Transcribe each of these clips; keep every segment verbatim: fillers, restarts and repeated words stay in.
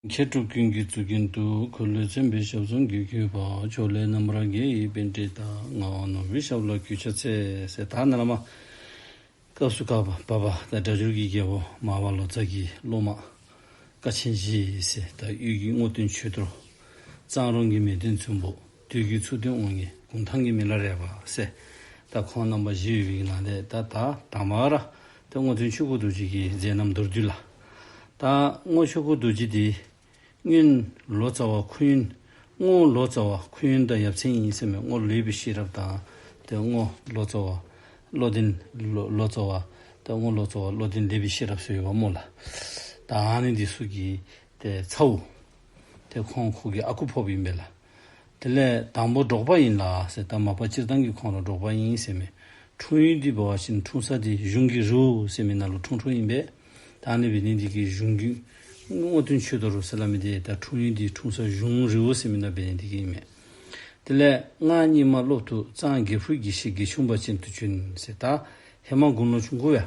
མཁས་གྲུབ་ཀུན་གྱི་གཙུག་རྒྱན་དུ། འཁོར་ལོས་མཚོན་པའི་ཞབས་ཟུང་གུས་གུས་པ། ཕྱོགས་ལས་རྣམ་པར་རྒྱལ་བའི་པཎྜི་ཏ། ངག་དབང་ནོར་བུའི་ཞབས་ལ་གུས་ཕྱག་འཚལ། ཟེར་ད་ནཱ་ལས་མར་སྐབས་སུ་བབ་པ་ད་སྒྲ་སྒྱུར་གྱི་རྒྱལ་པོ་མར་པ་ལོ་ཙཱ་གི་སློབ་མ་དཀའ་ཆེན་བཞི་ཟེར། ད་དབུས་ཀྱི་རྔོག་སྟོན་ཆོས་རྡོར། གཙང་རོང་གི་མེས་སྟོན་བཙུན་པོ། སྟོད་ཀྱི་མཚུར་སྟོན་དབང་ངེ་གུང་ཐང་གི་མི་ལ་རས་པ་ཟེར། ད་ཁོང་རྣམ་པ་བཞི་ཡོད་པའི་ནང་ལས་ད་ད་དང་པ་ར་ད་རྔོག་སྟོན་ཆོས་སྐུ་རྡོ་རྗེ་གི་མཛད་རྣམ་མདོར་བསྡུས་ལགས། ད་རྔོག་ཆོས་སྐུ་རྡོ་རྗེ་འདི་སྔོན་ལོ་ཙཱ་བ་ཁུ་ཡོན། རྔོག་ལོ་ཙཱ་བ་ཁུ་ཡོན་དང་ཡབ་ཚན་ཨིན་ཟེར་མས། རྔོག་ལེགས་པའི་ཤེས་རབ་དང་ཏེ་རྔོག་ལོ་ཙཱ་བ་བློ་ལྡན་ལོ་ལོ་ཙཱ་བ་ཏེ་རྔོག་ལོ་ཙཱ་བ་བློ་ལྡན་ལེགས་པའི་ཤེས་རབ་ཟེར་ཡོདཔ་སྨོ་ལགས། ད་ཨ་ནི་འདི་ཚུ་གི་ཏེ་ཚ་བོ། ཏེ་ཁོང་ཁོ་གི་ཨ་ཁུ་ཕོགཔ་ཨིན་པས་ལགས། དེ་ལས་དང་པོ་འབྲོག་པ་ཨིན་ལགས་ཟེར། ད་མ་པ་སྤྱིར་བཏང་གི་ཁོང་ར་འབྲོག་པ་ཨིན་ཟེར་མས། འཁྲུངས་ཡུལ་འདི་འབད་བ་ཅིན་འཁྲུངས་ས་འདི་གཞུང་གི་རི་བོ་ཟེར་མི་ནང་ལུ་འཁྲུངས་འཁྲུངསམ་ཨིན་པས། ད་ཨ་ནི་འབད་ནི་འདི་གིས་གཞུང་གི་རྔོག་སྟོན་ཆོས་རྡོར་ཟེར་སླབ་མི་འདི་ད་འཁྲུངས་ཡུལ་འདི་འཁྲུངས་ས་གཞུང་རི་བོ་ཟེར་མི་ནང་འབད་ནི་འདི་གིས་ཨིན་མས། དེ་ལས་སྔགས་རྙིང་མ་སློབ་ཏུ་གཙང་སྒེར་ཕུག་དགེ་བཤེས་དགེ་ཆུང་པ་ཅན་དུ་བྱོན་ཟེར། ད་ཧེ་མ་དགུང་ལོ་ཆུང་ཀུ་ཡང་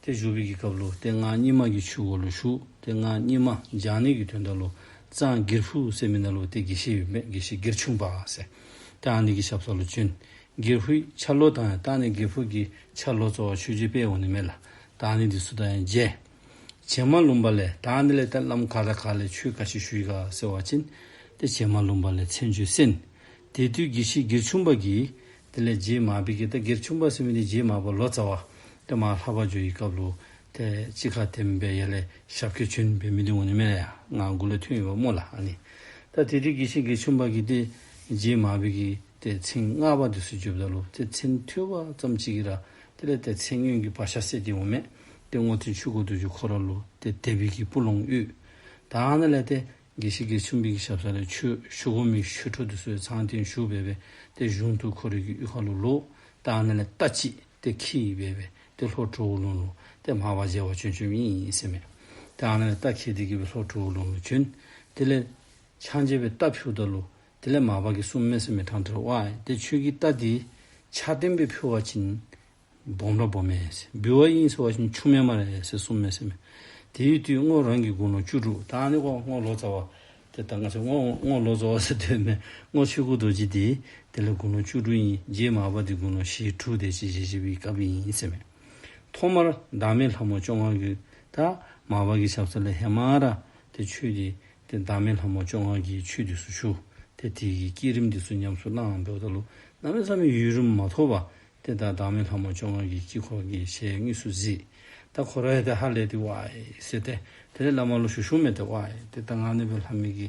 ཏེ་བཞུགས་པའི་གི་སྐབས་ལུ་ཏེ་སྔགས་རྙིང་མ་གི་ཆོས་སྒོ་ལུ་ཞུགས། ཏེ་སྔགས་རྙིང་མ་སྦྱང་ནི་གི་དོན་དག་ལུ་གཙང་སྒེར་ཕུག་ཟེར་མི་ནང་ལུ་ཏེ་དགེ་བཤེས་ཡོད་མི་དགེ་བཤེས་སྒེར་ཆུང་པ་ཟེར། ཏེ་ཨ་ནི་གི་ཞབས་ས་ལུ་བྱོན། སྒེར་ཕུག་ཕྱག་ལོགས་དང་ཡང་ད་ཨ་ནི་སྒེར་ཕུག་གི་ཕྱག་ལོགས་ཙཱ་བ་ཆོས་རྗེ་དཔལ་འོང་ནི་མས་ལགས། ད་ཨ་ནི་འདི་ཚུ་དང་ཡང་མཇལ། བྱེ་མ་ལུང་པ་ལས་ད་ཨ་ནི་ལས་ད་བླམ་ག་དང་ག་ལས་ཆོས་ག་ཅི་ཞུ་ཡི་ག་ཟེར་བ་ཅིན་ཏེ་བྱེ་མ་ལུང་པ་ལས་མཚན་བརྗོད་གསན། དེ་དུས་དགེ་བཤེས་སྒེར་ཆུང་པ་གིས་དེ་ལས་རྗེ་མར་པའི་གི་ད་སྒེར་ཆུང་པ་ཟེར་མི་འདི་རྗེ་མར་པ་ལོ་ཙཱ་བ་ཏེ་མར་ལྷ་བར་འགྱོ་བའི་སྐབས་ལུ་ཏེ་གཅིག་ཁར་ཐིམ་སྦེ་ཡར་ལས་ཞབས་སྐྱེལ་བྱོན་འབད་མི་འདི་འོང་ནི་མས་ལགས། ང་མགུ་ལས་ཐོན་ཡོདཔ་སྨོ་ལགས། ཨ་ནི་ད་དེ་དུས་དགེ་བཤེས་སྒེར་ཆུང་པ་གིས་ཏེ་རྗེ་མར་པའི་གི་ཏེ་མཚན་བསྔགས་པ་འདི་ཚུ་བརྗོདཔ་ད་ལུ་ཏེ་མཚན་ཐོས་པ་ཙམ་ཅིག་གིས་ར་དེ་ལས་ཏེ་མཚན་སྔོན་གྱི་བག་ཆགས་སད་དེ་འོང་མས། ཏེ་རྔོག་སྟོན་ཆོས་སྐུ་རྡོ་རྗེ་ཁོ་ར་ལུ་ཏེ་དད་པའི་གི་སྤུ་ལོང་གཡོས། ད་ཨ་ནཱ་ལས་ཏེ་དགེ་བཤེས་སྒེར་ཆུང་པའི་གི་ཞབས་ས་ལས་ཆོས་ཞུ་དགོ་མི་ཆོས་གྲོགས་འདི་ཚུ་ཡང་ཚང་ཐིམ་ཞུ་སྦེ་སྦེ་ཏེ་གཞུང་དུ་ཁོ་རའི་གི་གཡུས་ཁ་ལུ་ལོག། ད་ཨ་ནཱ་ལས་རྟ་ཅིག་ཏེ་འཁྱིད་སྦེ་སྦེ་ཏེ་ལྷོ་གྲོ་བོ་ལུང་ལུ་ཏེ་མར་པ་མཇལ་བར་བྱོན་བྱོནམ་ཨིན་ཟེར་མས། ད་ཨ་ནཱ་ལས་རྟ་འཁྱིད་དེ་གི་སྦེ་ལྷོ་གྲོ་བོ་ལུང་ལུ་བྱོན། དེ་ལས་ཕྱག་མཇལ་སྦེ་རྟ་ཕུད་ད་ལུ་དེ་ལས་མར་པ་གིས་གསུངམ་མས་ཟེར་མས། ཕྲང་སྟེ་ར་ཝའེ་ཏེ་ཁྱོད་ཀྱི་རྟ་འདི་ཕྱག་སྟོན་སྦེ་ཕུལ་བ་ཅིན་སྦོམ་ར་སྦོམ་མས་ཟེར། འབུལ་བ་ཨིན་ཟེར་བ་ཅིན་ཆུང་མས་སྨ་རེ་ཟེར་གསུངམ་མས་ཟེར་མས། དེའི་དུས་རྔོག་རང་གི་དགུང་ལོ་བཅུ་དྲུག། ད་ཨ་ནི་ཁོ་རྔོག་ལོ་ཙཱ་བ་ཏེ་ད་ང་བཅས་རྔོག་རྔོག་ལོ་ཙཱ་བ་ཟེར་དོ་མས། རྔོག་ཆོས་སྐུ་རྡོ་རྗེ་འདི་དེ་ལས་དགུང་ལོ་བཅུ་དྲུག་ཨིན། རྗེ་མར་པ་འདི་དགུང་ལོ་བཞི་དྲུག་དེ་ཅིག་བཞེས་བཞེས་པའི་སྐབས་ཨིན་ཟེར་མས། ཐོག་མར་བདག་མེད་ལྷ་མོ་བཅོ་ལྔ་གིས་ད་མར་པ་གི་ཞབས་ས་ལས་ཧེ་མ་ར་ཏེ་ཆོས་འདི་ཏེ་བདག་མེད་ལྷ་མོ་བཅོ་ལྔ་གིས་ཆོས་འདི་ཚུ་ཞུ། ཏེ་དེ་གི་བསྐྱེད་རིམ་འདི་ཚུ་ཉམས་སུ་བླངས་འབདཝ་ད་ལུ་གནམ་མེད་ས་མེད་ཡུན་རིངམོ་མ་ཐོགས་པར་ཏེ་ད་བདག་མེད་ལྷ་མོ་བཅོ་ལྔ་གི་དཀྱིལ་འཁོར་གྱི་ཞལ་དངོས་སུ་གཟིགས། ད་ཁོ་ར་ཡང་ཏེ་ཧ་ལས་ཏེ་ཝའེ་ཟེར་ཏེ་དེ་ལས་བླ་མ་ལུ་ཞུ་ཞུཝ་མས། ཏེ་ཝའེ་ཏེ་ད་ང་ཨ་ནི་སྦེ་ལྷ་མོ་གི་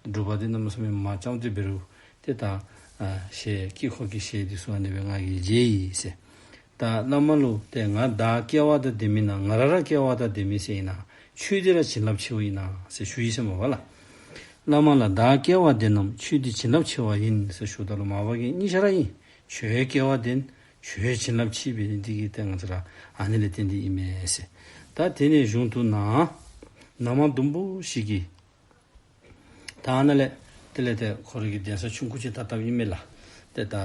སྒྲུབ་པ་འདི་གནམ་མེད་ས་མེད་མ་བྱང་སྟེ་འབད་རུང་ཏེ་ད་ཨ་ཞལ་དཀྱིལ་འཁོར་གྱི་ཞལ་འདི་ཚུ་ཨ་ནི་སྦེ་ང་གིས་མཇལ་ཡི་ཟེར། ད་བླ་མ་ལུ་ཏེ་ང་བདག་སྐལ་བ་དང་ལྡན་མིན་ན། ང་ར་ར་སྐལ་བ་དང་ལྡན་མི་ཟེར་ཨིན་ན། ཆོས་འདི་ར་བྱིན་རླབས་ཆེཝ་ཨིན་ན་ཟེར་ཞུ་ཡི་ཟེར་མས་པ་ལགས། བླ་མ་ལགས་བདག་སྐལ་བ་ལྡན་ནམ། ཆོས་འདི་བྱིན་རླབས་ཆེ་བ་ཡིན་ཟེར་ཞུཝ་ད་ལུ་མར་པ་གིས་གཉིས་ཆ་ར་ཨིན། ཁྱོད་སྐལ་བ་ལྡན། ཁྱོད་བྱིན་རླབས་ཆེ་བའི་འདི་གིས་ཏེ་ང་བཅས་ར་ཨ་ནི་ལས་བརྟེན་ཏེ་ཨིན་མས་ཟེར། ད་དེ་ནས་གཞུང་དུ་ན་ན་མ་ཟླུམ་པོ་ཞིག་གིས་ད་ཨ་ནཱ་ལས་དེ་ལས་ཏེ་ཁོ་རའི་གི་གདན་ས་ཆུང་ཀུ་ཅིག་ད་བཏབ་ཨིན་མས་ལགས། ཏེ་ད་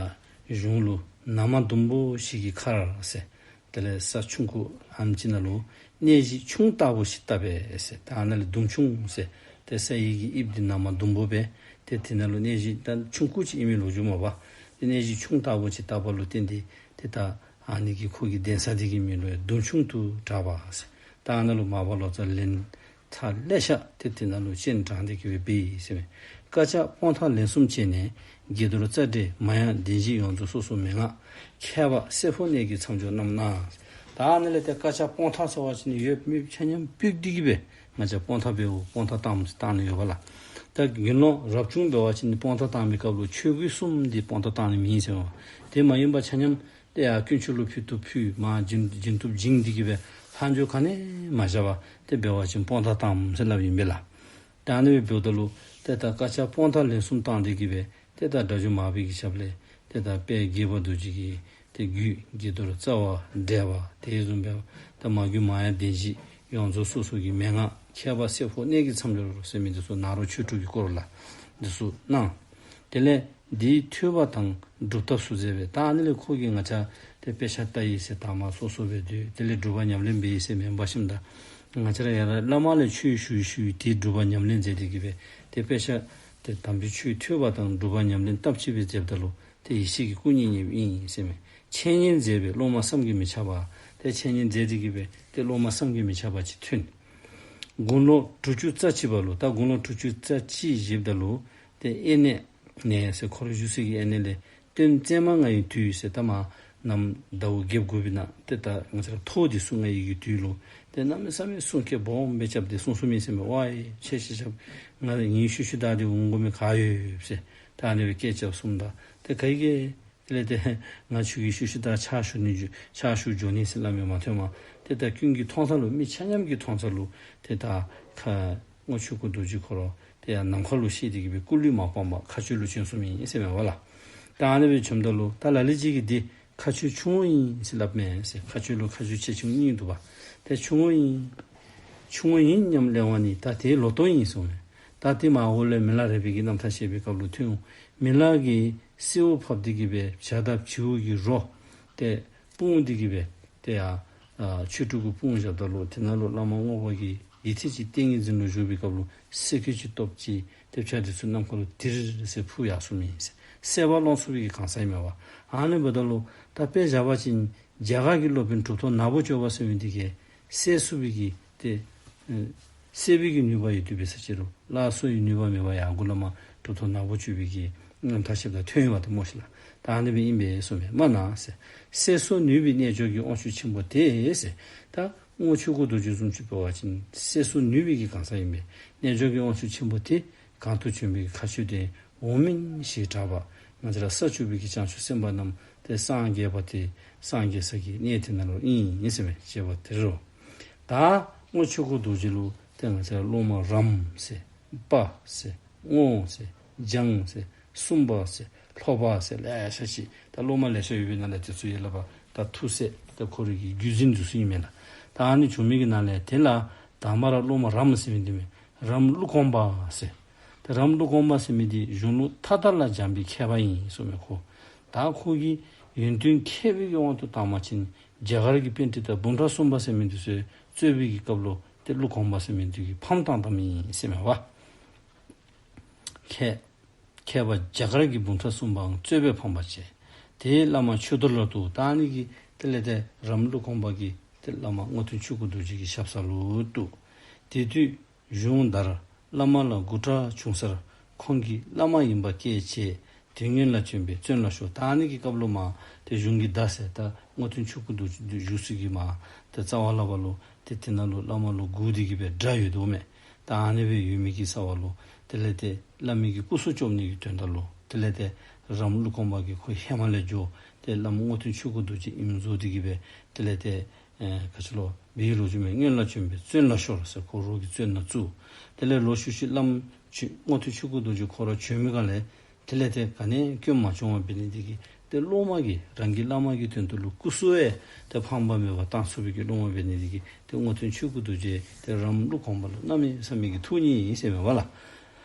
གཞུང་ལུ་ན་མ་ཟླུམ་པོ་ཞིག་གི་མཁར་ཟེར། དེ་ལས་ས་ཆུང་ཀུ་ཨ་ནེམ་ཅིག་ནང་ལུ་གནས་གཞི་ཆུང་ལྟ་བུ་ཞིག་བཏབ་པས་ཟེར། ད་ཨ་ནཱ་ལས་ཟླུམ་ཆུང་ཟེར། ཏེ་ས་ཡི་གི་དབྱིབས་འདི་ན་མ་ཟླུམ་པོ་སྦེ་ཏེ་དེ་ནང་ལུ་གནས་གཞི་ད་ཆུང་ཀུ་ཅིག་ཨིན་མི་ལོ་རྒྱུས་མས་པ། ཏེ་གནས་གཞི་ཆུང་ལྟ་བུ་ཅིག་བཏབ་པ་ལུ་བརྟེན་ཏེ་ཏེ་ད་ཨ་ནི་གི་ཁོ་གི་གདན་ས་འདི་གི་མིང་ལུ་ཡང་ཟླུམ་ཆུང་དུ་གྲགས་པ་ཟེར། ད་ཨ་ནཱ་ལུ་མར་པ་ལོ་ཙཱ་ལན་ཚར་ལེ་ཤ་ཏེ་དེ་ནང་ལུ་སྤྱན་དྲངས་ཏེ་གི་སྦེ་འབད་ཡི་ཟེར་མས། བཀའ་ཕྱག་སྤོང་ཐང་ལན་གསུམ་བྱས་ནས། དགྱེས་རྡོར་རྩ་བྲིས་མ་ཡང་བདེན་བཞི་ཡོངས་རྫོགས་སོ་སོའི་མན་ངག །མཁས་པ་བསྲེ་འཕོ་གནད་ཀྱི་མཚམས་སྦྱོར་རྣམས་གནང་། ད་ཨ་ནི་ལས་ཏེ་བཀའ་ཕྱག་སྤོང་ཐང་ཟེར་བ་ཅིན་ཡོདཔ་མེདཔ་ཆ་མཉམ་ཕུད་དེ་གི་སྦེ་ང་བཅས་སྤོང་ཐང་འབདཝ་སྤོང་ཐང་བཏངམ་ཟེར་བཏང་ནི་ཡོད་པ་ལགས། ད་དགེ་སློང་རབ་བྱུང་འབད་བ་ཅིན་སྤོང་ཐང་བཏང་མི་སྐབས་ལུ་ཆོས་གོས་གསུམ་འདི་སྤོང་ཐང་བཏང་ནི་མེན་ཟེར་བ། དེ་མ་ཡིན་པ་ཆ་མཉམ་ཏེ་ཡར་དཀོན་མཆོག་ལུ་ཕུལ་བཏུབ་ཕུལ། མར་བྱིན་བྱིན་བཏུབ་བྱིན་ཏེ་གི་སྦེ་ལྷག་འཕྲོ་ག་ནི་མ་བཞག་པར་ཏེ་འབད་བ་ཅིན་སྤོང་ཐང་བཏངམ་ཟེར་སླབ་ཨིན་པས་ལགས། ད་ཨ་ནི་སྦེ་འབདཝ་ད་ལུ་ཏེ་ད་བཀའ་ཕྱག་སྤོང་ཐང་ལན་གསུམ་བཏང་སྟེ་གི་སྦེ་ཏེ་ད་སྒྲ་སྒྱུར་མར་པའི་གི་ཞབས་ལས་ཏེ་ད་དཔལ་དགྱེས་པ་རྡོ་རྗེ་གི་ཏེ་རྒྱུད་དགྱེས་རྡོར་རྩ་བ་འགྲེལ་པ་དེ་བཟུམ་སྦེ་ད་མ་རྒྱུད་མ་ཡང་བདེན་བཞི་ཡོངས་རྫོགས་སོ་སོ་གི་མན་ངག་མཁས་པ་བསྲེ་འཕོ་གནད་ཀྱི་མཚམས་སྦྱོར་ཟེར་མི་འདི་ཚུ་ནཱ་རོ་ཆོས་དྲུག་གི་སྐོར་ལ་འདི་ཚུ་གནང་། དེ་ལས་འདི་ཐོས་པ་དང་སྒྲུབ་ཐབས་སུ་མཛད་པས། ད་ཨ་ནི་ལས་ཁོ་གིས་ང་བཅས་ཏེ་དཔེ་ཆ་ལྟ་ཡི་ཟེར་དང་པ་སོ་སོ་སྦེ་སྡོད། དེ་ལས་སྒྲུབ་པ་ཉམས་ལེན་འབད་ཡི་ཟེར་མེན་པར་ཞིནམ་ད་ ང་བཅས་ར་ཡར་བླ་མ་ལས་ཆོས་ཞུ་ཞུ་དེ་སྒྲུབ་པ་ཉམས་ལེན་མཛད་དེ་གི་སྦེ་ཏེ་དཔེ་ཆ་ཏེ་དམ་པའི་ཆོས་ཐོས་པ་དང་སྒྲུབ་པ་ཉམས་ལེན་སྟབས་གཅིག་སྦེ་མཛདཔ་ད་ལུ་ཏེ་ཡེ་ཤེས་ཀྱི་སྐུ་གཉིས་བརྙེསཔ་ཨིན་ཟེར་མས། འཆད་ཉན་མཛད་པས་སློབ་མ་བསམ་གྱིས་མི་ཁྱབ་པ། ཏེ་འཆད་ཉན་མཛད་དེ་གི་སྦེ་ཏེ་སློབ་མ་བསམ་གྱིས་མི་ཁྱབ་པ་ཅིག་ཐོན། དགུང་ལོ་དྲུག་ཅུ་རྩ་གཅིག་པ་ལུ་ད་དགུང་ལོ་དྲུག་ཅུ་རྩ་གཅིག་བཞེསཔ་ད་ལུ་ཏེ་དབེན་གནས་ནས་ཟེར་ཁོ་ར་བཞུགས་སའི་གི་དབེན་གནས་ལས་སྟོན་བཙན་མ་ང་ཡི་དུས་ཟེར་ད་མ་གནམ་ཟླཝ་བརྒྱད་དགུ་པའི་ནང་ཏེ་ད་ང་བཅས་ར་ཐོ་འདི་ཚུ་ང་ཡི་གི་དུས་ལུ་ཏེ་གནམ་མེད་ས་མེད་གསུང་སྐད་སྦོམ་སྦེ་རྐྱབ་སྟེ་གསུང་གསུངམ་ཨིན་ཟེར་མས། ཝའི་ཁྱེད་ཤེས་ཤེས་ང་ངེའི་ཤུལ་ཤུལ་བདའ་སྟེ་འོང་དགོ་མི་ག་ཡོད་ཟེར་ད་ཨ་ནི་སྦེ་སྐད་རྐྱབ་གསུངམ་ད་ཏེ་ག་གིས་དེ་ལས་ཏེ་ང་ཁྱོད་ཀྱི་ཤུལ་ཤུལ་བདའ་ཕྱག་ཞུ་ནི་འགྱོ་ཕྱག་ཞུ་འགྱོ་ནི་ཟེར་སླབ་མི་མ་ཐོནམ་ཏེ་ད་ཀུན་གྱིས་མཐོང་ས་ལུ་མི་ཆ་མཉམ་གྱིས་མཐོང་ས་ལུ་ཏེ་ད་ཁ་རྔོག་ཆོས་སྐུ་རྡོ་རྗེ་ཁོ་ར་ཏེ་ཡར་ནམ་མཁའ་ལུ་གཤེགས་ཏེ་གི་སྦེ་སྐུ་ལུས་མ་སྤངས་པར་མཁའ་སྤྱོད་ལུ་བྱོན་སོངམ་ཨིན་ཟེར་མས་པ་ལགས། ད་ཨ་ནི་སྦེ་བྱོནམ་ད་ལུ་ད་ལ་ལུ་ཅིག་གིས་འདི་མཁའ་སྤྱོད་ཆུང་ངུ་ཨིན་ཟེར་སླབ་མས་ཟེར། མཁའ་སྤྱོད་ལུ་མཁའ་སྤྱོད་ཆེ་ཆུང་གཉིས་འདུག་པ། ཏེ་ཆུང་ངུ་ཨིན་ཆུང་ངུ་ཨིན་སྙམ་གླེང་བ་ནི་ད་དེའི་ལོ་ཏོག་ཨིན་གསུངས་མས། ད་དེ་མར་འོག་ལས་མི་ལ་རས་པའི་གི་རྣམ་ཐར་བཤད་པའི་སྐབས་ལུ་ཐོན་འོང་། མི་ལ་གིས་སེརཝ་ཕབ་སྟེ་གི་སྦེ་བྱ་དང་བྱིའུ་གི་རོ་ཏེ་སྤུངས་ཏེ་གི་སྦེ་ཏེ་ཡར་ཨ་ཆོས་དྲུག་གི་སྤུངས་བཞགཔ་ད་ལུ་དེ་ནང་ལུ་བླ་མ་རྔོག་པ་གིས་ཡེ་ཐིག་ཅིག་ཏིང་ངེ་འཛིན་ལུ་བཞུགས་པའི་སྐབས་ལུ་སེར་ཁུ་ཅིག་སྟོབས་ཅིག་ཏེ་བྱ་འདི་ཚུ་ནམ་མཁའ་ལུ་དིར་ཟེར་འཕུར་ཡར་སོངམ་ཨིན་ཟེར། སེར་བ་ཀློང་ཚུགས་པའི་གི་གང་ཟག་ཨིན་མས་པ། ཨ་ནི་འབདཝ་ད་ལུ་ད་དཔེ་བཞག་པ་ཅིན་རྒྱ་གར་གྱི་སློབ་དཔོན་གྲུབ་ཐོབ་ནག་པོ་སྤྱོད་པ་ཟེར་མི་འདི་གིས་སེར་ཚུགས་པའི་གི་ཏེ་ཨེ་སེར་བའི་གི་ནུས་པ་ཡོད་དེ་འབད་ས་ཅིག་རུང་སླར་གསོ་ཡི་ནུས་པ་མེད་པར་ཡར་མགུ་ལས་མར་གྲུབ་ཐོབ་ནག་པོ་སྤྱོད་པའི་གི་རྣམ་ཐར་བཤདཔ་ད་ཐོན་ཡོདཔ་ད་སྨོ་ཤིག་ལགས། ད་ཨ་ནི་སྦེ་ཨིན་པས་གསུངས་མས། མ་ན་ཟེར། སེར་གསོ་ནུས་པའི་རྣལ་འབྱོར་གྱི་དབང་ཕྱུག་ཆེན་པོ་དེ་ཟེར། ད་རྔོག་ཆོས་སྐུ་རྡོ་རྗེ་བཟུམ་ཅིག་འབད་བ་ཅིན་སེར་གསོ་ནུས་པའི་གི་གང་ཟག་ཨིན་པས། རྣལ་འབྱོར་གྱི་དབང་ཕྱུག་ཆེན་པོ་དེ་གང་དུ་བྱོན་པའི་གི་མཁའ་སྤྱོད་དེ་འོག་མིན་ཞེས་གྲགས་པ། ང་བཅས་ར་ས་བཅུ་པའི་གི་བྱང་ཆུབ་སེམས་དཔའ་རྣམས་ཏེ་སངས་རྒྱས་པ་དེ་སངས་རྒྱས་ས་གི་གནས་དེ་ནང་ལུ་ཨིན་ཟེར་མས། ཅེས་པ་དེ་རུ། ད་རྔོག་ཆོས་སྐུ་རྡོ་རྗེ་ལུ་ཏེ་ང་བཅས་ར་སློབ་མ་རམ་ཟེར་པ་ཟེར་རྔོག་ཟེར་འཇང་ཟེར་སུམ་པ་ཟེར་ལྷོ་པ་ཟེར་ལེ་ཤ་ཅིག་ད་སློབ་མ་ལེ་ཤ་ཡོད་པའི་ནང་ལས་དེ་ཚུ་ཡང་ལགས་པ་ད་ཐུགས་སྲས་ད་ཁོ་རའི་གི་བརྒྱུད་འཛིན་འདི་ཚུ་ཨིན་མས་ལགས། ད་ཨ་ནི་བྱོན་མི་གི་ནང་ལས་དེ་ལས་དང་པ་ར་སློབ་མ་རམ་ཟེར་མི་འདི་མས། རམ་ཀླུ་གོང་པ་ཟེར། ཏེ་རམ་ཀླུ་གོང་པ་ཟེར་མི་འདི་གཞུང་ལུགས་མཐའ་དག་ལ་སྦྱངས་པའི་མཁས་པ་ཨིན་གསུངས་མས་ཁོ། ད་ཁོ་གི་ཡོན་ཏན་མཁས་པའི་གི་དབང་དུ་བཏང་བ་ཅིན་རྒྱ་གར་གྱི་པཎྜི་ཏ་འབུམ་ཕྲག་གསུམ་པ་ཟེར་མི་འདི་ཚུ་གཙོས་པའི་གི་སྐབས་ལུ་ཏེ་ཀླུ་གོང་པ་ཟེར་མི་འདི་གིས་ཕམ་བཏང་བཏངམ་ཨིན་ཟེར་མས་པ། མཁས་མཁས་པ་རྒྱ་གར་གྱི་འབུམ་ཕྲག་གསུམ་པའང་རྩོད་པས་ཕམ་པར་བྱས། དེའི་བླ་མ་ཆོས་རྡོར་ལ་གཏུགས། ད་ཨ་ནི་གི་དེ་ལས་ཏེ་རམ་ཀླུ་གོང་པ་གིས་ཏེ་བླ་མ་རྔོག་སྟོན་ཆོས་སྐུ་རྡོ་རྗེ་གི་ཞབས་ས་ལུ་གཏུགས། དེ་དུས་གཞུང་དར་བླ་མ་ལ་མགུ་སྐྲ་བྱུང་སར་ཁོང་གིས་བླ་མ་ཡིན་པ་སྐད་བཅད་དེ་སྔོན་ལ་བྱོན་པས་བཙོན་ལ་ཤོར། ད་ཨ་ནི་གི་སྐབས་ལུ་མར་ཏེ་གཞུང་གི་བརྡ་ཟེར་ད་རྔོག་སྟོན་ཆོས་སྐུ་རྡོ་རྗེ་བཞུགས་ས་གི་མར་ཏེ་རྩ་བ་ལས་ཕར་ལུ་ཏེ་དེ་ནང་ལུ་བླ་མ་ལུ་སྒུག་སྟེ་གི་སྦེ་སྒྲ་ཡོད་དོ་མས། ད་ཨ་ནི་སྦེ་ཡོད་མི་གི་རྩ་བ་ལུ་དེ་ལས་ཏེ་བླ་མའི་གི་སྐུ་སྲོག་སྐྱོབ་ནི་གི་དོན་དག་ལུ་དེ་ལས་ཏེ་རམ་ཀླུ་གོང་པ་གིས་ཁོ་ཧེ་མ་ལས་འགྱོ་ཏེ་བླ་མ་རྔོག་སྟོན་ཆོས་སྐུ་རྡོ་རྗེ་ཨིནམ་བཟོ་སྟེ་གི་སྦེ་དེ་ལས་ཏེ་ཨེ་ག་ཅི་ལོ་འབད་ལོ་རྒྱུས་མས། སྔོན་ལ་བྱོན་པས་བཙོན་ལ་ཤོར་ཟེར་ཁོ་རོགས་ཀྱིས་བཙོན་ནང་བཙུགས། དེ་ལས་ལོག་ཤུལ་ཤུལ་བླམ་ཆོས་རྔོག་སྟོན་ཆོས་སྐུ་རྡོ་རྗེ་ཁོ་ར་བྱོན་མི་ག་ལས་དེ་ལས་ཏེ་ག་ནི་སྐྱོན་མ་བྱུང་བ་འབད་ནི་དེ་གིས་ཏེ་སློབ་མ་གིས་རང་གི་བླ་མ་གི་དོན་དུ་ལུ་སྐུ་སྲོག་ཡང་ཏེ་ཕངས་པ་མེད་པར་བཏང་ཚུགས་པའི་གི་སློབ་མ་འབད་ནི་དེ་གིས་ཏེ་རྔོག་སྟོན་ཆོས་སྐུ་རྡོ་རྗེ་ཏེ་རམ་ཀླུ་གོང་པ་ལུ་གནམ་མེད་ས་མེད་ཀྱི་ཐུགས་མཉེས་ཡི་ཟེར་མས་པ་ལགས།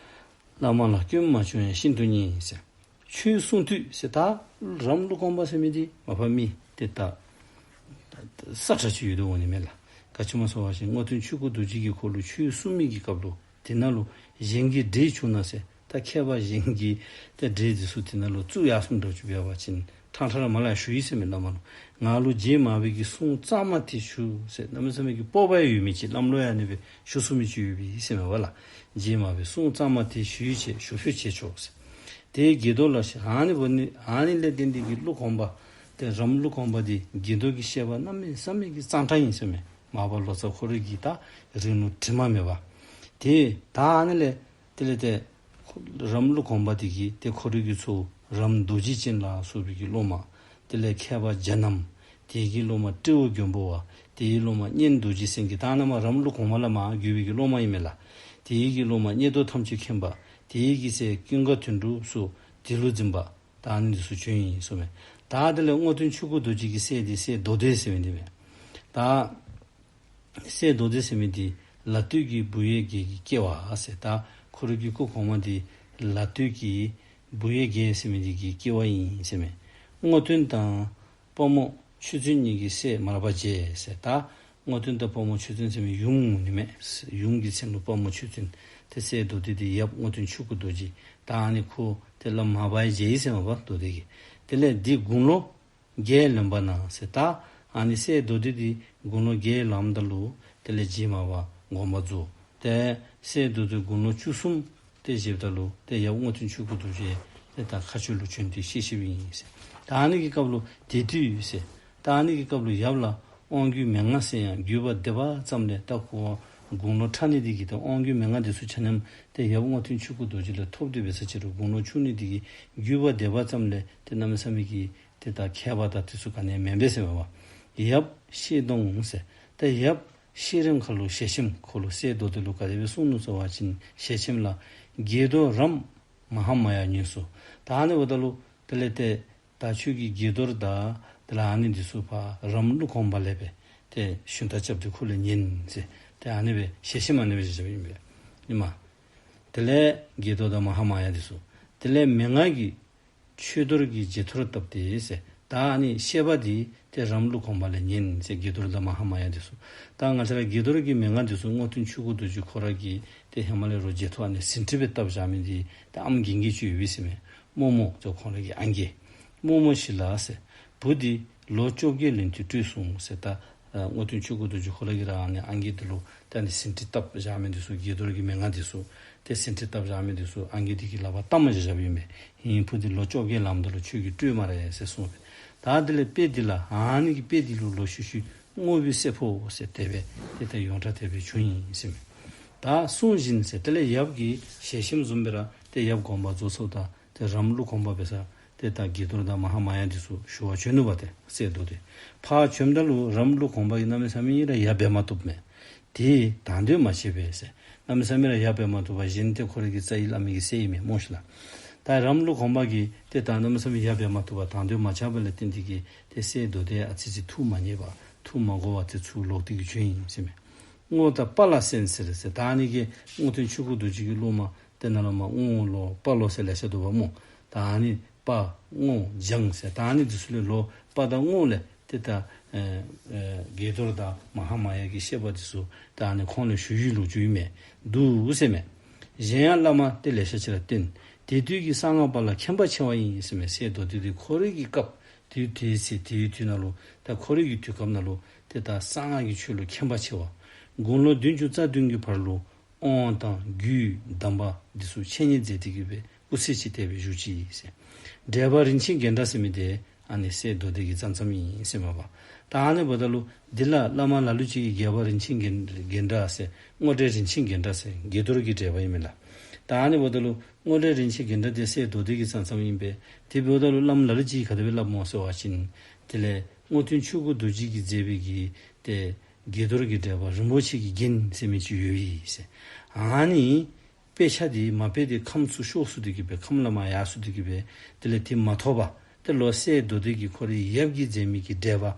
བླ་མ་ལ་སྐྱོན་མ་བྱུང་ཡང་ཤིན་ཏུ་མཉེས་ཟེར། ཆོས་གསུང་དུས་ཟེར་ད་རམ་ཀླུ་གོང་པ་ཟེར་མི་འདི་མ་པ་མི་ཏེ་ད་ས་ཁྲ་ཅིག་ཡོད་དོ་འོང་ནི་མས་ལགས། ག་ཅི་སྨོ་ཟེར་བ་ཅིན་རྔོག་སྟོན་ཆོས་སྐུ་རྡོ་རྗེ་གིས་ཁོ་ལུ་ཆོས་གསུང་མི་གི་སྐབས་ལུ་དེ་ནང་ལུ་གཞན་གྱི་འདྲེ་བྱུང་ན་ཟེར་ད་མཁས་པ་གཞན་གྱི་ད་འདྲེ་འདི་ཚུ་དེ་ནང་ལུ་བཙུགས་ཡར་སོངམ་འདྲཝ་ཅིག་འབད་བ་ཅིན་ཕྲང་ཕྲང་ར་མར་ལས་ཞུ་ཡི་ཟེར་མས་བླ་མ་ལུ། ང་ལུ་རྗེ་མར་པའི་གི་གསུང་གཙང་མ་དེ་ཞུ་ཟེར། གནམ་མེད་ས་མེད་ཀྱི་སྤོབས་པ་ཡོད་མི་ཅིག་བླམ་ལུ་ཡང་ཨ་ནི་སྦེ་ཞུ་ཚུགས་མི་ཅིག་ཡོད་པས་ཟེར་མས་པ་ལགས། རྗེ་མར་པའི་གསུང་གཙང་མ་དེ་ཞུ་ཡི་ཆེ་ཞུ་ཕུལ་བྱས་ཆོག་ཟེར། དེ་དགྱེས་རྡོར་ལ་ཞེས། ཨ་ནི་འབདཝ་ནི་ཨ་ནི་ལས་བརྟེན་ཏེ་གི་ཀླུ་གོང་པ་ཏེ་རམ་ཀླུ་གོང་པ་འདི་དགྱེས་རྡོར་གྱི་བཤད་པ་གནམ་མེད་ས་མེད་ཀྱི་གཙང་དྲགས་ཨིན་ཟེར་མས། མར་པ་ལོ་ཙཱ་ཁོ་རའི་གི་ད་རིང་ལུགས་དྲི་མ་མེད་པ། དེ་ད་ཨ་ནི་ལས་དེ་ལས་ཏེ་རམ་ཀླུ་གོང་པ་དེ་གིས་ཏེ་ཁོ་རའི་གི་ཚའོ་རམ་རྡོ་རྗེ་ཅན་ལ་སོགས་པའི་གི་སློབ་མ། དེ་ལས་མཁས་པ་རྒྱ་ནམ། དེ་གི་སློབ་མ་སྤྲེའུ་མགོན་པོ་བ། དེའི་སློབ་མ་གཉན་རྡོ་རྗེ་སེང་གེ། ད་ཨ་ནི་མར་རམ་ཀླུ་གོང་པ་ལས་མར་བརྒྱུད་པའི་གི་སློབ་མ་ཨིན་མས་ལགས། དེ་གི་སློབ་མ་གཉན་རྡོར་ཐམས་ཅད་མཁྱེན་པ། དེ་གི་སྲས་ཀུན་དགའ་དོན་གྲུབ་སོགས་དེ་ལུ་འཛིན་པ། ད་ཨ་ནི་འདི་ཚུ་བྱོན་ཡི་གསུངས་མས། ད་དེ་ལས་རྔོག་སྟོན་ཆོས་སྐུ་རྡོ་རྗེ་གི་སྲས་འདི་སྲས་མདོ་སྡེ་ཟེར་མི་འདི་མས། ད་སྲས་མདོ་སྡེ་ཟེར་མི་འདི་ལ་སྟོད་ཀྱི་བུ་ཡ་བརྒྱད་ཀྱི་སྐྱེ་བ་ཟེར། ད་ཁོ་རའི་གི་སྐུ་གོང་མ་འདི་ལ་སྟོད་ཀྱི་བུ་ཡ་བརྒྱད་ཟེར་མི་འདི་གི་སྐྱེ་བ་ཨིན་ཟེར་མས། རྔོག་སྟོན་དང་དཔའ་མོ་ཆོས་བརྩོན་གཉིས་ཀྱི་སྲས་མར་པ་མཇལ་ཟེར། ད་ རྔོག་སྟོན་དང་དཔའ་མོ་ཆོས་བཙུན་ཟེར་མི་ཡུམ་ནི་མས། ཡུམ་གྱི་མཚན་ལུ་དཔའ་མོ་ཆོས་བཙུན། ཏེ་སྲས་མདོ་སྡེ་འདི་ཡབ་རྔོག་སྟོན་ཆོས་སྐུ་རྡོ་རྗེ། ད་ཨ་ནི་ཁོ་ཏེ་བླམ་མར་པ་ཡང་མཇལ་ཡི་ཟེར་མས་པ་མདོ་སྡེ་གིས། དེ་ལས་འདི་དགུང་ལོ་བརྒྱད་ལོན་པ་ན་ཟེར། ད་ཨ་ནི་སྲས་མདོ་སྡེ་འདི་དགུང་ལོ་བརྒྱད་ལོནམ་ད་ལུ་དེ་ལས་རྗེ་མར་པ་དགོངས་པ་རྫོགས། ཏེ་སྲས་མདོ་སྡེ་དགུང་ལོ་བཅུ་གསུམ་ཏེ་བཞེསཔ་ད་ལུ་ཏེ་ཡབ་རྔོག་སྟོན་ཆོས་སྐུ་རྡོ་རྗེ་ཏེ་ད་མཁའ་སྤྱོད་ལུ་བྱོན་ཏེ་གཤེགས་གཤེགསཔ་ཨིན་ཟེར། ད་ཨ་ནི་གི་སྐབས་ལུ་དེ་དུས་ཟེར། ད་ཨ་ནི་གི་སྐབས་ལུ་ཡབ་ལ་དབང་རྒྱུན་མན་ངག་ཟེར་ཡང་བརྒྱུད་པ་འདི་བ་ཙམ་ལས། ད་ཁོ་དགུང་ལོ་ཕྲ་ནི་འདི་གིས་ད་དབང་རྒྱུན་མན་ངག་འདི་ཚུ་ཆ་མཉམ་ཏེ་ཡབ་རྔོག་སྟོན་ཆོས་སྐུ་རྡོ་རྗེ་ལས་ཐོབ་སྟེ་འབད་ས་ཅིག་རུང་དགུང་ལོ་ཆུང་ནི་འདི་གིས་བརྒྱུད་པ་འདི་བ་ཙམ་ལས་ཏེ་གནམ་མེད་ས་མེད་ཀྱི་ཏེ་ད་མཁས་པ་དང་དེ་ཚུ་ག་ནི་མེན་པས་ཟེར་མས་པ། ཡབ་ཤེས་དོང་ཟེར། ད་ཡབ་ཤེས་རིམ་ཁར་ལུ་ཞལ་ཆེམས་ཁོ་ལུ་སྲས་མདོ་སྡེ་ལུ་ག་དེ་སྦེ་གསུངས་ནུག་ཟེར་བ་ཅིན་ཞལ་ཆེམས་ལ་དགྱེས་རྡོར་རམ་མ་ཧཱ་མཱ་ཡ་ཉན་སོ། ད་ཨ་ནི་འབདཝ་ད་ལུ་དེ་ལས་ཏེ་ད་ཁྱོད་ཀྱིས་དགྱེས་རྡོར་དང་དེ་ལས་ཨ་ནི་འདི་ཚུ་ཕར་རམ་ཀླུ་གོམ་པ་ལས་སྦེ་ཏེ་ཞུན་དག་རྐྱབ་སྟེ་ཁོ་ལས་ཉན་ཟེར། ཏེ་ཨ་ནི་སྦེ་ཞལ་ཆེམས་ཨ་ནི་སྦེ་བཞག་བཞགཔ་ཨིན་པས། ཨིན་མས། དེ་ལས་དགྱེས་རྡོར་དང་མ་ཧཱ་མཱ་ཡ་འདི་ཚུ། དེ་ལས་མན་ངག་གི་ཆོས་རྡོར་གྱི་རྗེས་ཐོར་བཏབ་སྟེ་ཟེར། ད་ཨ་ནི་བཤད་པ་འདི་ཏེ་རམ་ཀླུ་གོམ་པ་ལས་ཉན་ཟེར། དགྱེས་རྡོར་དང་མ་ཧཱ་མཱ་ཡ་འདི་ཚུ། ད་ང་བཅས་ར་དགྱེས་རྡོར་གྱི་མན་ངག་འདི་ཚུ་རྔོག་སྟོན་ཆོས་སྐུ་རྡོ་རྗེ་ཁོ་ར་གིས་ཏེ་ཧེ་མ་ལས་ར་རྗེས་ཐོ་ཨ་ནི་ཟིན་བྲིས་སྦེ་བཏབ་བཞག་མི་འདི་ད་ཨམ་རྒན་རྒས་ཅིག་ཡོད་པས་ཟེར་མས། རྨོ་མོ་ཟེར་ཁོང་ར་གི་ཨང་རྒས། རྨོ་མོ་ཞིག་ལ་ཟེར། བུ་འདི་ལོ་བཅོ་བརྒྱད་ལོན་ཏེ་སྤྲུལ་སོང་ཟེར། ད་རྔོག་སྟོན་ཆོས་སྐུ་རྡོ་རྗེ་ཁོ་ར་གིས་ར་ཨ་ནི་ཨང་རྒས་འདི་ལུ་ད་ཨ་ནི་ཟིན་བྲིས་བཏབ་བཞག་མི་འདི་ཚུ་དགྱེས་རྡོར་གྱི་མན་ངག་འདི་ཚུ་ཏེ་ཟིན་བྲིས་བཏབ་བཞག་མི་འདི་ཚུ་ཨང་རྒས་འདི་གི་ལག་པར་བཏངམ་བཞག་བཞགཔ་ཨིན་པས། ཧིང་བུ་འདི་ལོ་བཅོ་བརྒྱད་ལངམ་ད་ལུ་ཁྱོད་ཀྱིས་སྤྲོད་སྨ་རེ་ཟེར་གསུངས་པས། ད་དེ་ལས་དཔེ་འདི་ལ་ཨ་ནི་གི་དཔེ་འདི་ལུ་ལོག་ཤུལ་ཤུལ་རྔོག་པའི་སྲས་ཕོ་ཟེར་དེ་སྦེ་ཏེ་ད་ཡོངས་གྲགས་དེ་སྦེ་བྱུང་ཡི་ཟེར་མས། ད་གསུངས་བཞིན་ཟེར། དེ་ལས་ཡབ་ཀྱི་ཞལ་ཆེམས་བཟུམ་སྦེ་ར་ཏེ་ཡབ་དགོངས་པ་རྫོགས་སོངམ་ད་ཏེ་རམ་ཀླུ་གོམ་པ་འབད་ས་ཏེ་ད་དགྱེས་རྡོར་དང་མ་ཧཱ་མཱ་ཡ་འདི་ཚུ་ཞུ་བར་བྱོན་ནུག་པ། ཏེ་སྲས་མདོ་སྡེ་ཕར་བྱོནམ་ད་ལུ་རམ་ཀླུ་གོམ་པ་གིས་གནམ་མེད་ས་མེད་ར་ཡ་འབད་མ་བཏུབ་མས། ཏེ་དང་འདོད་མ་བྱས་པས་ཟེར། གནམ་མེད་ས་མེད་ར་ཡ་འབད་མ་བཏུབ་པར་གཞན་ཏེ་ཁོ་ར་གི་རྩ་བའི་བླ་མ་གི་སྲས་ཨིན་མས་སྨོ་ཤིག་ལགས། ད་རམ་ཀླུ་གོམ་པ་གིས་ཏེ་ད་གནམ་མེད་ས་མེད་ཡ་འབད་མ་བཏུབ་པར་དང་འདོད་མ་བྱས་པ་ལས་བརྟེན་ཏེ་གིས་ཏེ་སྲས་མདོ་སྡེ་ཨ་ཙི་ཅིག་ཐུགས་མ་མཉེས་པར་ཐུགས་མ་དགོ་བར་ཏེ་ཚུར་ལོག་སྟེ་གིས་བྱོན་ཡི་ཟེར་མས། རྔོག་དང་དཔའ་ལ་གསན་ཟེར་ཟེར། ད་ཨ་ནི་གི་རྔོག་སྟོན་ཆོས་སྐུ་རྡོ་རྗེ་གི་སློབ་མ་ཏེ་ནཱ་ལས་མར་རྔོག་ལོ་དཔའ་ལོ་ཟེར་ལེ་ཤ་འདུག་པ་སྨོ། ད་ཨ་ནི་དཔའ་རྔོག་འཇང་ཟེར། ད་ཨ་ནི་འདི་ཚུ་ལས་ལོ་དཔའ་དང་རྔོག་ལས་ཏེ་ད་ཨེ་ཨེ་དགྱེས་རྡོར་དང་མ་ཧཱ་མཱ་ཡ་གི་བཤད་པ་འདི་ཚུ་ད་ཨ་ནི་ཁོང་ལས་ཞུ་ཡི་ལོ་རྒྱུས་ཨིན་མས། འདུག་ཟེར་མས། གཞན་ཡང་བླ་མ་ཏེ་ལེ་ཤ་ཅིག་ར་བསྟེན། དེ་དུས་ཀྱི་གསང་སྔགས་པ་ལ་མཁྱེན་པ་ཆེ་བ་ཡིན་ཟེར་མས། སྲས་མདོ་སྡེ་འདི་ཁོ་རའི་གི་སྐབས་དེ་དེ་ཚེ་དེའི་དུས་ནང་ལུ་ད་ཁོ་རའི་གི་དུས་སྐབས་ནང་ལུ་ཏེ་ད་གསང་སྔགས་ཀྱི་ཆོས་ལུ་མཁྱེན་པ་ཆེ་བ། དགུང་ལོ་བདུན་ཅུ་རྩ་བདུན་གྱི་བར་ལུ་དབང་དང་རྒྱུད་གདམས་པ་འདི་ཚུ་འཆད་ཉན་མཛད་དེ་གིས་སྦེ་སྐུ་ཚེ་གཅིག་དེ་སྦེ་བཞུགས་ཅི་ཟེར། འགྲེལ་པ་རིན་ཆེན་རྒྱན་འདྲ་ཟེར་མི་འདི་ཨ་ནི་སྲས་མདོ་སྡེ་གི་རྩ་མཚམས་ཨིན་ཟེར་མས་པ། ད་ཨ་ནི་འབདཝ་ད་ལུ་འདི་ལ་བླ་མ་ལ་ལུ་ཅིག་གིས་རྒྱལ་བ་རིན་ཆེན་རྒྱན་རྒྱན་འདྲ་ཟེར་རྔོག་འདྲེ་རིན་ཆེན་རྒྱན་འདྲ་ཟེར་དགྱེས་རྡོར་གྱི་འགྲེལ་པ་ཨིན་མས་ལགས། ད་ཨ་ནི་འབདཝ་ད་ལུ་རྔོག་འདྲེ་རིན་ཆེན་རྒྱན་འདྲ་འདི་སྲས་མདོ་སྡེ་གི་རྩ་མཚམས་ཨིན་པས། དེ་འབདཝ་ད་ལུ་བླ་མ་ལ་ལུ་ཅིག་གིས་ག་དེ་སྦེ་སླབ་སྨོ་ཟེར་བ་ཅིན་དེ་ལས་རྔོག་སྟོན་ཆོས་སྐུ་རྡོ་རྗེ་གིས་མཛད་པའི་གི་ཏེ་དགྱེས་རྡོར་གྱི་འགྲེལ་པ་རིན་པོ་ཆེ་གི་རྒྱན་ཟེར་མི་ཅིག་ཡོད་ཡི་ཟེར། ཨ་ནི་དཔེ་ཆ་འདི་མ་དཔེ་འདི་ཁམས་སུ་ཤོར་སོང་སྟེ་གིས་སྦེ་ཁམས་ལས་མར་ཡར་སོང་སྟེ་གིས་སྦེ་དེ་ལས་འདི་མ་ཐོབ་པར་ཏེ་ལོག་སྲས་མདོ་སྡེ་གིས་ཁོ་རའི་ཡབ་ཀྱིས་མཛད་མི་གི་འགྲེལ་པ་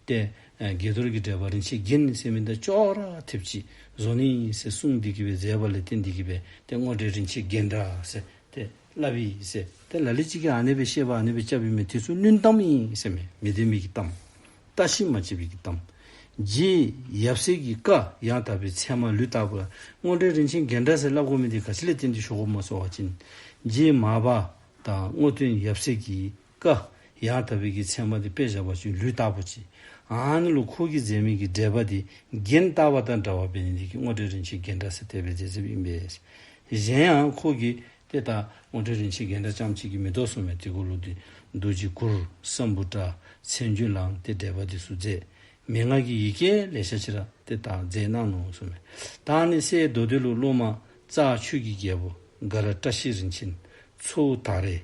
ཏེ་ཨེ་དགྱེས་རྡོར་གྱི་འགྲེལ་པ་རིན་ཆེན་རྒྱན་ཟེར་མི་འདི་ཅོག་ར་འཐདཔ་ཅིག་བཟོ་ནི་ཟེར་གསུངས་ཏེ་གིས་སྦེ་མཛད་པ་ལས་བརྟེན་ཏེ་གིས་སྦེ་ཏེ་རྔོག་འདྲེ་རིན་ཆེན་རྒྱན་འདྲ་ཟེར་ཏེ་སླབ་ཨིན་ཟེར། ཏེ་ལ་ལུ་ཅིག་གིས་ཨ་ནི་སྦེ་བཤད་པ་ཨ་ནི་སྦེ་རྐྱབ་ཨིན་མས། དེ་ཚུ་བླུན་གཏམ་ཨིན་ཟེར་མས། མི་བདེན་པའི་གི་གཏམ། བརྟག་ཞིབ་མ་བྱས་པའི་གི་གཏམ། རྗེ་ཡབ་སྲས་ཀྱི་བཀའ་ཡང་དག་པའི་ཚད་མ་ལུས་བཏགས་པ། རྔོག་འདྲེ་རིན་ཆེན་རྒྱན་འདྲ་ཟེར་སླབ་དགོ་མི་འདི་ག་ཅི་ལས་བརྟེན་ཏེ་ཞུ་དགོཔ་སྨོ་ཟེར་བ་ཅིན་རྗེ་མར་པ་དང་རྔོག་སྟོན་ཡབ་སྲས་ཀྱི་བཀའ་ཡང་དག་པའི་གི་ཚད་མ་འདི་དཔེ་བཞག་པ་ཅིན་ལུས་བཏགས་པོ་ཅིག། ཨ་ནི་ལུ་ཁོ་གིས་མཛད་མི་གི་འགྲེལ་པ་འདི་རྒྱན་བཏགས་པ་དང་འདྲ་བ་འབད་ནི་འདི་གིས་རྔོག་འདྲེ་རིན་ཆེན་རྒྱན་འདྲ་ཟེར་དེ་སྦེ་མཛད་མཛདཔ་ཨིན་པས། གཞན་ཡང་ཁོ་གིས་ཏེ་ད་རྔོག་འདྲེ་རིན་ཆེན་རྒྱན་འདྲ་རྐྱངམ་གཅིག་གིས་མི་དོ་གསུངས་མས། དེ་གུ་ལུ་འདི་རྡོ་རྗེ་གུར་སམ་བྷོ་ཊ་མཚན་བརྗོད་ལའང་ཏེ་འགྲེལ་པ་འདི་ཚུ་མཛད། མན་ངག་གི་ཡི་གེ་ལེ་ཤ་ཅིག་ར་ཏེ་ད་མཛད་གནང་ནུག་གསུངས་མས། ད་ཨ་ནི་སྲས་མདོ་སྡེ་ལུ་སློབ་མ་རྩ་ཆོས་ཀྱི་རྒྱལ་པོ་མགར་བཀྲ་ཤིས་རིན་ཆེན། ཚོ་བོ་དར་རས།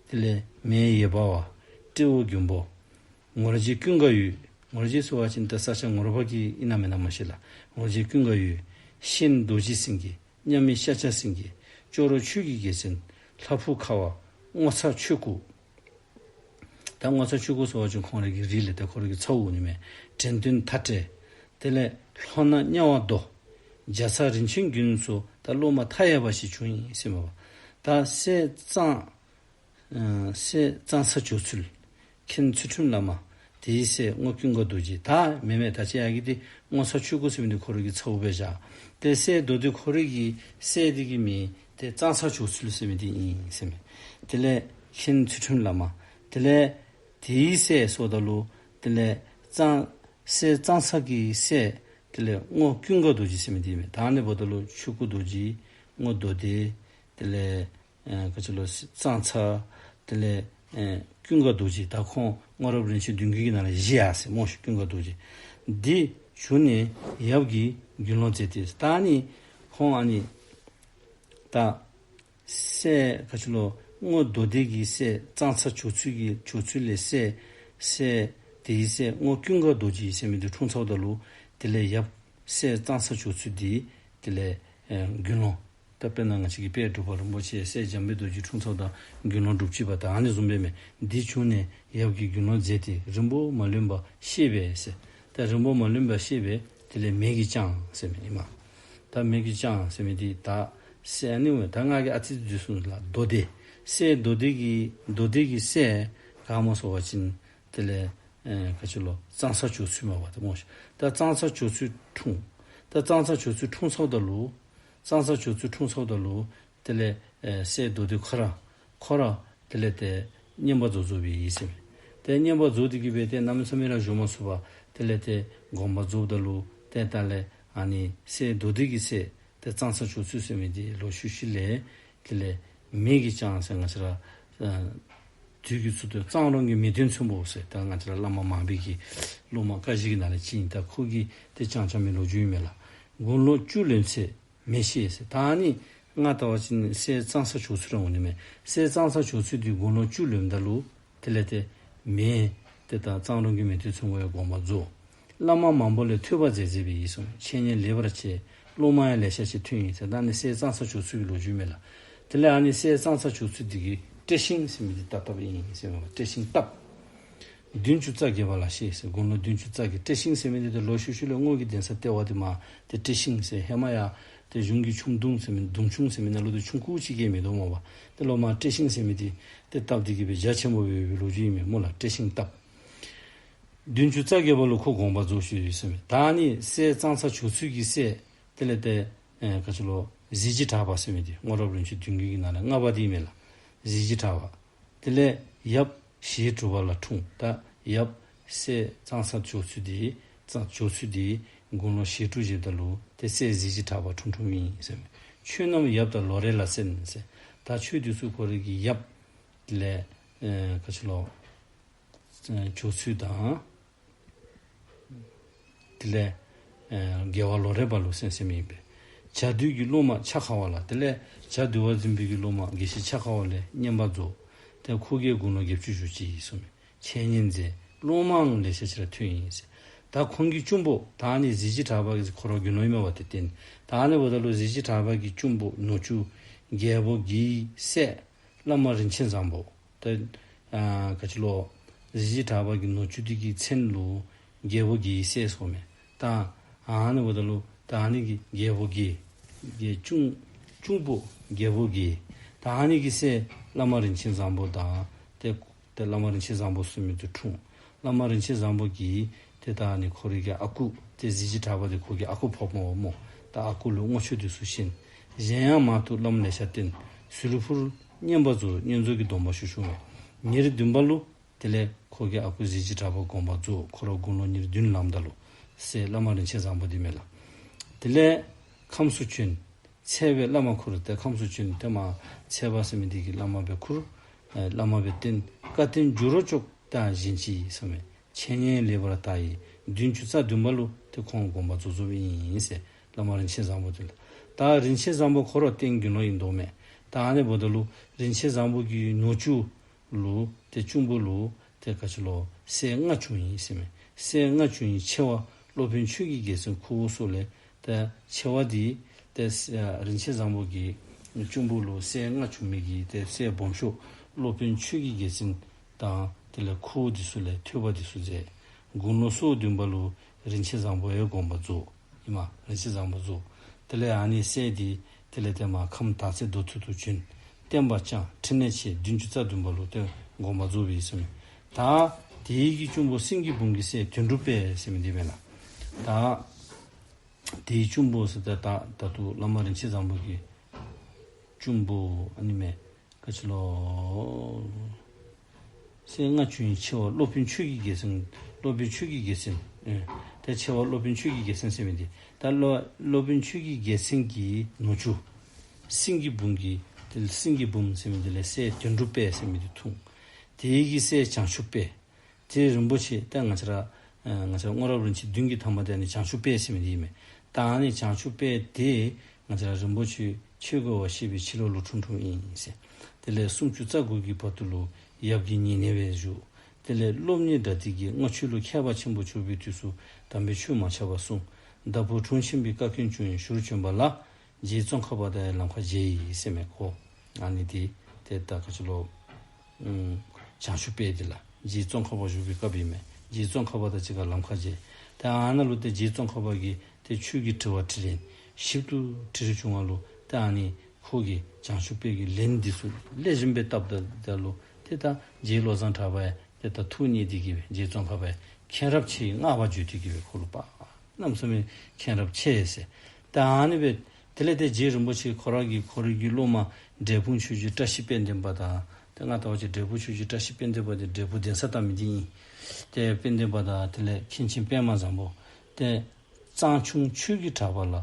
དེ་ལས་མེ་ཡེར་པ་བ། སྤྲེའུ་མགོན་པོ། ངོར་རྗེ་ཀུན་དགའ་འོད། ངོར་རྗེ་ཟེར་བ་ཅིན་ད་ས་སྐྱ་ངོར་པ་གི་ཨིན་ན་མེན་ན་མ་ཤེས་ལགས། ངོར་རྗེ་ཀུན་དགའ་འོད། གཤེན་རྡོ་རྗེ་སེང་གེ། མཉམ་མེད་ཤཱཀྱ་སེང་གེ། ཅོག་རོ་ཆོས་ཀྱི་རྒྱལ་མཚན། ལྷ་ཕུ་ཁ་བ། རྔོག་ཚ་ཆོས་སྐུ། ད་རྔོག་ཚ་ཆོས་སྐུ་ཟེར་བ་ཅིན་ཁོང་རའི་གི་རིགས་ལས་ད་ཁོ་རའི་གི་ཚ་བོ་ནི་མས། དྲན་སྟོན་མཐའ་བྲལ། དེ་ལས་ལྷོ་ནག་དམྱལ་བ་རྡོ། རྒྱ་ཚ་རིན་ཆེན་མགོན་སོགས་ད་སློབ་མ་མཐའ་ཡས་པ་ཞིག་བྱུང་ཡི་ཟེར་མས་པ། ད་སྲས་གཙང་ཨ་སྲས་གཙང་ཚ་སྦྱོར་ཚུལ། མཁན་ཚུལ་ཁྲིམས་བླ་མ། དེའི་སྲས་སྔོ་ཀུན་དགའ་རྡོ་རྗེ། ད་མེན་མེན། ད་ཅི་ཡར་གྱི་འདི་སྔོ་ཚ་ཆོས་སྐུ་ཟེར་མི་འདི་ཁོ་རའི་གི་ཚཝ་སྦེ་བཞག། ཏེ་སྲས་མདོ་སྡེ་ཁོ་རའི་གི་སྲས་འདི་གི་མིང་ཏེ་གཙང་ཚ་སྦྱོར་ཚུལ་ཟེར་མི་འདི་ཨིན་ཟེར་མས། དེ་ལས་མཁན་ཚུལ་ཁྲིམས་བླ་མ། དེ་ལས་དེའི་སྲས་ཟེརཝ་ད་ལུ་དེ་ལས་གཙང་སྲས་གཙང་ཚ་གི་སྲས་དེ་ལས་སྔོ་ཀུན་དགའ་རྡོ་རྗེ་ཟེར་མི་འདི་མས། ད་ཨ་ནི་འབདཝ་ད་ལུ་ཆོས་སྐུ་རྡོ་རྗེ་སྔོ་མདོ་སྡེ་དེ་ལས་ཨེ་ག་ཅི་ལོ་གཙང་ཚ་དེ་ལས་ཨེ་ཀུན་དགའ་རྡོ་རྗེ། ད་ཁོང་སྔོ་རབས་རིན་ཆེན་བདུན་བརྒྱུད་ཀྱི་ནང་ལས་བཞི་ཡར་སྲས་སྨོ་ཤིག། ཀུན་དགའ་རྡོ་རྗེ་འདི་བྱོན་ནས་ཡབ་ཀྱི་དགེ་སློང་མཛད་དེ། ད་ཨ་ནི་ཁོང་ཨ་ནི་ད་སྲས་ག་ཅི་ལོ་སྔོ་མདོ་སྡེ་གི་སྲས་གཙང་ཚ་སྦྱོར་ཚུལ་གྱི་སྦྱོར་ཚུལ་ལས་སྲས་སྲས་དེའི་སྲས་སྔོ་ཀུན་དགའ་རྡོ་རྗེ་ཟེར་མི་འདི་འཁྲུངས་ཚརཝ་ད་ལུ་དེ་ལས་ཡབ་སྲས་གཙང་ཚ་སྦྱོར་ཚུལ་འདི་དེ་ལས་ཨེ་དགེ་སློང་། ད་དཔེར་ན་ང་བཅས་ཀྱི་དཔལ་འབྲུག་པ་རིན་པོ་ཆེ་སྲས་འཇམ་དཔལ་རྡོ་རྗེ་འཁྲུངས་ཚརཝ་ད་དགེ་སློང་སྒྲུབ་ཅི་པ་ད་ཨ་ནི་བཟུམ་སྦེ་མས། འདི་བྱོན་ནས་ཡབ་ཀྱི་དགེ་སློང་མཛད་དེ་རིང་པོ་མ་ལོན་པར་གཤེགས་པས་ཟེར། ད་རིང་པོ་མ་ལོན་པར་གཤེགས་པས། དེ་ལས་མེ་གིས་བསྐྱངས་ཟེར་མི་ཨིན་མས། ད་མེ་གིས་བསྐྱངས་ཟེར་མི་འདི་ད་སྲས་ཨ་ནི་འོ་ད་ང་གིས་ཨ་ཙི་ཅིག་གསུངས་ལགས། མདོ་སྡེ་སྲས་མདོ་སྡེ་གི་མདོ་སྡེ་གི་སྲས་ག་སྨོ་ཟེར་བ་ཅིན་དེ་ལས་ཨེ་ག་ཅི་ལོ་གཙང་ཚ་སྦྱོར་ཚུལ་མས་པ་ད་སྨོ་ཤིག། ད་གཙང་ཚ་སྦྱོར་ཚུལ་འཁྲུངས། ད་གཙང་ཚ་སྦྱོར་ཚུལ་འཁྲུངས་ཚརཝ་ད་ལུ་གཙང་ཚ་སྦྱོར་ཚུལ་འཁྲུངས་ཚརཝ་ད་ལུ་དེ་ལས་ཨེ་སྲས་མདོ་སྡེ་ཁོ་ར་ཁོ་ར་དེ་ལས་ཏེ་བསྙེན་པར་རྫོགས་རྫོགསཔ་ཨིན་ཟེར་མས། ཏེ་བསྙེན་པར་རྫོགས་ཏེ་གི་སྦེ་ཏེ་གནམ་མེད་ས་མེད་ར་བཞུགས་མ་ཚུགས་པར་དེ་ལས་ཏེ་དགོངས་པ་རྫོགསཔ་ད་ལུ་ཏེ་ད་ལས་ཨ་ནི་སྲས་མདོ་སྡེ་གི་སྲས་ཏེ་གཙང་ཚ་སྦྱོར་ཚུལ་ཟེར་མི་འདི་ལོག་ཤུལ་ཤུལ་ལས་དེ་ལས་མེ་གིས་བསྐྱངས་ཟེར། ང་བཅས་ར་ཨ་དུས་ཀྱི་ཚུལ་དུ་གཙང་རོང་གི་མེས་སྟོན་ཚོན་པོ་ཟེར། ད་ང་བཅས་ར་བླ་མ་མང་པོའི་གི་སློབ་མ་བཀའ་བཞི་གི་ནང་ལས་གཅིག་ཨིན། ད་ཁོ་གིས་ཏེ་བསྐྱངས་བསྐྱངས་མི་ལོ་རྒྱུས་ཨིན་མས་ལགས། དགུང་ལོ་བཅུ་ལོན་ཚེ་མེ་ཤི་ཟེར། ད་ཨ་ནི་ང་ལྟ་བ་ཅིན་སྲས་གཙང་ཚ་སྦྱོར་ཚུལ་ར་འོང་ནི་མས། སྲས་གཙང་ཚ་སྦྱོར་ཚུལ་འདི་དགུང་ལོ་བཅུ་ལོནམ་ད་ལུ་དེ་ལས་ཏེ་མེ་ཏེ་ད་གཙང་རོང་གི་མེས་སྟོན་ཚོན་པོ་ཡང་དགོངས་པ་རྫོགས། བླ་མ་མང་པོ་ལས་ཐོས་པ་མཛད་མཛདཔ་ཨིན་གསུངས། འཆད་ཉན་ལེགས་པར་བྱས། སློབ་མ་ཡང་ལེ་ཤ་ཅིག་ཐོན་ཡི་ཟེར། ད་ཨ་ནི་སྲས་གཙང་ཚ་སྦྱོར་ཚུལ་གྱི་ལོ་རྒྱུས་མས་ལགས། དེ་ལས་ཨ་ནི་སྲས་གཙང་ཚ་སྦྱོར་ཚུལ་འདི་གིས་བཀྲེས་ཤིང་ཟེར་མི་འདི་བཏབ་བཏབཔ་ཨིན་ཟེར་མས། བཀྲེས་ཤིང་བཏབ། བདུན་ཅུ་རྩ་བརྒྱད་པ་ལ་གཤེགས་ཟེར། དགུང་ལོ་བདུན་ཅུ་རྩ་བརྒྱད། བཀྲེས་ཤིང་ཟེར་མི་འདི་ཏེ་ལོག་ཤུལ་ཤུལ་ལས་སྔོ་གི་གདན་ས་ལྟེ་བ་འདི་མར་ཏེ་བཀྲེས་ཤིང་ཟེར། ཧེ་མ་ཡང་ཏེ་གཞུང་གི་ཁྱུང་བརྡུང་ཟེར་མི་བརྡུང་ཁྱུང་ཟེར་མི་ནང་ལུ་ཏེ་ཁྱུང་ཀུ་ཅིག་གིས་མི་བརྡུང་མས་པ། ཏེ་ལོག་མར་བཀྲེས་ཤིང་ཟེར་མི་འདི་ཏེ་བཏབ་སྟེ་གི་སྦེ་རྒྱ་ཆེན་པོ་སྦེ་སྦེ་ལོ་རྒྱུས་ཨིན་མས་སྨོ་ལགས། བཀྲེས་ཤིང་བཏབ། བདུན་ཅུ་རྩ་བརྒྱད་པ་ལུ་ཁོ་དགོངས་པ་རྫོགས་ཞུ་ཡི་ཟེར་མས། ད་ཨ་ནི་སྲས་གཙང་ཚ་སྦྱོར་ཚུལ་གྱི་སྲས་དེ་ལས་ཏེ་ཨེ་ག་ཅི་ལོ་གཟི་བརྗིད་གྲགས་པ་ཟེར་མི་འདི་སྔོ་རབས་རིན་ཆེན་བདུན་བརྒྱུད་ཀྱི་ནང་ལས་ལྔ་པ་འདི་ཨིན་མས་ལགས། གཟི་བརྗིད་གྲགས་པ། དེ་ལས་ཡབ་ཞེ་དྲུག་པ་ལ་འཁྲུངས། ད་ཡབ་སྲས་གཙང་ཚ་སྦྱོར་ཚུལ་འདི་གཙང་སྦྱོར་ཚུལ་འདི་དགུང་ལོ་ཞེ་དྲུག་བཞེསཔ་ད་ལུ་ཏེ་སྲས་གཟི་བརྗིད་གྲགས་པ་འཁྲུངས་འཁྲུངསམ་ཨིན་ཟེར་མས། ཆོས་རྣམས་ཡབ་དང་ལོ་རེ་ལ་གསན་ཟེར། ད་ཆོས་འདི་ཚུ་ཁོ་རའི་གི་ཡབ་ལས་ཨེ་ག་ཅི་ལོ་ཨེ་སྦྱོར་ཚུལ་དང་དེ་ལས་ཨེ་རྒྱལ་བ་ལོ་རེ་པ་ལུ་གསན་གསནམ་ཨིན་པས། བྱ་འདུལ་གྱི་སློབ་མ་ཕྱག་འཁར་བ་ལ། དེ་ལས་བྱ་འདུལ་བ་འཛིན་པའི་གི་སློབ་མ་དགེ་བཤེས་ཕྱག་འཁར་བ་ལས་བསྙེན་པར་རྫོགས། ཏེ་ཁོ་གིས་དགུང་ལོ་བརྒྱད་ཅུ་བཞུགས་ཅི་ཨིན་གསུངས་མས། འཆད་ཉན་མཛད། སློབ་མའང་ལེ་ཤ་ཅིག་ར་ཐོན་ཡི་ཟེར། ད་ཁོང་གི་གཅུང་པོ་ད་ཨ་ནི་གཟི་བརྗིད་གྲགས་པ་གིས་ཁོ་ར་དགེ་སློང་ཨིན་མས་པ་ཏེ་བརྟེན། ད་ཨ་ནི་འབདཝ་ད་ལུ་གཟི་བརྗིད་གྲགས་པ་གི་གཅུང་པོ་ནུ་གཅུང་རྒྱལ་པོ་དགེ་བའི་སྲས་བླ་མ་རིན་ཆེན་བཟང་པོ། ཏེ་ཨ་ག་ཅི་ལོ་གཟི་བརྗིད་གྲགས་པ་གི་ནུ་གཅུང་འདི་གི་མཚན་ལུ་རྒྱལ་པོ་དགེ་བའི་སྲས་ཟེར་མས། ད་ཨ་ནི་འབདཝ་ད་ལུ་ད་ཨ་ནི་གི་རྒྱལ་པོ་དགེ་གི་གཅུང་གཅུང་པོ་རྒྱལ་པོ་དགེ། ད་ཨ་ནི་གི་སྲས་བླ་མ་རིན་ཆེན་བཟང་པོ་དང་ཏེ་ཏེ་བླ་མ་རིན་ཆེན་བཟང་པོ་ཟེར་མི་འདི་འཁྲུངས། བླ་མ་རིན་ཆེན་བཟང་པོ་གིས་ཏེ་ད་ཨ་ནི་ཁོ་རའི་གི་ཨ་ཁུ་ཏེ་གཟི་བརྗིད་གྲགས་པ་འདི་ཁོ་གི་ཨ་ཁུ་ཕོགཔ་སྨོ་སྨོ། ད་ཨ་ཁུ་ལུ་བསྔོ་ཆོས་འདི་ཚུ་བཞེས། གཞན་ཡང་མང་དུ་བླམ་ལེ་ཤ་བསྟེན། ཟུལ་ཕུར་བསྙེན་པར་རྫོགས། བསྙེན་རྫོགས་ཀྱི་སྡོམ་པ་ཞུ་ཞུཝ་མས། ཉེར་བདུན་པ་ལུ་དེ་ལས་ཁོ་གི་ཨ་ཁུ་གཟི་བརྗིད་གྲགས་པ་དགོངས་པ་རྫོགས། ཁོ་ར་དགུང་ལོ་ཉེར་བདུན་ལངམ་ད་ལུ་སྲས་བླ་མ་རིན་ཆེན་བཟང་པོ་འདི་མས་ལགས། དེ་ལས་ཁམས་སུ་བྱོན། ཚལ་པའི་བླ་མ་ཁུར། ཏེ་ཁམས་སུ་བྱོན་ཏེ་མར་ཚལ་པ་ཟེར་མི་འདི་གི་བླ་མ་སྦེ་ཁུར། ཨེ་བླ་མ་སྦེ་བསྟེན། བཀའ་བསྟན་འགྱུར་བ་ཅོག་དང་བཞིན་ཅིག་ཟེར་མས། འཆད་ཉན་ལེགས་པར་དར་ཡི། བདུན་ཅུ་རྩ་བདུན་པ་ལུ་ཏེ་ཁོང་དགོངས་པ་རྫོགས་རྫོགསཔ་ཨིན་ཟེར་བླ་མ་རིན་ཆེན་བཟང་པོ་འདི་ལགས། ད་རིན་ཆེན་བཟང་པོ་ཁོ་ར་བསྟེན་དགེ་སློང་ཨིན་དོ་མས། ད་ཨ་ནི་འབདཝ་ད་ལུ་རིན་ཆེན་བཟང་པོ་གི་ནུ་གཅུང་ལུ་ཏེ་གཅུང་པོ་ལུ་ཏེ་ག་ཅི་ལོ་སྲས་ལྔ་བྱུང་ཡི་ཟེར་མས། སྲས་ལྔ་བྱུང་ཡི། ཆེ་བ་སློབ་དཔོན་ཆོས་ཀྱི་རྒྱལ་མཚན་ཁུ་བོ་སོགས་ལས། ཏེ་ཆེ་བ་འདི་ཏེ་ཨ་རིན་ཆེན་བཟང་པོ་གི་གཅུང་པོ་ལུ་སྲས་ལྔ་བྱུང་མི་གི་ཏེ་སྲས་སྦོམ་ཤོས་སློབ་དཔོན་ཆོས་ཀྱི་རྒྱལ་མཚན་དང་དེ་ལས་ཁུ་བོ་འདི་ཚུ་ལས་ཐོས་པ་འདི་ཚུ་མཛད། དགུང་ལོ་སོ་བདུན་པ་ལུ་རིན་ཆེན་བཟང་པོ་ཡང་དགོངས་པ་རྫོགས། ཨིན་མས། རིན་ཆེན་བཟང་པོ་རྫོགས། དེ་ལས་ཨ་ནི་སྲས་འདི་དེ་ལས་ཏེ་མར་ཁམས་དར་ཚད་མདོ་སྟོད་དུ་བྱོན། བསྟན་པ་བསྐྱངས། ཕྲིན་ལས་ཆེ། བདུན་ཅུ་རྩ་བདུན་པ་ལུ་ཏེ་དགོངས་པ་རྫོགས་པའི་ཟེར་མས། ད་ དེའི་གི་གཅུང་པོ་སེང་གེ་འབུམ་གྱི་སྲས་དོན་གྲུབ་དཔལ་ཟེར་མི་འདི་མས་ལགས། ད་དེའི་གཅུང་པོ་ཟེར་ད་ད་ད་ལྟོ་བླ་མ་རིན་ཆེན་བཟང་པོ་གི་གཅུང་པོ་ཨ་ནི་མས། ག་ཅི་ལོ། སྲས་ལྔ་བྱོན་ཆེ་བ་སློབ་དཔོན་ཆོས་ཀྱི་རྒྱལ་མཚན། སློབ་དཔོན་ཆོས་ཀྱི་རྒྱལ་མཚན། ཨེ། ད་ཆེ་བ་སློབ་དཔོན་ཆོས་ཀྱི་རྒྱལ་མཚན་ཟེར་མི་འདི། ད་སློབ་སློབ་དཔོན་ཆོས་ཀྱི་རྒྱལ་མཚན་གྱི་ནུ་གཅུང་སེང་གེ་འབུམ་གྱི་དེ་སེང་གེ་འབུམ་ཟེར་མི་འདི་ལས་སྲས་དོན་གྲུབ་དཔལ་ཟེར་མི་འདི་འཁྲུངས། དེའི་གི་སྲས་བྱང་ཆུབ་དཔལ། དེ་རིན་པོ་ཆེ་ད་ང་བཅས་ར་ཨ་ང་བཅས་ར་སྔོན་རབས་རིན་ཆེན་བདུན་གྱི་ཐ་མ་དེ་ནི་བྱང་ཆུབ་དཔལ་ཟེར་མི་འདི་ཨིན་མས། ད་ཨ་ནི་བྱང་ཆུབ་དཔལ་དེ་ང་བཅས་ར་རིན་པོ་ཆེ་ཆོས་གོས་པ་ཞེས་པའི་ཕྱི་ལོགས་ལུ་འཁྲུངས་འཁྲུངསམ་ཨིན་ཟེར། དེ་ལས་སུམ་ཅུ་རྩ་དགུ་གི་བར་དུ་ལུ་ཡབ་ཀྱི་ཉེ་གནས་སྦེ་བཞུགས། དེ་ལས་སློབ་གཉེར་གྲ་སྒྲིག་གིས་བསྔོ་ཆོས་ལུ་མཁས་པ་ཆེན་པོ་གྱུར་པའི་དུས་སུ་དམ་པའི་ཆོས་མ་ཆག་པར་གསུངས། བདག་པོ་དྲུང་ཆེན་པོའི་བཀའ་བཀྱོན་བྱུང་ཡང་ཞུར་བྱོན་པ་ལ། རྗེ་ཙོང་ཁ་པ་དང་ཡང་ལམ་ཁར་མཇལ་ཡི་ཟེར་མས། ཁོ་ཨ་ནི་དེ་དེ་ད་ག་ཅི་ལོ། ཨུམ། བྱང་ཆུབ་དཔལ་དེ་ལགས། རྗེ་ཙོང་ཁ་པ་བཞུགས་པའི་སྐབས་ཨིན་མས། རྗེ་ཙོང་ཁ་པ་དང་གཅིག་ཁར་ལམ་ཁར་མཇལ། ད་ཨ་ནཱ་ལུ་ཏེ་རྗེ་ཙོང་ཁ་པ་གིས་ཏེ་ཆོས་ཀྱི་དྲི་བ་དྲིས་ལན་ཞིབ་ཏུ་དྲིས་བྱུང་བ་ལུ་ད་ཨ་ནི་ཁོ་གིས་བྱང་ཆུབ་དཔལ་གྱི་ལན་འདི་ཚུ་ལེགས་ཤོམ་སྦེ་བཏབ་ད་ད་ལུ་ཏེ་ད་རྗེ་བློ་བཟང་གྲགས་པ་ཡང་ཏེ་ད་ཐུགས་མཉེས་ཏེ་གིས་སྦེ་རྗེ་ཙོང་ཁ་པ་ཡང་མཁྱེན་རབ་ཆེ་བསྔགས་པ་བརྗོད་དེ་གིས་སྦེ་ཁོ་ལུ་དཔག་གནམ་མེད་ས་མེད་མཁྱེན་རབ་ཆེ་ཟེར། ད་ཨ་ནི་སྦེ་དེ་ལས་ཏེ་རྗེ་རིན་པོ་ཆེ་ཁོ་ར་གི་ཁོ་རའི་གི་སློབ་མ་འབྲས་སྤུངས་ཆོས་རྗེ་བཀྲ་ཤིས་དཔལ་ལྡན་པ་དང་ཏེ་ང་ལྟ་བ་ཅིན་འབྲས་སྤུངས་ཆོས་རྗེ་བཀྲ་ཤིས་དཔལ་ལྡན་པ་དེ་འབྲས་སྤུངས་གདན་ས་བཏབ་མི་འདི་ཨིན། ཏེ་དཔལ་ལྡན་པ་དང་དེ་ལས་མཁན་ཆེན་པདྨ་བཟང་པོ་ཏེ་གཙང་ཆུང་ཆོས་ཀྱི་གྲགས་པ་ལ་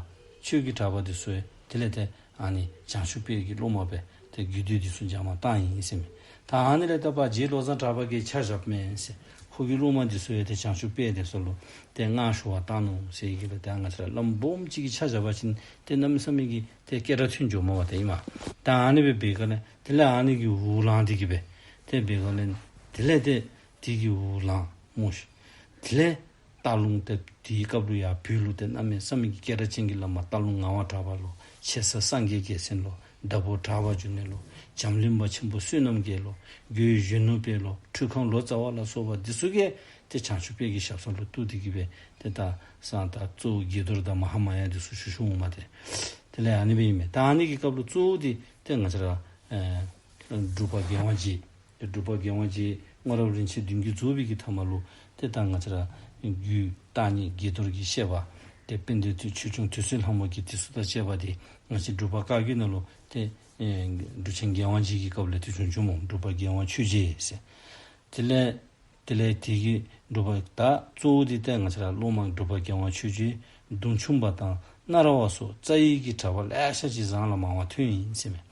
ཆོས་ཀྱི་གྲགས་པ་འདི་ཚུ་ཡང་དེ་ལས་ཏེ་ཨ་ནི་བྱང་ཆུབ་དཔལ་གྱི་སློབ་མ་སྦེ་ཏེ་རྒྱུད་སྡེ་འདི་ཚུ་སྦྱང་བར་བཏང་ཡི་ཟེར་མས། ད་ཨ་ནི་ལས་ད་པ་རྗེ་བློ་བཟང་གྲགས་པ་གིས་ཆ་བཞགཔ་མས་ཟེར། ཁོ་གི་སློབ་མ་འདི་ཚུ་ཡང་ཏེ་བྱང་ཆུབ་དཔལ་དེ་ཚུ་ལུ་ཏེ་མངའ་ཞུ་བར་བཏང་ནུག་ཟེར་གི་ལས་ཏེ་ང་བཅས་ར་བླམ་སྦོམ་ཅིག་གིས་ཆ་བཞག་པ་ཅིན་ཏེ་གནམ་མེད་ས་མེད་ཀྱི་ཏེ་སྐད་གྲགས་ཐོན་འགྱོཝ་མས་པ་ཏེ་ཨིན་མས། ད་ཨ་ནི་སྦེ་འབད་ག་ལས་དེ་ལས་ཨ་ནི་གི་འུར་ལངས་ཏེ་གིས་སྦེ་ཏེ་འབད་ག་ལས་དེ་ལས་ཏེ་དེ་གི་འུར་ལངས་སྨོ་ཤིག། དེ་ལས་སྟག་ལུང་ཏེ་དེའི་སྐབས་ལུ་ཡང་བོད་ལུ་ཏེ་གནམ་མེད་ས་མེད་ཀྱི་སྐད་གྲགས་ཅན་གྱི་བླ་མ་སྟག་ལུང་ངག་དབང་གྲགས་པ་ལོ། ཆེ་ས་སངས་རྒྱས་རྒྱལ་མཚན་ལོ། ཟླ་ཕོགས་གྲགས་པ་འབྱུང་གནས་ལོ། འཇམ་གླིང་པ་ཆེན་པོ་བསོད་ནམས་རྒྱལ་ལོ། རྒོད་གཞོན་ནུ་དཔལ་ལོ། ཁྲུས་ཁང་ལོ་ཙཱ་བ་ལ་སོགས་པ་འདི་ཚུ་གིས་ཏེ་བྱང་ཆུབ་དཔལ་གྱི་ཞབས་ས་ལུ་གཏུགས་ཏེ་གིས་སྦེ་ཏེ་ད་སང་ད་གཙོ་བོ་དགྱེས་རྡོར་དང་མ་ཧཱ་མཱ་ཡ་འདི་ཚུ་ཞུ་ཞུཝ་མས་ཏེ། དེ་ལས་ཨ་ནི་སྦེ་ཨིན་མས། ད་ཨ་ནི་གི་སྐབས་ལུ་གཙོ་བོ་འདི་ཏེ་ང་བཅས་ར་ཨེ་འབྲུག་པ་རྒྱལ་དབང་རྗེ། ཏེ་འབྲུག་པ་རྒྱལ་དབང་རྗེ་སྔོན་རབས་རིན་ཆེན་བདུན་བརྒྱུད་རྫོགས་པའི་གི་ཐ་མ་ལུ་ཏེ་ད་ང་བཅས་ར་རྒྱུད་བརྟག་གཉིས་དགྱེས་རྡོར་གྱི་བཤད་པ་ཏེ་དཔལ་ལྡན་དུས་ཆོས་སྐྱོང་དུད་སོལ་ལྷ་མོ་གི་དེ་ཚུ་དང་བཅས་པ་འདི་ང་བཅས་འབྲུག་པ་བཀའ་བརྒྱུད་ནང་ལུ་ཏེ་ཨེ་འབྲུག་ཆེན་རྒྱལ་དབང་རྗེ་གི་སྐབས་ལས་ཏེ་བྱུང་བྱུངམ་སྨོ། འབྲུག་པ་རྒྱལ་དབང་ཆོས་རྗེ་ཟེར། དེ་ལས་དེ་ལས་དེ་གི་འབྲུག་པ་ད་གཙོ་བོ་འདི་ཏེ་ང་བཅས་ར་སློབ་མ་འབྲུག་པ་རྒྱལ་དབང་ཆོས་རྗེ་གདུང་ཆུང་པ་དང་སྣ་ར་བ་སོགས་རྩ་བའི་གི་གྲགས་པ་ལེ་ཤ་ཅིག་བཟང་ལ་མང་བ་ཐོན་ཡི་ཟེར་མས།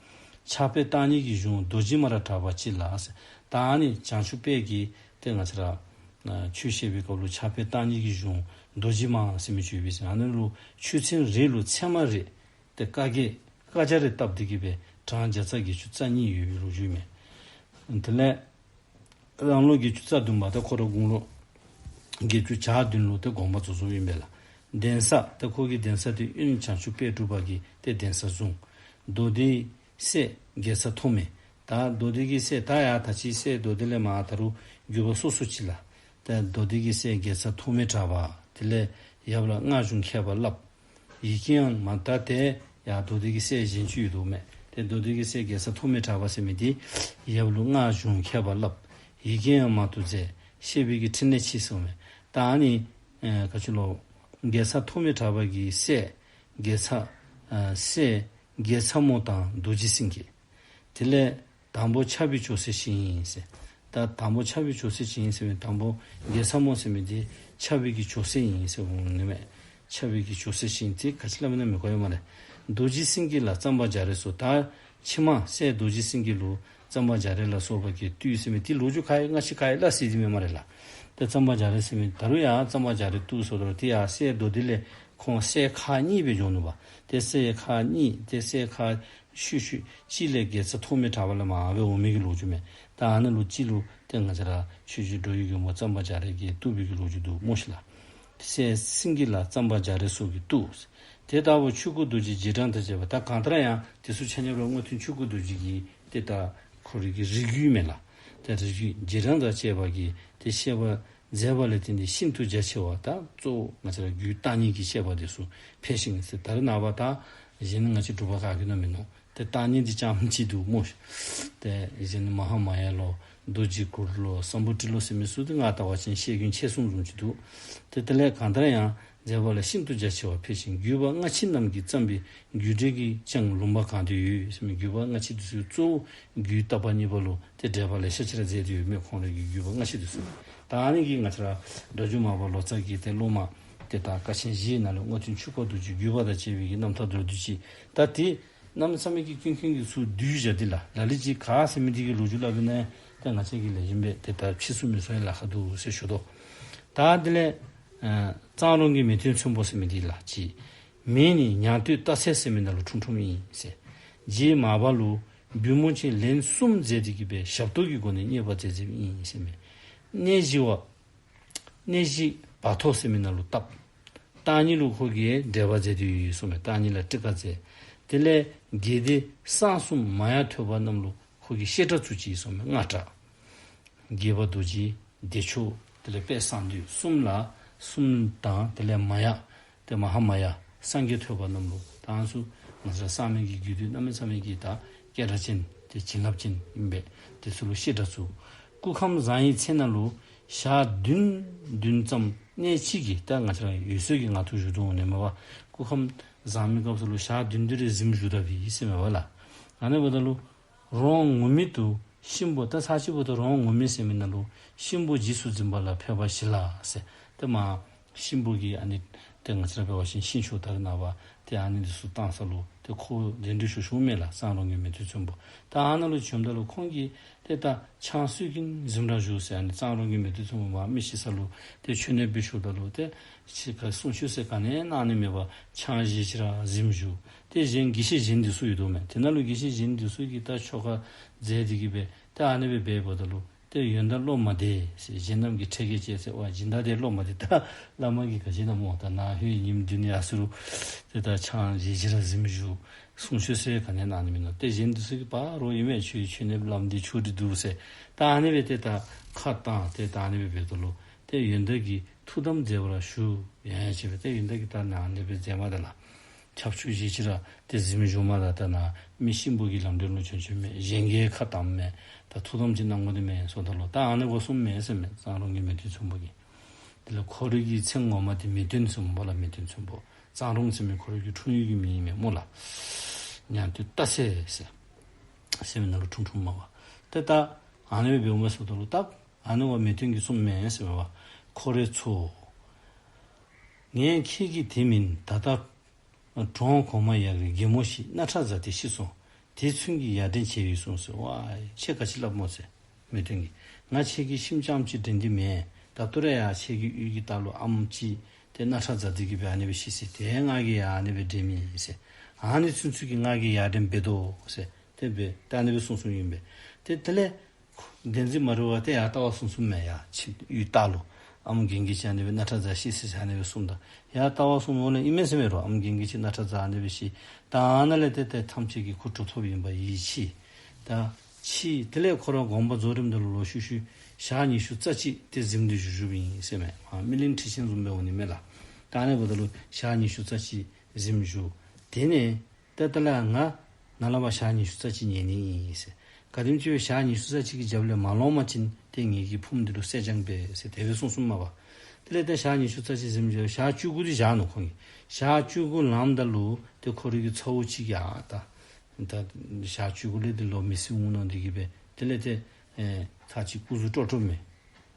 ཕྱག་དཔེ་བརྟག་གཉིས་ཀྱི་གཞུང་རྡོ་རྗེ་མ་ར་གྲགས་པ་ཅིག་ལ་ཟེར། ད་ཨ་ནི་བྱང་ཆུབ་དཔལ་གྱི་ཏེ་ང་བཅས་ར་ཆོས་བཤད་པའི་སྐབས་ལུ་ཕྱག་དཔེ་བརྟག་གཉིས་ཀྱི་གཞུང་རྡོ་རྗེ་མ་ཟེར་མི་ཅིག་ཡོད་པས་ཟེར། ཨ་ནི་ལུ་ཆོས་ཚན་རེ་ལུ་ཚད་མ་རེ་ཏེ་བཀའ་བརྒྱད་བཀའ་རྒྱ་རེ་བཏབ་སྟེ་གིས་སྦེ་གྲངས་བརྒྱ་རྩ་བརྒྱད་ཅུ་རྩ་གཉིས་ཡོད་པའི་ལོ་རྒྱུས་མས། དེ་ལས་རང་ལོ་བརྒྱད་ཅུ་རྩ་བདུན་པ་ཏེ་ཁོ་ར་དགུང་ལོ་བརྒྱད་ཅུ་གྱ་བདུན་ལུ་ཏེ་དགོངས་པ་རྫོགས་རྫོགསཔ་ཨིན་པས་ལགས། གདན་ས་ཏེ་ཁོ་གི་གདན་ས་འདི་དབོན་བྱང་ཆུབ་དཔལ་འབྲུག་པ་གིས་ཏེ་གདན་ས་བཟུང་། མདོ་སྡེའི་སྲས་དགེ་རྩ་ཐོགས་མེད། ད་མདོ་སྡེ་གི་སྲས་ད་ཡ་ད་ཅི་སྲས་མདོ་སྡེ་ལས་མར་ད་རུང་བརྒྱུད་པ་སོ་སོ་ཅིག་ལགས། ཏེ་མདོ་སྡེ་གི་སྲས་དགེ་རྩ་ཐོགས་མེད་གྲགས་པ། དེ་ལས་ཡབ་ལ་སྔགས་གཞུང་མཁས་པ་བསླབས། ཡི་གེའང་མ་ད་ཏེ་ཡ་མདོ་སྡེ་གི་སྲས་གཞན་ཅིག་ཡོད་དོ་མས། ཏེ་མདོ་སྡེ་གི་སྲས་དགེ་རྩ་ཐོགས་མེད་གྲགས་པ་ཟེར་མི་འདི་ཡབ་ལུ་སྔགས་གཞུང་མཁས་པ་བསླབས། ཡི་གེའང་མང་དུ་མཛད། བཤད་པའི་གི་ཕྲིན་ལས་ཆེ་ཟེརཝ་མས། ད་ཨ་ནི་ཨེ་ག་ཅི་ལོ། དགེ་རྩ་ཐོགས་མེད་གྲགས་པ་གི་སྲས་དགེ་རྩ་ཨ་སྲས་དགེ་རྩ་མོ་དང་རྡོ་རྗེ་སེང་གེ། དེ་ལས་དང་པོ་ཕྱྭ་པའི་ཇོ་སྲས་ཅིག་ཨིན་ཟེར། ད་དང་པོ་ཕྱྭ་པའི་ཇོ་སྲས་ཅིག་ཨིན་ཟེར་མི་དང་པོ་དགེ་རྩ་མོ་ཟེར་མི་འདི་ཕྱྭ་པའི་གི་ཇོ་སྲས་ཨིན་ཟེར་འོང་ནི་མས། ཕྱྭ་པའི་གི་ཇོ་སྲས་ཅིག་ཨིན་ཏེ་ག་ཅི་སླབ་ཨིན་ན་མི་གོ་ཡོད་སྨ་རེ། རྡོ་རྗེ་སེང་གེ་ལ་གཙང་པ་རྒྱ་རས་སོགས། ད་ཕྱི་མ་སྲས་རྡོ་རྗེ་སེང་གེ་ལུ་གཙང་པ་རྒྱ་རས་ལ་སོགས་པ་གིས་བཏུལ་ཟེར་མི་འདི་ལོ་རྒྱུས་ག་ཡང་སྔ་ཕྱི་ག་ཡང་སླབ་ཟེར་འདི་མེན་སྨ་རེ་ལགས། ཏེ་གཙང་པ་རྒྱ་རས་ཟེར་མི་ད་རུང་ཡང་གཙང་པ་རྒྱ་རས་བཏུལ་སོང་ད་རུང་ཏེ་ཡང་སྲས་མདོ་སྡེ་ལས་ཁོང་སྲས་ཁག་གཉིས་སྦེ་འགྱོ་ནུག་པ། ཏེ་སྲས་ཁག་གཉིས་ཏེ་སྲས་ཁག་ཤུལ་ཤུལ་གཅིག་ལས་དགེ་རྩ་ཐོགས་མེད་གྲགས་པ་ལས་མར་སྦེ་འོང་མི་གི་ལོ་རྒྱུས་མས། ད་ཨ་ནི་ལུ་གཅིག་ལུ་ཏེ་ང་བཅས་ར་ཆོས་རྗེ་འགྲོ་བའི་མགོན་པོ་གཙང་པ་རྒྱ་རས་ཀྱིས་བཏུལ་བའི་གི་ལོ་རྒྱུས་འདུག་སྨོ་ཤིག་ལགས། སྲས་སེང་གེ་ལ་གཙང་པ་རྒྱ་རས་སོགས་ཀྱིས་བཏུལ། དེ་ལྟ་བུ་ཆོས་སྐུ་རྡོ་རྗེ་རྗེས་འབྲང་དང་བཅས་པ། ད་གང་ལྟར་ཡང་དེ་ཚུ་ཆ་མཉམ་ར་སྔོན་ཐོན་ཆོས་སྐུ་རྡོ་རྗེ་གི་ཏེ་ད་ཁོ་རའི་གི་རིགས་རྒྱུད་མས་ལགས། ཏེ་རིགས་རྒྱུད་རྗེས་འབྲང་དང་བཅས་པ་གིས་ཏེ་བཤད་པ་མཛད་པ་ལས་བརྟེན་ཏེ་ཤིན་ཏུ་རྒྱ་ཆེ་བ་ད་གཙོ་བོ་ང་བཅས་ར་རྒྱུད་བརྟག་གཉིས་ཀྱི་བཤད་པ་དེ་ཚུ་འཕེལ་ཞིང་ཟེར། ད་རེས་ནངས་པ་ད་གཞན་ང་བཅས་འབྲུག་པ་ག་གི་ནང་མིན་ནུག། ཏེ་བརྟག་གཉིས་འདི་རྐྱངམ་ཅིག་འདུག་སྨོ་ཤིག། ཏེ་གཞན་མ་ཧཱ་མཱ་ཡ་ལོ། རྡོ་རྗེ་གུ་རུ་ལོ་སམ་བྷོ་ཊ་ལོ་ཟེར་མི་ཚུ་འདི་ང་བལྟ་བ་ཅིན་ཤེས་རྒྱུན་ཆད་སོང་བཟུམ་ཅིག་འདུག། ཏེ་དེ་ལས་གང་ལྟར་ཡང་མཛད་པ་ལ་ཤིན་ཏུ་རྒྱ་ཆེ་བ་འཕེལ་ཞིང་བརྒྱུད་པ་སྔ་ཕྱི་རྣམས་ཀྱིས་བརྩམས་པའི་རྒྱུད་འགྲེལ་གྱིས་ཀྱང་ལུང་པ་གང་དུ་ཡོད་ཟེར་མི་བརྒྱུད་པ་སྔ་ཕྱི་འདི་ཚུ་གཙོ་བོ་རྒྱུད་བརྟག་པ་གཉིས་པ་ལུ་ཏེ་འགྲེལ་པ་ལེ་ཤ་ཅིག་ར་མཛད་དེ་ཡོད་མས། ཁོང་རའི་གི་བརྒྱུད་པ་སྔ་ཕྱི་འདི་ཚུ། ད་ཨ་ནི་གིས་ང་བཅས་ར་སྒྲ་སྒྱུར་མར་པ་ལོ་ཙཱ་གི་ཏེ་སློབ་མ་ཏེ་ད་དཀའ་ཆེན་བཞིའི་ནང་ལས་རྔོག་སྟོན་ཕྱུག་པོ་རྡོ་རྗེ་བརྒྱུད་པ་དང་བཅས་པའི་གི་རྣམ་ཐར་མདོར་བསྡུས་ཅིག། ད་ཏེ་གནམ་མེད་ས་མེད་ཀྱི་ཀུན་མཁྱེན་གྱིས་ཚུར་བསྡུས་བཞག་སྟེ་ལགས། ལ་ལུ་ཅིག་ག་ཟེར་མི་འདི་གི་ལོ་རྒྱུས་སླབ་ཨིན་ན་ད་ང་བཅས་ཀྱིས་ལེགས་ཤོམ་སྦེ་ཏེ་ད་ཕྱེ་ཚུགས་མི་ཚུགས་ཡང་ལཱ་ཁག་འདུག་ཟེར་ཞུ་དོ། ད་དེ་ལས་ཨ་གཙང་རོང་གི་མེས་སྟོན་ཚོན་པོ་ཟེར་མི་འདི་ལགས་ཅིག། མེས་ནི་ཉང་སྟོད་སྟག་འཚེར་ཟེར་མི་ནང་ལུ་འཁྲུངས་འཁྲུངསམ་ཨིན་ཟེར། རྗེ་མར་པ་ལུ་བུམོ་ཆེན་ལན་གསུམ་མཛད་དེ་གི་སྦེ་ཞབས་ཏོག་གི་སྒོ་ནས་མཉེས་པ་མཛད་མཛདཔ་ཨིན་ཟེར་མས། གནས་བཞི་བ་གནས་བཞི་བ་ཐོག་ཟེར་མི་ནང་ལུ་བཏབ། བརྟག་གཉིས་ལུ་ཁོ་གིས་འགྲེལ་པ་མཛད་དེ་ཡོད་གསུངས་མས། བརྟག་གཉིས་ལ་ཊཱི་ཀ་མཛད། དེ་ལས་དགེ་སྡེ་གསང་གསུམ་མ་ཡ་ཐོས་པ་རྣམས་ལུ་ཁོ་གིས་བཤད་གྲྭ་བཙུགས་ཅི་གསུངས་མས། སྔགས་གྲྭ། དགྱེས་པ་རྡོ་རྗེ་བདེ་མཆོག་དེ་ལས་དཔལ་གསང་འདུས་གསུམ་ལ་གསུམ་དང་དེ་ལས་མ་ཡ་ཏེ་མ་ཧཱ་མ་ཡ་སངས་རྒྱས་ཐོས་པ་རྣམས་ལུ་ད་ཨ་ནི་ཚུ་ང་བཅས་གསར་མའི་གི་རྒྱུད་སྡེ་གནམ་མེད་ས་མེད་ཀྱི་ད་སྐད་གྲགས་ཅན་ཏེ་བྱིན་རླབས་ཅན་ཨིན་པས། དེ་ཚུ་ལུ་བཤད་གྲྭ་བཙུགས། སྐུ་ཁམས་བཟང་བའི་ཚེ་ན་ལུ་ཞག་བདུན་བདུན་ཙམ་གནས་གཅིག་གི་ད་ང་བཅས་ར་འོད་གསལ་གྱི་ངང་དུ་བཞུགས་དོ་འོང་ནི་མས་པ། སྐུ་ཁམས་བཟང་མི་སྐབས་སུ་ལུ་ཞག་བདུན་བདུན་རེ་གཟིམ་བཞུགས་ད་པའི་ཨིན་ཟེར་མས་པ་ལགས། ཨ་ནི་འབདཝ་ད་ལུ་རོང་ངུར་སྨྲིག་ཏུ་གཤིན་པོ་ད་ཚར་གཅིག་འབདཝ་ད་རོང་ངུར་སྨྲིག་ཟེར་མི་ནང་ལུ་གཤིན་པོ་རྗེས་སུ་འཛིན་པ་ལ་ཕེབས་པ་ཞིག་ལ་ཟེར། ཏེ་མ་གཤིན་པོ་གི་ཨ་ནི་ཏེ་ང་བཅས་ར་འབད་བ་ཅིན་གཤིན་ཆོས་དར་ནང་པ་ཏེ་ཨ་ནི་འདི་ཚུ་བཏང་ས་ལུ་ཏེ་ཁོ་གདན་འདྲེན་ཞུ་ཞུཝ་མས་ལགས། གཙང་རོང་གི་མེས་སྟོན་ཚོན་པོ། ད་ཨ་ནཱ་ལུ་བྱོནམ་ད་ལུ་ཁོང་གིས་ཏེ་ད་ཆང་བསྲེས་ཀྱིན་གཟིམ་ར་བཞུགས་ཟེར། ཨ་ནི་གཙང་རོང་གི་མེས་སྟོན་ཚོན་པོ་མ་མི་ཤི་ས་ལུ་ཏེ་མཆོད་གནས་འབད་ཞུཝ་ད་ལུ་ཏེ་ཕྱི་ཁར་གསུང་ཆོས་ཟེར་ག་ནི་ཡང་གནང་ནི་མེད་པར་ཆང་བཞེས་ཅི་ར་གཟིམ་བཞུགས། ཏེ་གཞན་དགེ་བཤེས་གཞན་འདི་ཚུ་ཡོད་དོ་མས། དེ་ནང་ལུ་དགེ་བཤེས་གཞན་འདི་ཚུ་གིས་ད་ཆོ་ག་མཛད་དེ་གི་སྦེ་ད་ཨ་ནི་སྦེ་འབདཝ་ད་ལུ་ཏེ་ཡོན་བདག་བློ་མ་བདེ་ཟེར། གཞན་རྣམས་ཀྱིས་ཁྲེལ་གེ་བྱས་ཟེར་བ་སྦྱིན་བདག་དེ་བློ་མ་བདེ། ད་བླ་མ་གིས་ག་ཅི་ཨིན་ན་སྨོ། ད་ནཱ་ཧོད་ཉིནམ་བདུན་ཡར་སོང་རུང་ཏེ་ད་ཆང་བཞེས་ཅི་ར་གཟིམ་བཞུགས། གསུང་ཆོས་ཟེར་ག་ནི་ཡང་གནང་ནི་མིན་ནུག། ཏེ་གཞན་འདི་ཚུ་གིས་པ་རོགས་ཨིན་མས། ཁྱོད་མཆོད་གནས་བླམ་འདི་ཆོས་འདི་འདུག་ཟེར། ད་ཨ་ནི་སྦེ་ཏེ་ད་ཁ་བཏང་ཏེ་ད་ཨ་ནི་སྦེ་འབདཝ་ད་ལུ་ཏེ་ཡོན་བདག་གིས་ཐུགས་དམ་མཛད་པར་ཞུ་ཡང་ཡང་བྱས་པས། ཏེ་ཡོན་བདག་གིས་ད་ནཱ་ཨ་ནི་སྦེ་མཛད་མ་ད་ལགས། ཆབ་ཆུ་བཞེས་ཅི་ར་ཏེ་གཟིམ་བཞུགས་མ་ད་ད་ནཱ་མི་གཤིན་པོ་གི་ལམ་འགྲོ་ལུ་བྱོན་བྱོནམ་མས། གཞན་གྱིས་ཁ་བཏངམ་མས། ད་ཐུགས་དམ་ཅིག་གནང་དགོ་ནི་མས་ཟེརཝ་ད་ལུ་ད་ཨ་ནི་གོ་གསུངམ་མས་ཟེར་མས། གཙང་རོང་གི་མེས་སྟོན་ཚོན་པོ་གིས། དེ་ལས་ཁོ་རའི་གི་མཚན་ངོ་མ་འདི་མེས་སྟོན་ཟེར་སྨོ་ལགས། མེས་སྟོན་ཚོན་པོ། གཙང་རོང་ཟེར་མི་ཁོ་རའི་གི་འཁྲུངས་ཡུལ་གྱི་མིང་ཨིན་མས་སྨོ་ལགས། ཉང་སྟོད་སྟག་འཚེར་ཟེར་ཟེར་མི་ནང་ལུ་འཁྲུངས་འཁྲུངསམ་མས་པ། ཏེ་ད་ཨ་ནི་སྦེ་འབདཝ་མས་ཟེརཝ་ད་ལུ་ད་ཨ་ནི་བ་མེས་སྟོན་གྱིས་གསུངམ་མས་ཟེར་མས་པ། ཁོ་རའི་ཚའོ། ངས་ཁྱེད་ཀྱི་དེ་མིན་ད་ལྟ་གྲོང་གོང་མ་ཡར་གྱི་རྒན་མོ་ཞིག་སྣ་ཁྲག་འཛག་སྟེ་ཤི་སོང་། དེ་ཚུན་གྱི་ཡར་དྲན་བྱས་ཡོད་གསུངས་ཟེར། ཝའི་ཁྱེད་ག་ཅི་སླབ་སྨོ་ཟེར། མེས་སྟོན་གྱིས། ང་ཁྱེད་ཀྱི་ཤིམ་རྐྱངམ་ཅིག་དྲན་འདི་མེད། ད་ལྟོ་ར་ཡང་ཁྱེད་ཀྱི་གཡུས་ཀྱི་ལྟག་ལུ་ཨམ་ཅིག་ཏེ་སྣ་ཁྲག་འཛག་སྟེ་གི་སྦེ་ཨ་ནི་སྦེ་ཤི་ཟེར། ཏེ་ང་གིས་ཡང་ཨ་ནི་སྦེ་དྲན་མི་ཨིན་ཟེར། ཨ་ནི་ཚུན་ཚོད་ཀྱི་ང་གིས་ཡར་དྲན་འབད་དོ་ཟེར། ཏེ་སྦེ་ད་ཨ་ནི་སྦེ་གསུངས་གསུངསམ་ཨིན་པས། ཏེ་དེ་ལས་བདེན་འཛིན་མ་རུང་བར་ཏེ་ཡར་ལྟ་བར་སོང་སོངམ་མས། ཡར་ཁྱིམ་གཡུས་ལྟག་ལུ་ཨམ་རྒན་རྒས་ཅིག་ཨ་ནི་སྦེ་སྣ་ཁྲག་འཛག་ཤི་ཟེར་ཨ་ནི་སྦེ་གསུངམ་ད་ཡར་ལྟ་བར་སོངམ་འོང་ལས་ཨིན་མས་ཟེར་མས་རོ། ཨམ་རྒན་རྒས་ཅིག་སྣ་ཁྲག་འཛག་ཨ་ནི་སྦེ་ཤི། ད་ཨ་ནཱ་ལས་ཏེ་ཏེ་ཐམས་ཅད་ཀྱིས་ཁོ་གྲུབ་ཐོབ་ཨིན་པ་ཡིད་ཆེས། ད་ཆེས་དེ་ལས་ཁོ་ར་དགོངས་པ་རྫོགས་རནམ་ད་ལུ་ལོག་ཤུལ་ཤུལ་ཞག་ཉི་ཤུ་རྩ་གཅིག་ཏེ་གཟིམ་སྟེ་བཞུགས་བཞུགསཔ་ཨིན་ཟེར་མས། ཨ་སྨིན་གླིང་ཁྲི་ཆེན་བཟུམ་སྦེ་འོང་ནི་མས་ལགས། ད་ཨ་ནི་འབདཝ་ད་ལུ་ཞག་ཉི་ཤུ་རྩ་གཅིག་གཟིམ་བཞུགས། དེ་ནས་ཏེ་ད་ལས་ང་ནཱ་ལས་ཕར་ཞག་ཉི་ཤུ་རྩ་གཅིག་ཉལ་ནི་ཨིན་ཟེར། ག་དེམ་ཅིག་སྦེ་ཞག་ཉི་ཤུ་རྩ་གཅིག་གི་རྒྱབ་ལས་མ་ལོང་པ་ཅིན་ཏེ་ངེ་གི་ཕུངམ་འདི་ལུ་གསད་བྱང་འབད་ཟེར་དེ་སྦེ་གསུངས་གསུངསམ་མས་པ། དེ་ལས་ཏེ་ཞག་ཉི་ཤུ་རྩ་གཅིག་གཟིམ་བཞག། ཞག་བཅུ་དགུ་འདི་བཞག་ནུག་ཁོང་གིས། ཞག་བཅུ་དགུ་ལངམ་ད་ལུ་ཏེ་ཁོ་རའི་གི་ཚ་བོ་ཅིག་གིས་ཨ་ད་ད་ཞག་བཅུ་དགུ་ལས་ཏེ་ལོག་མི་སེར་འོང་ནི་འདི་གིས་སྦེ་དེ་ལས་ཏེ་ཨེ་ཚར་གཅིག་སྐུ་གཟུགས་སྤྲོ་སྤྲོ་མས།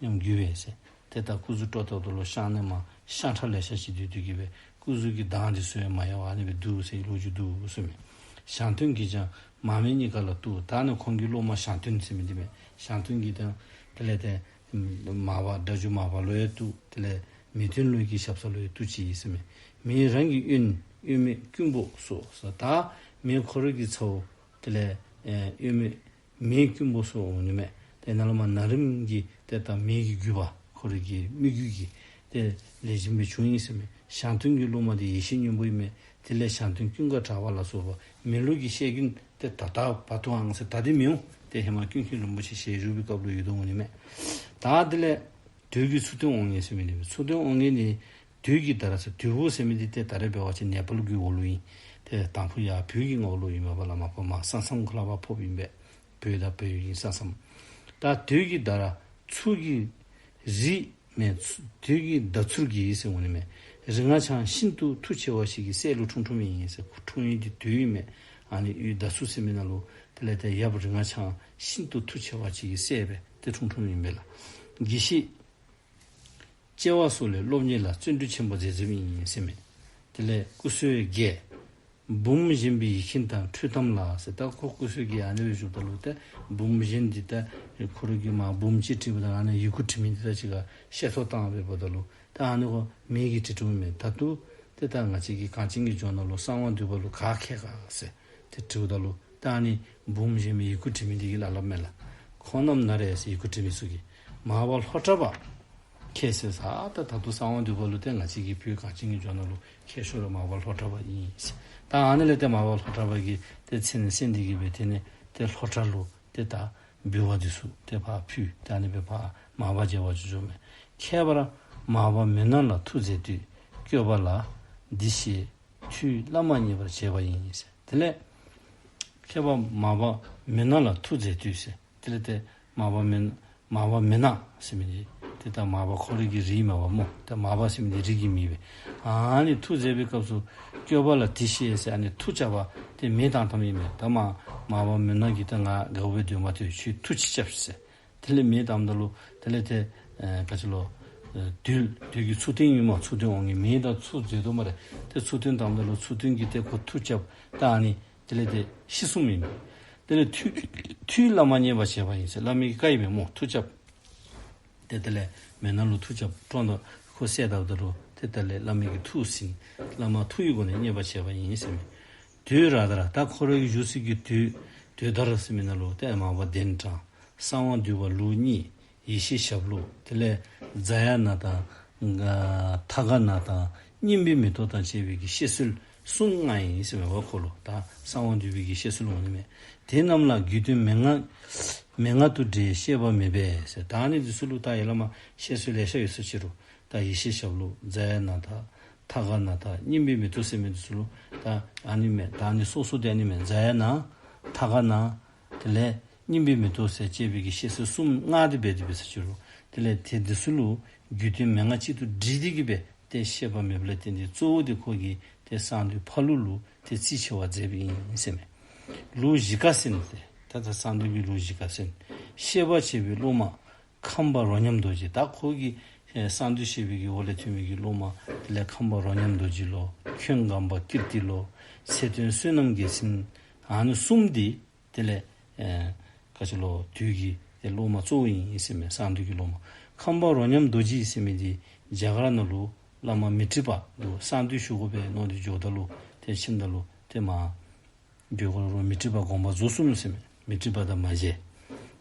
ཉམས་རྒུད་པས་ཟེར། ཏེ་ད་སྐུ་གཟུགས་སྤྲོ་སྟེ་ད་ལུ་ཤངས་ནས་མར་ཤ་ཁྲག་ལེ་ཤ་ཅིག་བརྡོལ་ཏེ་གི་སྦེ་སྐུ་གཟུགས་ཀྱི་མདངས་འདི་ཚུ་ཡང་མ་ཡལ་བར་ཨ་ནི་སྦེ་འདུག་ཟེར་ལོ་རྒྱུས་འདུག་ཟེར་མས། ཞང་སྟོན་གྱིས་ཀྱང་མར་མེ་གཉིས་ཀ་ལ་གཏུགས། ད་ནི་ཁོང་གི་སློབ་མ་ཞང་སྟོན་ཟེར་མི་འདི་མས། ཞང་སྟོན་གྱིས་ད་དེ་ལས་ཏེ་མར་པ་སྒྲ་སྒྱུར་མར་པ་ལུ་ཡང་གཏུགས། དེ་ལས་མེས་སྟོན་ལུ་གི་ཞབས་ས་ལུ་ཡང་གཏུགས་ཅི་ཟེར་མས། མེས་རང་གི་གཡོན་གཡོན་མེ་རྐུན་པོ་སོགས་ཟེར། ད་མེས་ཁོ་རའི་གི་ཚ་བོ་དེ་ལས་ཨེ་གཡོན་མེ་མེ་རྐུན་པོ་སོགས་འོང་ནི་མས། ཏེ་ནཱ་ལས་མར་ན་རིམ་གྱི་ཏེ་ད་མེ་གི་རྒྱུད་པ་ཁོ་རའི་གི་མི་རྒྱུད་ཀྱི་ཏེ་ལེགས་ཤོམ་སྦེ་བྱུང་ཡི་ཟེར་མས། ཞང་སྟོན་གྱི་སློབ་མ་འདི་ཡེ་ཤེས་སྙིང་པོ་ཨིན་མས། དེ་ལས་ཞང་སྟོན་ཀུན་དགའ་གྲགས་པ་ལ་སོགས་པ་མེ་ལུགས་ཀྱི་བཤད་རྒྱུན་ཏེ་ད་ལྟ་བར་དུའང་ཟེར་ད་འདི་མི་འོང་། ཏེ་ཧེ་མ་ཀུན་མཁྱེན་རིན་པོ་ཆེ་ཞལ་བཞུགས་པའི་སྐབས་ལུ་ཡོད་དོ་འོང་ནི་མས། ད་དེ་ལས་དུས་ཀྱི་མཚུར་སྟོན་དབང་ངེ་ཟེར་མི་འདི་མས། མཚུར་སྟོན་དབང་ངེ་ནི་དུས་ཀྱི་ད་ར་ཟེར་དུས་བབ་ཟེར་མི་འདི་ཏེ་ད་རེས་འབད་བ་ཅིན་ནེ་པཱལ་གྱི་འོག་ལུ་ཨིན། ཏེ་དང་ཕུ་ཡར་བོད་ཀྱི་འོག་ལུ་ཨིན་མས་པ་ལགས། མ་པ་མར་ས་མཚམས་ཁ་ལས་ཕར་ཕོགཔ་ཨིན་པས། བོད་དང་བལ་ཡུལ་གྱི་ས་མཚམས། ད་དུས་ཀྱི་ཟླ་ར་ཚུར་གྱི་རིགས་མས། ཚུ་དུས་ཀྱི་ཟླ་ཚུར་གྱི་ཟེར་འོང་ནི་མས། རིག་སྔགས་འཆང་ཤིན་ཏུ་མཐུ་ཆེ་བ་ཞིག་གི་སྲས་ལུ་འཁྲུངས་འཁྲུངསམ་ཨིན་ཟེར། འཁྲུངས་ཡུལ་འདི་དུས་ཨིན་མས། ཨ་ནི་ཡུལ་ཟླ་ཚུར་ཟེར་མི་ནང་ལུ་དེ་ལས་ཏེ་ཡབ་རིག་སྔགས་འཆང་ཤིན་ཏུ་མཐུ་ཆེ་བ་ཅིག་གི་སྲས་སྦེ་ཏེ་འཁྲུངས་འཁྲུངསམ་ཨིན་པས་ལགས། དགེ་བཤེས་སྐྱེ་བ་སོགས་ལས་སློབ་གཉེར་ལ་བརྩོན་འགྲུས་ཆེན་པོ་མཛད་མཛདཔ་ཨིན་ཟེར་མས། དེ་ལས་སྐུ་སྲོག་བརྒྱད། འབུམ་བཞེངས་པའི་ཡིད་མཁྱེན་དང་འཕྲུལ་གཏམ་ལ་ཟེར། ད་ཁོ་སྐུ་སྲོག་བརྒྱད་ཨ་ནི་སྦེ་བཞུགསཔ་ད་ལུ་ཏེ་འབུམ་བཞེངས་འདི་ད་ཁོ་ར་གིས་མར་འབུམ་ཅིག་བྲིསཔ་ད་ཨ་ནི་ཡི་གུ་བྲི་མི་འདི་ད་ཅིག་ཁར་བཤད་ཐོ་བཏང་སྦེ་འབདཝ་ད་ལུ་ད་ཨ་ནི་ཁོ་མི་གིས་བྲི་བྲིཝ་མས། ད་ལྟོ་ཏེ་ད་ང་བཅས་ཀྱི་གངས་ཅན་གྱི་ལྗོངས་ནང་ལུ་གསང་བ་འདུས་པ་ལུ་ག་མཁས་ག་ཟེར་ཏེ་དྲིཝ་ད་ལུ་ད་ཨ་ནི་འབུམ་བཞེངས་མི་ཡི་གུ་བྲི་མི་འདི་གིས་སླབ་སླབ་མས་ལགས། ཁོང་རྣམས་ན་རེ་ཟེར་ཡི་གུ་བྲི་མི་ཚུ་གིས་མར་པ་ལྷོ་བྲག་པ་མཁས་ཟེར། ས་ད་ད་ལྟོ་གསང་བ་འདུས་པ་ལུ་ཏེ་ང་བཅས་ཀྱི་བོད་གངས་ཅན་གྱི་ལྗོངས་ནང་ལུ་མཁས་ཤོས་ར་མར་པ་ལྷོ་བྲག་པ་ཨིན་ཟེར། ད་ཨ་ནི་ལས་ཏེ་མར་པ་ལྷོ་བྲག་པ་གིས་ཏེ་མཚན་གསན་ཏེ་གིས་སྦེ་དེ་ནས་ཏེ་ལྷོ་བྲག་ལུ་ཏེ་ད་འབུལ་བ་འདི་ཚུ་ཏེ་ཕར་ཕུལ། ཏེ་ཨ་ནི་སྦེ་ཕར་མར་པ་མཇལ་བར་འགྱོ་འགྱོཝ་མས། ཁྱད་པར་མར་པ་མུན་ནག་ལ་ཐུགས་མཛད་དུས། སྐྱོབ་པ་ལ་འདི་ཞེས་ཐུགས་བླ་མ་མཉེས་པར་བྱས་པ་ཡིན་ཟེར། དེ་ལས་ཁྱད་པར་མར་པ་མུན་ནག་ལ་ཐུགས་མཛད་དུས་ཟེར། དེ་ལས་ཏེ་མར་པ་མུན་མར་པ་མུན་ནག་ཟེར་མི་འདི་ཏེ་ད་མར་པ་ཁོ་རའི་གི་རིགས་མས་པ་སྨོ། ཏེ་མར་པ་ཟེར་མི་འདི་རིགས་ཀྱི་མིང་སྦེ། ཨ་ནི་ཐུགས་མཛད་པའི་སྐབས་སུ་སྐྱོབ་པ་ལ་འདི་ཞེས་ཟེར་ཨ་ནི་མཐུ་རྐྱབ་པ་ཏེ་མེ་བཏང་བཏངམ་ཨིན་མས། ད་མར་མར་པ་མུན་ནག་གིས་ད་ང་དགའཝ་སྦེ་སྡོད་མ་སྡོད། ཁྱོད་མཐུ་ཅིག་རྐྱབ་ཟེར། དེ་ལས་མེ་བཏངམ་ད་ལུ་དེ་ལས་ཏེ་ཨེ་ག་ཅི་ལོ། ཨེ་དུས་དུས་ཀྱི་ཚུར་སྟོན་ཨིན་མས། ཚུར་སྟོན་འོང་ནི་མེ་དང་ཚུར་མཛད་དོ་སྨ་རེ། ཏེ་ཚུར་སྟོན་བཏངམ་ད་ལུ་ཚུར་སྟོན་གྱིས་ཏེ་ཁོ་མཐུ་རྐྱབ། ད་ཨ་ནི་དེ་ལས་ཏེ་ཤི་སོངམ་ཨིན་མས། དེ་ལས་ཐུགས་ཐུགས་བླ་མ་མཉེས་པར་བྱས་པ་ཡིན་ཟེར། བླ་མའི་བཀའ་ཨིན་མས་སྨོ། མཐུ་རྐྱབ། ཏེ་དེ་ལས་མུན་ནག་ལུ་མཐུ་རྐྱབ་བཀྲོངས་ད་ཁོ་བསད་ད་ད་ལུ་ཏེ་དེ་ལས་བླ་མའི་གི་ཐུགས་ཟིན། བླ་མ་མཐུ་ཡི་སྒོ་ནས་མཉེས་པར་བྱས་པ་ཡིན་ཟེར་མས། དུས་ར་དར་ད་ཁོ་རའི་གི་བཞུགས་སའི་གི་དུས་དུས་དར་ཟེར་མི་ནང་ལུ་ཏེ་མར་པ་གདན་དྲངས། གསང་བ་འདུས་པ་ལུགས་གཉིས། ཡེ་ཤེས་ཞབས་ལུགས། དེ་ལས་ཛ་ཡ་ན་དང་ཐ་ག་ན་དང་སྙིམ་པའི་མེ་ཏོག་དང་བཅས་པའི་གི་བཤད་སྲོལ་གསུམ་མངའ་ཡི་ཟེར་མས་པ་ཁོ་ལུ། ད་གསང་བ་འདུས་པའི་གི་བཤད་སྲོལ་འོང་ནི་མས། དེ་རྣམས་ལ་རྒྱུད་དོན་མན་ངག་མན་ངག་ཏུ་འདྲེས་བཤད་པ་མེད་པས་ཟེར། ད་ཨ་ནི་འདི་ཚུ་ལུ་ད་ཡར་ལས་མར་བཤད་སྲོལ་ལེ་ཤ་ཡོད་ས་ཅི་རུང་ད་ཡེ་ཤེས་ཞབས་ལུགས་ཛ་ཡ་ན་དང་ཐ་ག་ན་དང་སྙིམ་པའི་མེ་ཏོག་ཟེར་མི་འདི་ཚུ་ལུ་ད་ཨ་ནི་མས། ད་ཨ་ནི་སོ་སོ་དེ་ཨ་ནི་མས། ཛ་ཡ་ན་ཐ་ག་ན་དེ་ལས་སྙིམ་པའི་མེ་ཏོག་ཟེར་བཅས་པའི་གི་བཤད་སྲོལ་གསུམ་མངའ་སྟེ་སྦེ་དེ་སྦེ་ས་ཅི་རུང་དེ་ལས་ཏེ་འདི་ཚུ་ལུ་རྒྱུད་དོན་མན་ངག་གཅིག་ཏུ་དྲིལ་ཏེ་གིས་སྦེ་ཏེ་བཤད་པ་མེདཔ་ལས་བརྟེན་ཏེ་གཙོ་བོ་འདི་ཁོ་གིས་ཏེ་གསང་འདུས་ཕ་ལུ་ལུ་ཏེ་རྩིས་ཆེ་བ་མཛད་པ་ཨིན་ཟེར་མས། ལུགས་བཞི་ཀ་གསན་ཏེ་ད་ད་གསང་འདུས་ཀྱི་ལུགས་བཞི་ཀ་གསན། བཤད་པ་བྱེད་པའི་སློབ་མ་ཁམས་པ་རོ་མཉམ་རྡོ་རྗེ། ད་ཁོ་གིས་ཨེ་གསང་འདུས་བཤད་པའི་གི་འོག་ལས་ཐོན་མི་གི་སློབ་མ་དེ་ལས་ཁམས་པ་རོ་མཉམ་རྡོ་རྗེ་ལོ། ཁྱོད་སྒམ་པ་ཀིརྟི་ལོ། ཚེ་སྟོན་བསོད་ནམས་རྒྱལ་མཚན། ཨ་ནི་གསུམ་འདི་དེ་ལས་ཨེ་ག་ཅི་ལོ་དུས་ཀྱི་ཏེ་སློབ་མ་གཙོ་བོ་ཨིན་ཟེར་མས། གསང་འདུས་ཀྱི་སློབ་མ། ཁམས་པ་རོ་མཉམ་རྡོ་རྗེ་ཟེར་མི་འདི་རྒྱ་གར་ནང་ལུ་བླ་མ་མཻ་ཏྲི་པ་ལུ་གསང་འདུས་ཞུ་དགོ་པས་མནོ་སྟེ་འགྱོཝ་ད་ལུ་ཏེ་ཁྱིམ་ད་ལུ་ཏེ་མར་འགྱོ་དགོ་རུང་མཻ་ཏྲི་པ་དགོངས་པ་རྫོགས་སོང་ཟེར་མས། མཻ་ཏྲི་པ་དང་མ་མཇལ།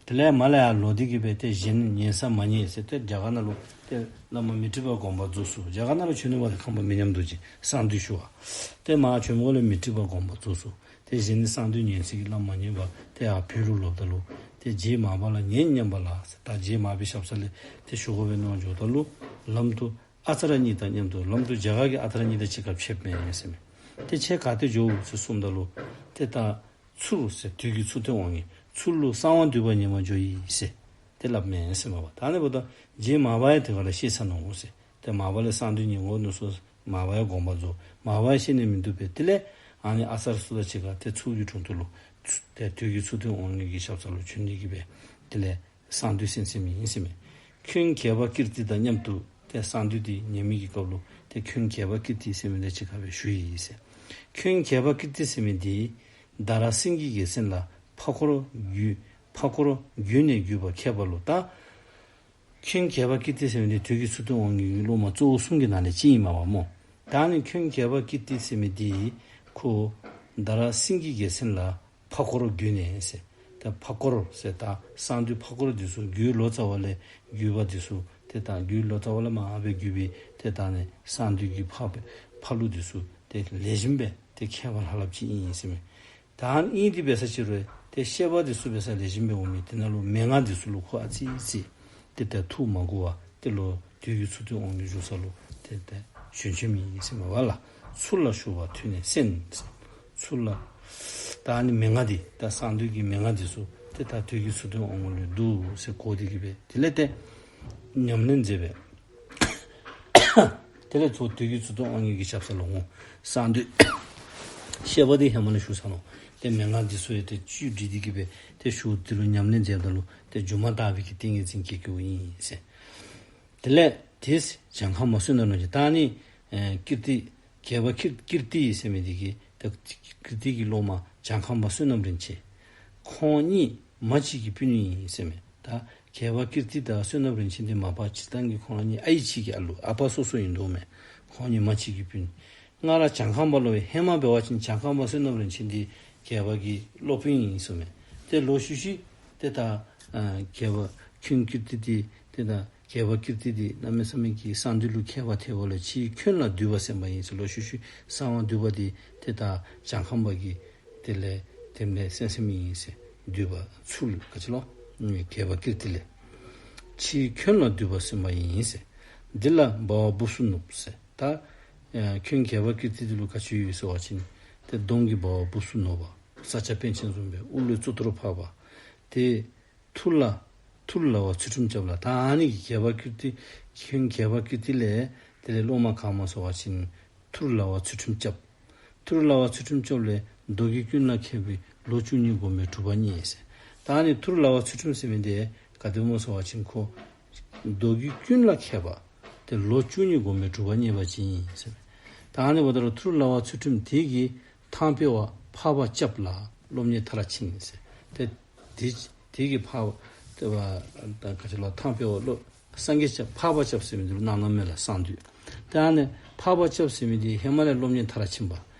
དེ་ལས་མར་ལས་ཡར་ལོག་སྟེ་གིས་སྦེ་ཏེ་གཞན་ཉན་ས་མ་རྙེད་ཟེར། ཏེ་རྒྱ་གར་ནང་ལུ་ཏེ་བླ་མ་མཻ་ཏྲི་པ་དགོངས་པ་རྫོགས་སོང་། རྒྱ་གར་ནང་ལུ་བྱོན་ནུག་པ་ཏེ་ཁམས་པ་རོ་མཉམ་རྡོ་རྗེ་གསང་འདུས་ཞུ་བར། ཏེ་མར་བྱོནམ་ལས་མཻ་ཏྲི་པ་དགོངས་པ་རྫོགས་སོང་། ཏེ་གཞན་ནི་གསང་འདུས་ཉན་ས་གི་བླམ་མ་རྙེད་པར་ཏེ་ཡར་བོད་ལུ་ལོགཔ་ད་ལུ་ཏེ་རྗེ་མར་པ་ལ་ཉན་སྙམ་པ་ལ་ཟེར། ད་རྗེ་མར་པའི་ཞབས་ས་ལས་ཏེ་ཞུ་དགོ་པས་མནོ་འགྱོཝ་ད་ལུ་ལམ་དུ་ཨ་ཙརྱ་གཉིས་དང་མཉམ་དུ་ལམ་དུ་རྒྱ་གར་གྱི་ཨ་ཙརྱ་གཉིས་དང་གཅིག་ཁར་ཕྱདཔ་མས་ཟེར་མས། ཏེ་ཁྱེད་ག་ཏེ་འགྱོཝ་ཟེར་གསུངམ་ད་ལུ་ཏེ་ད་ཚུར་ཟེར་དུས་ཀྱི་ཚུར་སྟོན་འོང་ནི་ཚུར་ལུ་གསང་བ་འདུས་པ་ཉིད་མ་འགྱོ་ཡི་ཟེར་ཏེ་སླབ་མས་ཟེར་མས་པ། ད་ཨ་ནི་འབདཝ་ད་རྗེ་མར་པ་ཡང་དེ་ཁར་ལུ་གཤེགས་ཚར་ནུག་ཟེར། ཏེ་མར་པ་ལས་གསང་འདུས་ཉན་དགོ་མནོ་སོང་། མར་པ་ཡང་དགོངས་པ་རྫོགས། མར་པ་ཡང་གཤེགས་ནི་མིན་འདུག་པས། དེ་ལས་ཨ་ནི་ཨ་ཙརྱ་ཚུ་དང་གཅིག་ཁར་ཏེ་ཚུར་གྱི་དྲུང་དུ་ལུ་ཚུར་ཏེ་དུས་ཀྱི་ཚུར་སྟོན་འོང་ནི་གི་ཞབས་ས་ལུ་བྱོན་ཏེ་གིས་སྦེ་དེ་ལས་གསང་འདུས་གསན་གསནམ་ཨིན་ཟེར་མས། ཁྱོད་གྱད་པ་ཀིརྟི་དང་མཉམ་དུ་ཏེ་གསང་འདུས་འདི་ཉན་མི་གི་སྐབས་ལུ་ཏེ་ཁྱོད་གྱད་པ་ཀིརྟི་ཟེར་མི་དང་གཅིག་ཁར་སྦེ་བཞུགས་ཡི་ཟེར། ཁྱོད་གྱད་པ་ཀིརྟི་ཟེར་མི་འདི་ད་ར་སེང་གེ་རྒྱལ་མཚན་ལ་འཕགས་སྐོར་བརྒྱུད་འཕགས་སྐོར་བརྒྱུད་ནས་བརྒྱུད་པ་མཁས་པ་ལོ། ད་ཁྱོད་གྱད་པ་ཀིརྟི་ཟེར་མི་འདི་དུས་ཀྱི་ཚུར་སྟོན་འོང་ནི་གི་སློབ་མ་གཙོ་བོ་གསུམ་གྱི་ནང་ལས་གཅིག་ཨིན་མས་པ་སྨོ། ད་ནི་ཁྱོད་གྱད་པ་ཀིརྟི་ཟེར་མི་འདི་ཁོ་ད་ར་སེང་གེ་རྒྱལ་མཚན་ལ་འཕགས་སྐོར་བརྒྱུད་ནས་ཟེར། ད་འཕགས་སྐོར་ཟེར་ད་གསང་འདུས་འཕགས་སྐོར་འདི་ཚུ་བརྒྱུད་ལོ་ཙཱ་བ་ལས་བརྒྱུད་པ་འདི་ཚུ་ཏེ་ད་བརྒྱུད་ལོ་ཙཱ་བ་ལས་མར་སྦེ་བརྒྱུད་པའི་ཏེ་ད་ནི་གསང་འདུས་ཀྱི་ཕ་ཕ་ལུ་འདི་ཚུ་ཏེ་ལེགས་ཤོམ་སྦེ་ཏེ་མཁས་པ་ལྷབ་ལྷབ་ཅིག་ཨིན་ཟེར་མས། ད་ཨིན་ཏེ་འབད་ས་ཅིག་རུང་ཏེ་བཤད་པ་འདི་ཚུ་འབད་ས་ལེགས་ཤོམ་སྦེ་འོང་མི་དེ་ནང་ལུ་མན་ངག་འདི་ཚུ་ལུ་ཁོ་ཨ་ཙི་ཙི་ཏེ་ཏེ་ཐུགས་མ་དགའ་བར་ཏེ་ལོག་དུས་ཀྱི་ཚུར་སྟོན་འོང་ནི་བཞུགས་ས་ལུ་ཏེ་ཏེ་བྱོན་བྱོནམ་ཨིན་ཟེར་མས་པ་ལགས། ཚུར་ལ་ཞུ་བར་ཐུགས་ནས་གསན་ཟེར། ཚུར་ལ་ ད་ཨ་ནི་མན་ངག་འདི་ད་གསང་འདུས་ཀྱི་མན་ངག་འདི་ཚུ་ཏེ་ད་དུས་ཀྱི་ཚུལ་སྟོན་དབང་ལུ་འདུག་ཟེར་གོ་སྟེ་གི་སྦེ་དེ་ལས་ཏེ་ཉམས་ལེན་མཛད་པས། དེ་ལས་ཚུར་དུས་ཀྱི་ཚུལ་སྟོན་དབང་ངེ་གི་ཞབས་ས་ལུ་འོང་། གསང་འདུས་བཤད་པ་འདི་ཧེ་མ་ལས་ཞུ་ཚར་ནུག། ཏེ་མན་ངག་འདི་ཚུ་ཡང་ཏེ་བཅུད་བསྡུས་ཏེ་གི་སྦེ་ཏེ་ཞུ་སྟེ་ལུ་ཉམས་ལེན་མཛདཔ་ད་ལུ་ཏེ་སྒྱུ་མ་ལྟ་བུའི་གི་ཏིང་ངེ་འཛིན་སྐྱེ་སྐྱེཝ་ཨིན་ཟེར། དེ་ལས་དེས་བྱང་ཁམས་པ་བསོད་ནམས་རིན་ཆེན། ད་ཨ་ནི་ཨེ་ཀིརྟི་རྒྱལ་བ་ཀིར་ཀིརྟི་ཟེར་མི་འདི་གིས་ད་ཀིརྟི་གི་སློབ་མ་བྱང་ཁམས་པ་བསོད་ནམས་རིན་ཆེན། ཁོང་གཉིས་མ་གཅིག་གི་སྤུན་ཨིན་ཟེར་མས། ད་རྒྱལ་བ་ཀིརྟི་དང་བསོད་ནམས་རིན་ཆེན་འདི་མ་པ་སྤྱིར་བཏང་གི་ཁོང་གཉིས་ཨའི་གཅིག་གི་ཨ་ལུ་ཨ་པ་སོ་སོ་ཨིན་དོ་མས། ཁོང་གཉིས་མ་གཅིག་གི་སྤུན། སྔར་བྱང་ཁམས་པ་ལུ་ཧེ་མ་འབད་བ་ཅིན་བྱང་ཁམས་པ་བསོད་ནམས་རིན་ཆེན་འདི་རྒྱལ་བ་གི་སློབ་དཔོན་ཨིན་ཟེར་མས། ཏེ་ལོག་ཤུལ་ཤུལ་ཏེ་ད་ཨ་རྒྱལ་བ་ཁྱོད་ཀིརྟི་འདི་ཏེ་ད་རྒྱལ་བ་ཀིརྟི་འདི་གནམ་མེད་ས་མེད་ཀྱི་གསང་འདུས་ལུ་མཁས་པ་ཐལ་བ་ལས་ཕྱིའི་འཁོན་ལ་འདུས་པ་སེམས་པ་ཡིན་ཟེར། ལོག་ཤུལ་ཤུལ་གསང་བ་འདུས་པ་འདི་ཏེ་ད་བྱང་ཁམས་པ་གིས་དེ་ལས་དེམ་ལས་སེམས་སེམས་ཡིན་ཟེར། འདུས་པ་ཚུར་ལུ་ག་ཅི་ལོ་རྒྱལ་བ་ཀིརྟི་ལས་ཕྱིའི་འཁོན་ལ་འདུས་པ་སེམས་པ་ཡིན་ཟེར། འདི་ལ་འབར་བ་སྦུབས་སུ་ནུབ་ཟེར། ད་ཨེ་ཁྱོད་རྒྱལ་བ་ཀིརྟི་འདི་ལུ་ག་ཅི་ཡོད་ཟེར་བ་ཅིན་ཏེ་གདོང་གི་འབར་བ་སྦུབས་སུ་ནུབ་པ། ས་སྐྱ་པཎ་ཆེན་བཟུམ་སྦེ་དབུ་ལུ་གཙུག་ཏོར་ཕབ་པ། ཏེ་ཐུར་ལ་ཐུར་ལ་བ་ཚུལ་ཁྲིམས་རྐྱབ་ལ། ད་ཨ་ནི་གིས་རྒྱལ་བ་ཀིརྟི་ཁྱོད་རྒྱལ་བ་ཀིརྟི་ལས་དེ་ལས་སློབ་མ་ག་སྨོ་ཟེར་བ་ཅིན་ཐུར་ལ་བ་ཚུལ་ཁྲིམས་རྐྱབ། ཐུར་ལ་བ་ཚུལ་ཁྲིམས་རྐྱབ་ལས་མདོ་རྒྱུད་ཀུན་ལ་མཁས་པའི་ལོ་བཅུ་གཉིས་བསྒོམས་པས་གྲུབ་པ་བརྙེས་ཟེར། ད་ཨ་ནི་ཐུར་ལ་བ་ཚུལ་ཁྲིམས་ཟེར་མི་འདི་ག་དེ་སྨོ་ཟེར་བ་ཅིན་ཁོ་མདོ་རྒྱུད་ཀུན་ལ་མཁས་པ་ཏེ་ལོ་བཅུ་གཉིས་བསྒོམས་པས་གྲུབ་པ་བརྙེས་པ་ཅིག་ཨིན་ཟེར། ད་ཨ་ནི་འབདཝ་ད་ལུ་ཐུར་ལ་བ་ཚུལ་ཁྲིམས་དེ་གིས་ཐང་པའི་བ་འཕགས་པ་སྐྱབས་ལ་སློབ་གཉེར་མཐར་ཕྱིན་ཟེར། ཏེ་དེ་དེ་གིས་འཕགས་པ་ཏེ་བ་ད་ག་ཅི་ལོ་ཐང་པའི་བ་སློབ་སངས་རྒྱས་སྐྱབས་འཕགས་པ་སྐྱབས་ཟེར་མི་འདི་ལུ་གནང་གནངམ་མས་ལགས་གསང་འདུས། ཏེ་ཨ་ནི་འཕགས་པ་སྐྱབས་ཟེར་མི་འདི་ཧེ་མ་ལས་སློབ་གཉེར་མཐར་ཕྱིན་པ་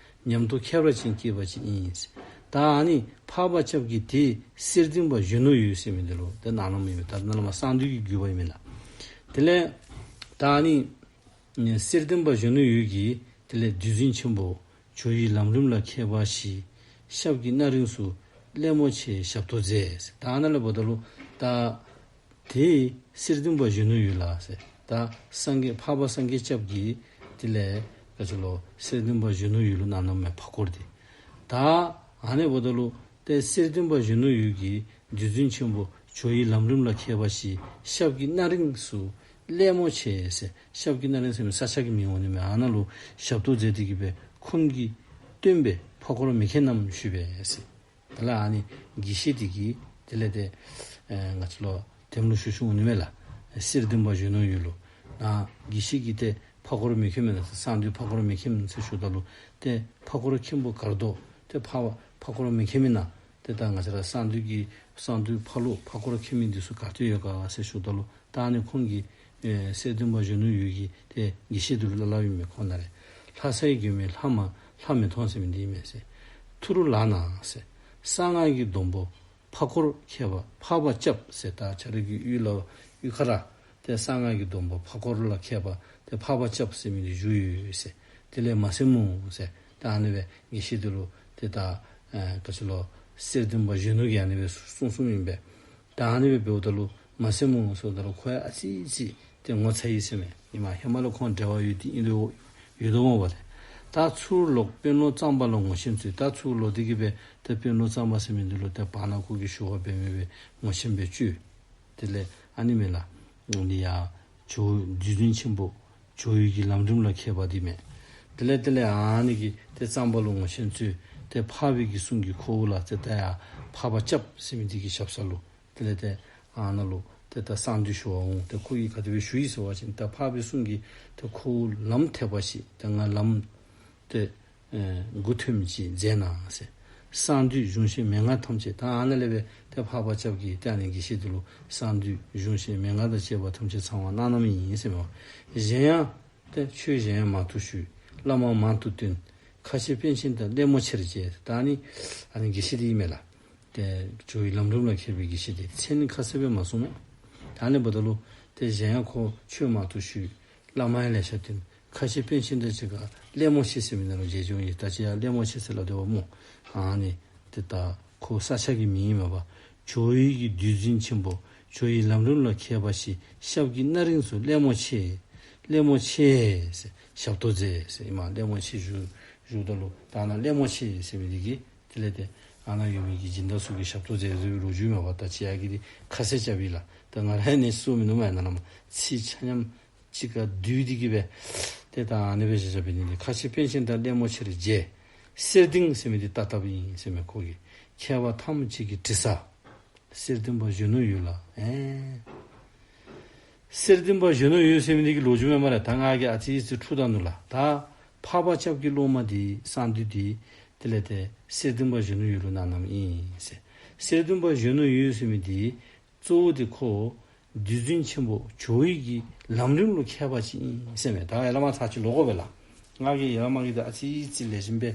ཉམས་རྟོགས་ཁྱད་པར་ཅན་སྐྱེས་པ་ཅིག་ཨིན་ཟེར། ད་ཨ་ནི་འཕགས་པ་སྐྱབས་ཀྱིས་དེ་གསེར་ལྡན་པ་གཞོན་ནུ་འོད་ཟེར་མི་འདི་ལུ་ཏེ་གནང་གནངམ་ཨིན་མས། ད་ནཱ་ལས་མར་གསང་འདུས་ཀྱི་བརྒྱུད་པ་ཨིན་མས་ལགས། དེ་ལས་ད་ཨ་ནི་གསེར་ལྡན་པ་གཞོན་ནུ་འོད་ཀྱིས་དེ་ལས་བདུད་འཛིན་ཆེན་པོ་ཇོ་བོའི་ལམ་རིམ་ལ་མཁས་པ་ཞིག་ཞབས་ཀྱི་སྣ་རིང་སུ་ལད་མོ་ཆེ་ཞབས་ཏོག་མཛད་ཟེར། ད་ཨ་ནཱ་ལས་འབདཝ་ད་ལུ་ད་དེ་གསེར་ལྡན་པ་གཞོན་ནུ་འོད་ལགས་ཟེར། ད་སངས་རྒྱས་འཕགས་པ་སངས་རྒྱས་སྐྱབས་ཀྱིས་དེ་ལས་ག་ཅི་ལོ་གསེར་ལྡན་པ་གཞོན་ནུ་འོད་ལུ་གནང་གནངམ་མས་འཕགས་སྐོར་འདི། ད་ཨ་ནི་འབདཝ་ད་ལུ་ཏེ་གསེར་ལྡན་པ་གཞོན་ནུ་འོད་ཀྱིས་བདུད་འཛིན་ཆེན་པོ་ཇོ་བོའི་ལམ་རིམ་ལ་མཁས་པ་ཞིག་ཞབས་ཀྱི་སྣ་རིང་སུ་ལད་མོ་ཆེ་ཟེར། ཞབས་ཀྱི་སྣ་རིང་ཟེར་མི་ས་ཆ་གི་མིང་འོང་ནི་མས། ཨ་ནཱ་ལུ་ཞབས་ཏོག་མཛད་དེ་གི་སྦེ་ཁོང་གིས་སྟོན་པའི་འཕགས་སྐོར་མི་མཁྱེན་ནམ་ཞུས་པས་ཟེར། དེ་ལས་ཨ་ནི་དགེ་བཤེས་འདི་གིས་དེ་ལས་ཏེ་ཨེ་ང་བཅས་ལུ་དེམ་ལུ་ཞུ་ཞུཝ་འོང་ནི་མས་ལགས། གསེར་ལྡན་པ་གཞོན་ནུ་འོད་ལུ་ནཱ་དགེ་བཤེས་ཀྱིས་ཏེ་འཕགས་སྐོར་མི་མཁྱེན་མེན་ན་ཟེར། གསང་འདུས་འཕགས་སྐོར་མི་མཁྱེན་མེན་ན་ཟེར་ཞུཝ་ད་ལུ་ཏེ་འཕགས་སྐོར་མཁྱེན་པོ་ག་ར་དོ། ཏེ་འཕགས་པ་འཕགས་སྐོར་མི་མཁྱེན་མེན་ན་ཏེ་ད་ང་བཅས་ར་གསང་འདུས་ཀྱི་གསང་འདུས་ཕ་ལུ་འཕགས་སྐོར་མཁྱེན་མི་འདི་ཚུ་ག་ཏེ་ཡོད་ག་ཟེར་ཞུཝ་ད་ལུ་ད་ཨ་ནི་ཁོང་གིས་ཨེ་གསེར་ལྡན་པ་གཞོན་ནུ་འོད་ཀྱིས་ཏེ་དགེ་བཤེས་འདི་ལུ་སླབ་སླབཔ་ཨིན་མས། ཁོང་ནཱ་རེ་ལྷ་སའི་མགོན་མེད་ལྷ་མ་ལྷ་མི་མཐོང་ཟེར་མི་འདི་ཨིན་མས་ཟེར། ཐུར་ལགས་ན་ཟེར། གསང་སྔགས་ཀྱི་སྡོང་པོ་འཕགས་སྐོར་མཁས་པ་འཕགས་པ་སྐྱབས་ཟེར། ད་ཁྱོད་རའི་གི་གཡུས་ལུ་གཡུས་ཁ་ར་ཏེ་གསང་སྔགས་ཀྱི་སྡོང་པོ་འཕགས་སྐོར་ལ་མཁས་པ་ཏེ་འཕགས་པ་སྐྱབས་ཟེར་མི་འདི་བཞུགས་ཡོད་ཟེར། དེ་ལས་མ་གསན་སྨོ་ཟེར། ད་ཨ་ནི་སྦེ་དགེ་བཤེས་འདི་ལུ་ཏེ་ད་ཨེ་ག་ཅི་ལོ་གསེར་ལྡན་པ་གཞོན་ནུ་གིས་ཨ་ནི་སྦེ་གསུངས་གསུངསམ་ཨིན་པས། ད་ཨ་ནི་སྦེ་འབདཝ་ད་ལུ་མ་གསན་སྨོ་ཟེརཝ་ད་ལུ་ཁོ་ཡང་ཨ་ཙི་ཅིག་ཏེ་ངོ་ཚ་ཡི་ཟེར་མས། ཨིན་མས། ཧེ་མ་ལས་ཁོང་འབྲེལ་བ་ཡོད་དེ་ཨིན་རུང་ཡོད་དོ་སྨོ་པ་ཏེ། ད་ཚུར་ལོག་དཔོན་སློབ་གཙང་པ་ལ་ངོ་ཤེས་བཙལ། ད་ཚུར་ལོག་སྟེ་གི་སྦེ་ཏེ་དཔོན་སློབ་གཙང་པ་ཟེར་མི་འདི་ལུ་ཏེ་བར་ན་ཁོ་གིས་ཞུ་བ་འབད་མི་སྦེ་ངོ་ཤེས་སྦེ་བཙལ། དེ་ལས་ཨ་ནི་མས་ལགས། འདི་ཡང་ཇོ་བོ་བདུད་འཛིན་ཆེན་པོ་ཇོ་བོའི་གི་ལམ་རིམ་ལ་མཁས་པ་འདི་མས། དེ་ལས་དེ་ལས་ཨ་ནི་གིས་ཏེ་གཙང་པ་ལུ་ངོ་ཤེས་བཙལ། ཏེ་འཕགས་པའི་གི་གསུང་གིས་ཁོ་བོ་ལ་ཏེ་ད་ཡང་འཕགས་པ་སྐྱབས་ཟེར་མི་འདི་གི་ཞབས་ས་ལུ་དེ་ལས་ཏེ་ཨ་ནཱ་ལུ་ཏེ་ད་གསང་འདུས་ཞུ་བར་འོང་། ཏེ་ཁོ་གིས་ག་དེ་སྦེ་ཞུ་ཡི་ཟེར་བ་ཅིན་ད་འཕགས་པའི་གསུང་གིས་ཏེ་ཁོ་བོ་ལམ་ཐེག་པ་ཞིག་ཏེ་ང་ལམ་ཏེ་ཨེ་མགུ་ཐོནམ་ཅིག་མཛད་གནང་ཟེར། གསང་འདུས་གཞུང་ཤེས་མན་ངག་ཐམས་ཅད། ད་ཨ་ནཱ་ལས་སྦེ་ཏེ་འཕགས་པ་སྐྱབས་ཀྱིས་ཏེ་ཨ་ནི་དགེ་བཤེས་འདི་ལུ་གསང་འདུས་གཞུང་ཤེས་མན་ངག་དང་བཅས་པ་ཐམས་ཅད་ཚང་བ་གནང་གནངམ་ཨིན་ཟེར་མས། གཞན་ཡང་ཏེ་ཆོས་གཞན་ཡང་མང་དུ་ཞུས། བླ་མ་མང་དུ་བསྟེན། ཁ་ཆེ་པཎ་ཆེན་དང་ལད་མོ་ཆེར་བྱས། ད་ཨ་ནི་ཨ་ནི་དགེ་བཤེས་འདི་ཨིན་མས་ལགས། ཏེ་ཇོ་བོའི་ལམ་རིམ་ལ་མཁས་པའི་དགེ་བཤེས་འདི་མཚན་ཁ་གསལ་སྦེ་མ་གསུངས་མས། ད་ཨ་ནི་འབདཝ་ད་ལུ་ཏེ་གཞན་ཡང་ཁོ་ཆོས་མང་དུ་ཞུས། བླ་མ་ཡང་ལེ་ཤ་བསྟེན། ཁ་ཆེ་པཎ་ཆེན་དང་གཅིག་ཁར་ལད་མོ་ཆེ་ཟེར་མི་ནང་ལུ་མཇལ་བྱུང་ཡི། ད་ཅི་ཡང་ལད་མོ་ཆེ་ཟེར་སླབ་དོ་བ་སྨོ། ཨ་ནི་ཏེ་ད་ཁོ་ས་ཆ་གི་མིང་ཨིན་མས་པ། ཇོ་བོའི་གི་བདུད་འཛིན་ཆེན་པོ་ཇོ་བོའི་ལམ་རིམ་ལ་མཁས་པ་ཞིག་ཞབས་ཀྱི་སྣ་རིང་སུ་ལད་མོ་ཆེ་ལད་མོ་ཆེ་ཟེར་ཞབས་ཏོག་མཛད་ཟེར་ཨིན་མས། ལད་མོ་ཆེ་ཞུ་ཞུཝ་ད་ལུ་ད་ནཱ་ལད་མོ་ཆེ་ཟེར་མི་འདི་གིས་ དེ་ལས་ཏེ་ཨ་ནཱ་ཡོད་མི་གི་སྦྱིན་བདག་ཚུ་གིས་ཞབས་ཏོག་མཛད་མཛད་པའི་ལོ་རྒྱུས་མས་པ། ད་ཅི་ཡར་གྱི་འདི་ཁ་གསལ་རྐྱབ་ཡི་ལགས། ད་ང་ར་ཡང་ནི་གསུང་མི་ནུམ་མས། ནཱ་ལས་མར་ཚིག་ཆ་མཉམ་གཅིག་ཁར་བསྡུས་ཏེ་གི་སྦེ་ཏེ་ད་ཨ་ནི་སྦེ་བཞག་བཞགཔ་ཨིན་ནི། ཁ་ཆེ་པཎ་ཆེན་དང་གླེན་མོ་ཆེར་མཇལ། གསེར་ལྡིང་ཟེར་མི་འདི་བཏབ་བཏབཔ་ཨིན་ཟེར་མས་ཁོ་གིས། མཁས་པ་ཐམས་ཅད་ཀྱི་དྲི་ཟ། གསེར་ལྡིང་པ་གཞོན་ནུ་ཡོད་ལ། ཨེ། གསེར་ལྡིང་པ་གཞོན་ནུ་ཡོད་ཟེར་མི་འདི་གི་ལོ་རྒྱུས་མས་སྨ་རེ། ད་ང་གིས་ཨ་ཙི་ཙི་འཕྲོ་བཏང་ནུག་ལགས། ད་འཕགས་པ་སྐྱབས་ཀྱི་སློབ་མ་འདི་གསང་འདུས་འདི་དེ་ལས་ཏེ་གསེར་ལྡིང་པ་གཞོན་ནུ་ཡོད་ལུ་གནང་གནངམ་ཨིན་ཟེར། གསེར་ལྡིང་པ་གཞོན་ནུ་ཡོད་ཟེར་མི་འདི་གཙོ་བོ་འདི་ཁོ་རྡུལ་རྫུན་ཆེན་པོ་ཇོ་བོའི་གི་ལམ་རིམ་ལུ་མཁས་པ་ཅིག་ཨིན་ཟེར་མས། ད་ཡར་ལས་མར་ཚར་གཅིག་ཀློག་དགོ་པས་ལགས། ང་གིས་ཡར་ལས་མར་གྱི་ད་ཨ་ཙི་ཙི་ལེགས་ཤོམ་སྦེ་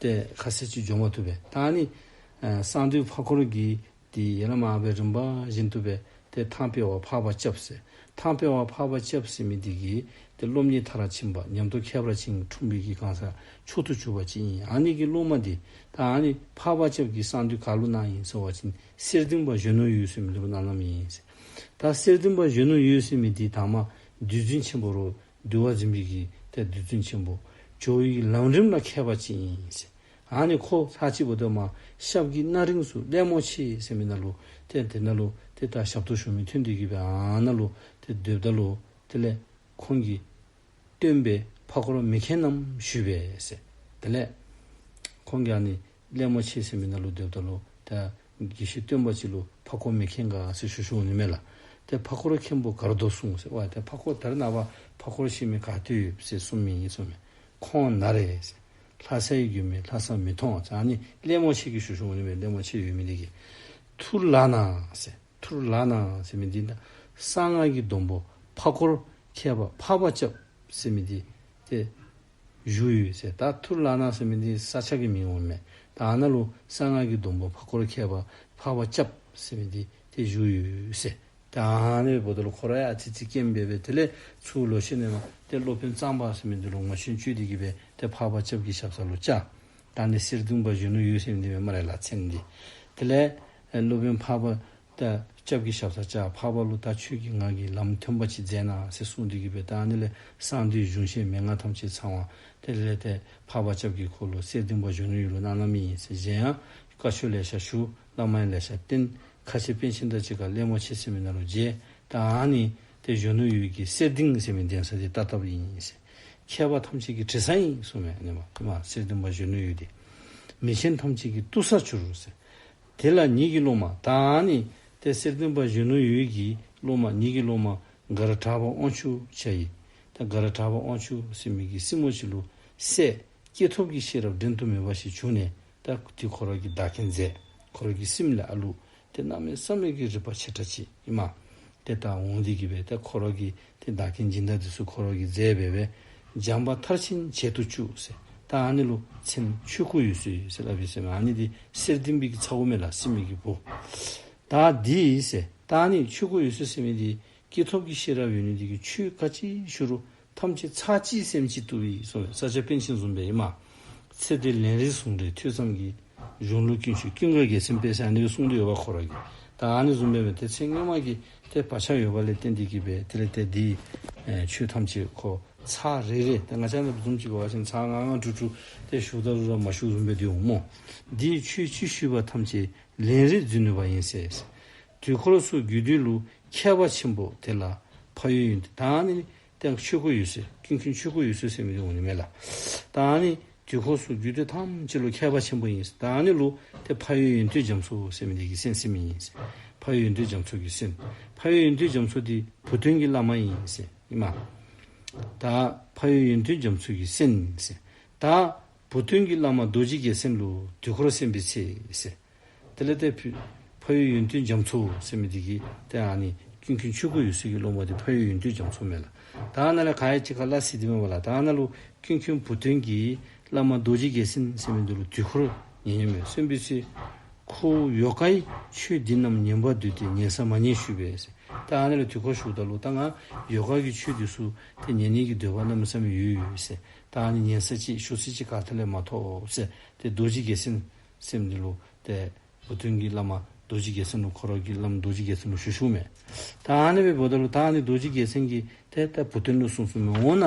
ཏེ་ཁ་གསལ་ཅིག་འཇོག་མ་བཏུབ་པས། ད་ཨ་ནི་ཨ་གསང་འདུས་འཕགས་སྐོར་གྱི་འདི་ཡར་ལས་མར་སྦེ་རིམ་པ་བཞིན་དུ་སྦེ་ཏེ་ཐང་དཔལ་བ་འཕགས་པ་སྐྱབས་ཟེར། ཐང་དཔལ་བ་འཕགས་པ་སྐྱབས་ཟེར་མི་འདི་གིས་ཏེ་སློབ་གཉེར་མཐར་ཕྱིན་པ་ཉམས་རྟོགས་ཁྱད་པར་ཅན་འཁྲུངས་པའི་གི་གང་ཟག་མཆོག་ཏུ་གྱུར་པ་ཅིག་ཨིན། ཨ་ནི་གི་སློབ་མ་འདི་ད་ཨ་ནི་འཕགས་པ་སྐྱབས་ཀྱིས་གསང་འདུས་ག་ལུ་གནང་ཡི་ཟེར་བ་ཅིན་གསེར་ལྡིང་པ་གཞོན་ནུ་ཡོད་ཟེར་མི་འདི་ལུ་གནང་གནངམ་ཨིན་ཟེར། ད་གསེར་ལྡིང་པ་གཞོན་ནུ་ཡོད་ཟེར་མི་འདི་ད་མར་རྡུལ་རྫུན་ཆེན་པོ་རོ་འདུལ་བ་འཛིན་པའི་གི་ཏེ་རྡུལ་རྫུན་ཆེན་པོ་ཇོ་བོའི་ལམ་རིམ་ལ་མཁས་པ་ཅིག་ཨིན་ཟེར། ཨ་ནི་ཁོ་ཚར་གཅིག་འབདཝ་ད་མར་ཤབ་ཀྱི་སྣ་རིང་སུ་གླེན་མོ་ཆེ་ཟེར་མི་ནང་ལུ་ཏེ་དེ་ནང་ལུ་ཏེ་ད་ཞབས་ཏོག་ཞུ་མི་ཐོན་ཏེ་གི་སྦེ་ཨ་ནཱ་ལུ་ཏེ་སྡོདཔ་ད་ལུ་དེ་ལས་ཁོང་གི་སྟོན་པས་འཕགས་སྐོར་མི་མཁྱེན་རྣམས་ཞུས་པས་ཟེར། དེ་ལས་ཁོང་གིས་ཨ་ནི་གླེན་མོ་ཆེ་ཟེར་མི་ནང་ལུ་སྡོདཔ་ད་ལུ་ད་དགེ་བཤེས་སྟོན་པ་ཅིག་ལུ་འཕགས་སྐོར་མི་མཁྱེན་ག་ཟེར་ཞུ་ཞུཝ་ཨིན་མས་ལགས། ཏེ་འཕགས་སྐོར་མཁྱེན་པོ་གར་འདུག་གསུངས་ཟེར། ཝའི་ཏེ་འཕགས་སྐོར་ད་རེས་ནངས་པ་འཕགས་སྐོར་ཤེས་མི་ག་ཏེ་ཡོད་ཟེར་གསུངམ་ཨིན་གསུངམ་མས། ཁོང་ན་རེ་ཟེར། ལྷ་སའི་མགོན་མེད་ལྷ་སར་མི་མཐོང་ཟེར། ཨ་ནི་གླེན་མོ་ཆེ་གིས་ཞུ་ཞུཝ་ཨིན་མས། གླེན་མོ་ཆེ་ཡོད་མི་འདི་གིས། ཐུར་ལག་ན་ཟེར། ཐུར་ལག་ན་ཟེར་མི་འདི་ད་གསང་སྔགས་ཀྱི་སྡོང་པོ་འཕགས་སྐོར་མཁས་པ་འཕགས་པ་སྐྱབས་ཟེར་མི་འདི་ཏེ་བཞུགས་ཡོད་ཟེར། ད་ཐུར་ལག་ན་ཟེར་མི་འདི་ས་ཆ་གི་མིང་འོང་མས། ད་ཨ་ནཱ་ལུ་གསང་སྔགས་ཀྱི་སྡོང་པོ་འཕགས་སྐོར་མཁས་པ་འཕགས་པ་སྐྱབས་ཟེར་མི་འདི་ཏེ་བཞུགས་ཡོད་ཟེར། ད་ཨ་ནི་འབདཝ་ད་ལུ་ཁོ་ར་ཡང་ཨ་ཙི་ཙི་མཁྱེན་སྦེ་སྦེ་དེ་ལས་ཚུར་ལོག་ཞིནམ་ལས་མར་ཏེ་སློབ་དཔོན་གཙང་པ་ཟེར་མི་འདི་ལུ་ངོ་ཤེས་བཅོལ་ཏེ་གི་སྦེ་ཏེ་འཕགས་པ་སྐྱབས་ཀྱི་ཞབས་ས་ལུ་བཅར། ད་ཨ་ནི་གསེར་ལྡིང་པ་གཞོན་ནུ་ཡོད་ཟེར་མི་འདི་མས་སྨ་རེ་ལགས་མཚན་འདི། དེ་ལས་ཨེ་སློབ་དཔོན་འཕགས་པ་ད་སྐྱབས་ཀྱི་ཞབས་སར་བཅར། འཕགས་པ་ལུ་ད་ཁྱོད་ཀྱིས་ང་གི་ལམ་སྟོན་པ་ཅིག་མཛད་གནང་ཟེར་གསུངས་ཏེ་གི་སྦེ་ད་ཨ་ནི་ལས་གསང་འདུས་གཞུང་ཤེས་མན་ངག་ཐམས་ཅད་ཚང་བ། དེ་ལས་ཏེ་འཕགས་པ་སྐྱབས་ཀྱིས་ཁོ་ལུ་གསེར་ལྡིང་པ་གཞོན་ནུ་ཡོད་ལུ་གནང་གནངམ་ཨིན་ཟེར། གཞན་ཡང་བཀའ་ཆོས་ལེ་ཤ་ཞུ། བླ་མ་ཡང་ལེ་ཤ་བསྟེན། ཁ་ཆེ་པཎ་ཆེན་དང་གཅིག་ཁར་གླེན་མོ་ཆེ་ཟེར་མི་ནང་ལུ་མཇལ། ད་ཨ་ནི་ཏེ་གཞོན་ནུ་ཡོད་ཀྱིས་གསེར་ལྡིང་ཟེར་མི་གདན་ས་འདི་བཏབ་བཏབཔ་ཨིན་ཟེར། མཁས་པ་ཐམས་ཅད་ཀྱི་དྲི་ཟ་ཨིན་གསུངམ་མས། ཨ་ནི་མར་མར་གསེར་ལྡིང་པ་གཞོན་ནུ་ཡོད་འདི། མི་ཆེན་ཐམས་ཅད་ཀྱི་བཏུད་ས་གྱུར་ཟེར། དེ་ལ་ཉིད་ཀྱི་སློབ་མ། ད་ཨ་ནི་ཏེ་གསེར་ལྡིང་པ་གཞོན་ནུ་ཡོད་ཀྱི་སློབ་མ་ཉིད་ཀྱི་སློབ་མ་གར་གྲགས་པ་དབང་ཕྱུག་ཅིག་ཡོད། ད་གར་གྲགས་པ་དབང་ཕྱུག་ཟེར་མི་གི་སྲིང་མོ་ཅིག་ལུ་སྲས་སྐྱེས་ཐོབ་ཀྱི་ཤེས་རབ་འགྲན་དུ་མེད་པ་ཞིག་བྱུང་ནས་ད་དེ་ཁོ་ར་གི་བདག་རྐྱེན་མཛད། ཁོ་ར་གི་སྲིངམོ་ལས་ཨ་ལུ་ཏེ་གནམ་མེད་ས་མེད་ཀྱི་རིག་པ་ཆེ་དྲགས་ཅིག་ཨིན་མས། ཏེ་ད་འོང་སྟེ་གི་སྦེ་ཏེ་ཁོ་ར་གི་ཏེ་བདག་རྐྱེན་སྦྱིན་བདག་འདི་ཚུ་ཁོ་ར་གིས་མཛད་སྦེ་སྦེ་འཇམ་དཔལ་མཐར་ཕྱིན་བྱེད་དུ་བཅུག་ཟེར། ད་ཨ་ནི་ལུ་མཚན་ཆོས་སྐུ་འོད་གསལ་ཟེར་སླབ་ཨིན་ཟེར་མས། ཨ་ནི་འདི་གསེར་ལྡིང་པའི་གི་ཚ་བོ་མས་ལགས། སྲིངམོ་གི་བུ། ད་འདི་ཟེར། ད་ཨ་ནི་ཆོས་སྐུ་འོད་གསལ་ཟེར་མི་འདི་སྐྱེས་ཐོབ་ཀྱི་ཤེས་རབ་ཡོད་ནི་འདི་གིས་ཆོས་ག་ཅི་ཞུ་རུང་ཐམས་ཅད་ཚར་གཅིག་སེམས་གཅིག་ཏུ་སྦེ་གསུངས་པས། ས་སྐྱ་པཎ་ཆེན་བཟུམ་སྦེ་ཨིན་མས། ཚེ་འདིར་ལན་རེ་ཟུང་འབྲེལ་ཐོས་བསམ་གྱིས། གཞུང་ལུགས་ཀུན་ཆུད་ཀུན་དགའ་རྒྱལ་མཚན་དཔལ་ཟེར་ཨ་ནི་སྦེ་གསུངས་ཏེ་ཡོད་པ་ཁོ་ར་གིས། ད་ཨ་ནི་བཟུམ་སྦེ་སྦེ་ཏེ་ཚེ་སྔོན་མ་གི་ཏེ་བག་ཆགས་ཡོད་པ་ལས་བརྟེན་ཏེ་གི་སྦེ་དེ་ལས་ཏེ་འདི་ཨེ་ཆོས་ཐམས་ཅད་ཁོ་ཚར་རེ་རེ་ཏེ་ང་བཅས་ནང་བཟུམ་ཅིག་འབད་བ་ཅིན་ཚར་ལྔ་ལྔ་དྲུག་དྲུག་ཏེ་ཞུཝ་ད་ལུ་ར་མ་ཞུཝ་བཟུམ་སྦེ་འདི་འོང་སྨོ། འདིས་ཆོས་ཅི་ཞུས་པ་ཐམས་ཅད་ལན་རེ་འཛོལ་ནུས་པ་ཡིན་ཟེར། དུས་འཁོར་སོགས་རྒྱུད་སྡེ་ལུ་མཁས་པ་ཆེན་པོ་དེ་ལ་འཕགས་ཡུལ་ཡོན་ཏན། ད་ཨ་ནི་ཏེ་ཆོས་སྐུ་འོད་གསལ་ཀུན་མཁྱེན་ཆོས་སྐུ་འོད་གསལ་ཟེར་མི་འདི་འོང་ནི་མས་ལགས། ད་ཨ་ནི་དུས་འཁོར་སོགས་རྒྱུད་སྡེ་ཐམས་ཅད་ལུ་མཁས་པ་ཆེན་པོ་ཨིན། ད་ཨ་ནི་ལུ་ཏེ་འཕགས་ཡུལ་ཡོན་ཏན་རྒྱ་མཚོ་ཟེར་མི་འདི་གིས་གསན་གསནམ་ཨིན་ཟེར། འཕགས་ཡུལ་ཡོན་ཏན་རྒྱ་མཚོ་གིས་གསན། འཕགས་ཡུལ་ཡོན་ཏན་རྒྱ་མཚོ་འདི་བུ་སྟོན་གྱི་བླ་མ་ཨིན་ཟེར་ཨིན་མས། ད་འཕགས་ཡུལ་ཡོན་ཏན་རྒྱ་མཚོ་གིས་གསན་ཟེར། ད་བུ་སྟོན་གྱི་བླ་མ་རྡོ་རྗེ་རྒྱལ་མཚན་ལུ་དུས་འཁོར་གསན་པའི་ཚེ་ཟེར། དེ་ལས་ཏེ་འཕགས་ཡུལ་ཡོན་ཏན་རྒྱ་མཚོ་ཟེར་མི་འདི་གིས་ཏེ་ཨ་ནི་ཀུན་མཁྱེན་ཆོས་སྐུ་འོད་གསལ་གྱི་སློབ་མ་འདི་འཕགས་ཡུལ་ཡོན་ཏན་རྒྱ་མཚོ་མས་ལགས། ད་ནཱ་ལས་ག་ཡང་གཅིག་ཁར་སླ་བསྲེ་སྟེ་མེན་པ་ལགས། ད་ནཱ་ལུ་ཀུན་མཁྱེན་བུ་སྟོན་གྱི་བླ་མ་རྡོ་རྗེ་རྒྱལ་མཚན་ཟེར་མི་འདི་ལུ་དུས་འཁོར་ཉན་ཉན་མས། གསན་པའི་ཚེ་ཁོ་ཡོ་གའི་ཆོས་འདི་རྣམས་ཉན་པར་འདོད་དེ་ཉན་ས་མ་ཉན་ཞུས་པས་ཟེར། ད་ཨ་ནི་ལུ་དུས་འཁོར་ཞུཝ་ད་ལུ་ད་ང་ཡོ་ག་གི་ཆོས་འདི་ཚུ་ཏེ་ཉན་ནི་གི་འདོད་པ་གནམ་མེད་ས་མེད་ཡོད་ཡོད་ཟེར། ད་ཨ་ནི་ཉན་ས་ཅིག་ཞུ་ས་ཅིག་ག་ཏེ་ལས་མ་ཐོབ་ཟེར། ཏེ་རྡོ་རྗེ་རྒྱལ་མཚན་ཟེར་མི་འདི་ལུ་ཏེ་བུ་སྟོན་གྱི་བླ་མ་རྡོ་རྗེ་རྒྱལ་མཚན་ལུ་ཁོ་ར་གི་བླམ་རྡོ་རྗེ་རྒྱལ་མཚན་ལུ་ཞུ་ཞུཝ་མས། ད་ཨ་ནི་སྦེ་འབདཝ་ད་ལུ་ད་ཨ་ནི་རྡོ་རྗེ་རྒྱལ་མཚན་གྱིས་ཏེ་ད་བུ་སྟོན་ལུ་གསུངས་གསུངསམ་མས། འོ་ན་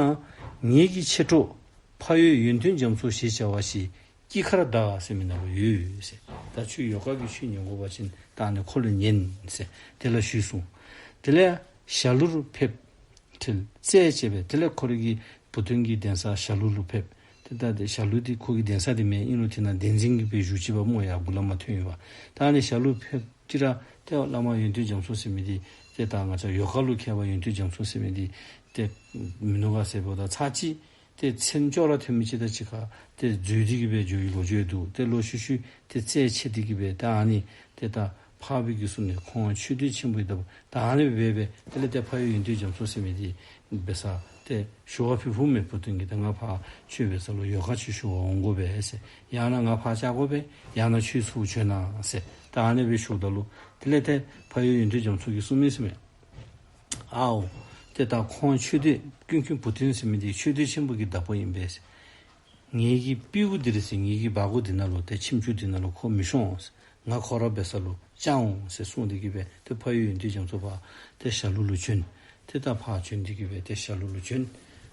ངེད་ཀྱི་མཆེད་གྲོགས་འཕགས་ཡུལ་ཡོན་ཏན་རྒྱ་མཚོ་ཞེས་བྱ་བ་ཞིག་ སྐྱིད་མཁར་བདག་ཟེར་མི་ནང་ལུ་ཡོད་ཟེར། ད་ཁྱོད་ཡོ་ག་གི་ཆོས་ཉན་དགོ་པ་ཅིན་ད་ཨ་ནི་ཁོ་ལུ་ཉན་ཟེར་དེ་ལ་ཞུས་སོང་། དེ་ལས་ཞྭ་ལུར་ཕེབས། ཁྲིད་རྩད་བཅད་པས། དེ་ལས་ཁོ་རའི་གི་བུ་སྟོན་གྱི་གདན་ས་ཞྭ་ལུ་ལུ་ཕེབས། ཏེ་ད་ཏེ་ཞྭ་ལུ་འདི་ཁོ་གི་གདན་ས་འདི་མེན། ཨིན་རུང་དེ་ནང་གདན་འཛིན་གྱི་སྦེ་བཞུགས་ཅི་པ་སྨོ་ཡ། འགོ་ལས་མར་ཐོན་ཡོད་པ། ད་ཨ་ནི་ཞྭ་ལུ་ཕེབས་ཅི་ར་ཏེ་བླ་མ་ཡོན་ཏན་རྒྱ་མཚོ་ཟེར་མི་འདི་ཏེ་ད་ང་བཅས་ཡོ་ག་ལུ་མཁས་པ་ཡོན་ཏན་རྒྱ་མཚོ་ཟེར་མི་འདི་ཏེ་མིན་ནུག་ག་ཟེར་བ་ད་ཚར་གཅིག་ཏེ་མཚན་ཅོག་ར་འཐད་མི་ཅིག་དང་གཅིག་ཁར་ཏེ་འཛུལ་ཏེ་གི་སྦེ་འགྱོ་བའི་ལོ་རྒྱུས་འདུག། ཏེ་ལོག་ཤུལ་ཤུལ་ཏེ་རྩད་ཆད་དེ་གི་སྦེ་ད་ཨ་ནི་ཏེ་ད་འཕགས་པའི་གི་གསུང་ནི་ཁོང་ཆོས་འདོད་ཆེན་པོའི་བདག་པོ་ད་ཨ་ནི་སྦེ་སྦེ་དེ་ལས་ཏེ་འཕགས་ཡུལ་ཡོན་ཏན་རྒྱ་མཚོ་ཟེར་མི་འདི་འབད་ས་ཏེ་ཞུ་བ་ཕུལ་ཕུལཝ་མས། བུ་སྟོན་གྱིས་ད་ང་ཕར་ཁྱོད་འབད་ས་ལུ་ཡོ་ག་ཅིག་ཞུ་བར་འོང་དགོ་པས་ཟེར། ཡང་ན་ང་ཕར་བཅར་དགོ་པས། ཡང་ན་ཁྱོད་ཚུར་བྱོན་གནང་ཟེར། ད་ཨ་ནི་སྦེ་ཞུཝ་ད་ལུ་དེ་ལས་ཏེ་འཕགས་ཡུལ་ཡོན་ཏན་རྒྱ་མཚོ་གིས་གསུངས་མི་ཟེར་མས། ཨའོ། ཏེ་ད་ཁོང་ཆོས་འདོད་ཀུན་མཁྱེན་བུ་སྟོན་ཟེར་མི་འདི་ཆོས་འདོད་ཆེན་པོ་གི་བདག་པོ་ཨིན་པས་ཟེར། ངེ་གི་སྤྲེའུ་འདི་ར་ཟེར། ངེ་གི་སྦྲ་གུར་འདི་ནང་ལུ་ཏེ་ཁྱིམ་རྒྱུད་འདི་ནང་ལུ་ཁོ་མི་ཤོང་ཟེར། ང་ཁོ་ར་འབད་ས་ལུ་བཅར་འོང་ཟེར་གསུངས་ཏེ་གི་སྦེ་ཏེ་འཕགས་ཡུལ་ཡོན་ཏན་རྒྱ་མཚོ་ཕར་ཏེ་ཞྭ་ལུ་ལུ་བྱོན། ཏེ་ད་ཕར་བྱོན་ཏེ་གི་སྦེ་ཏེ་ཞྭ་ལུ་ལུ་བྱོན།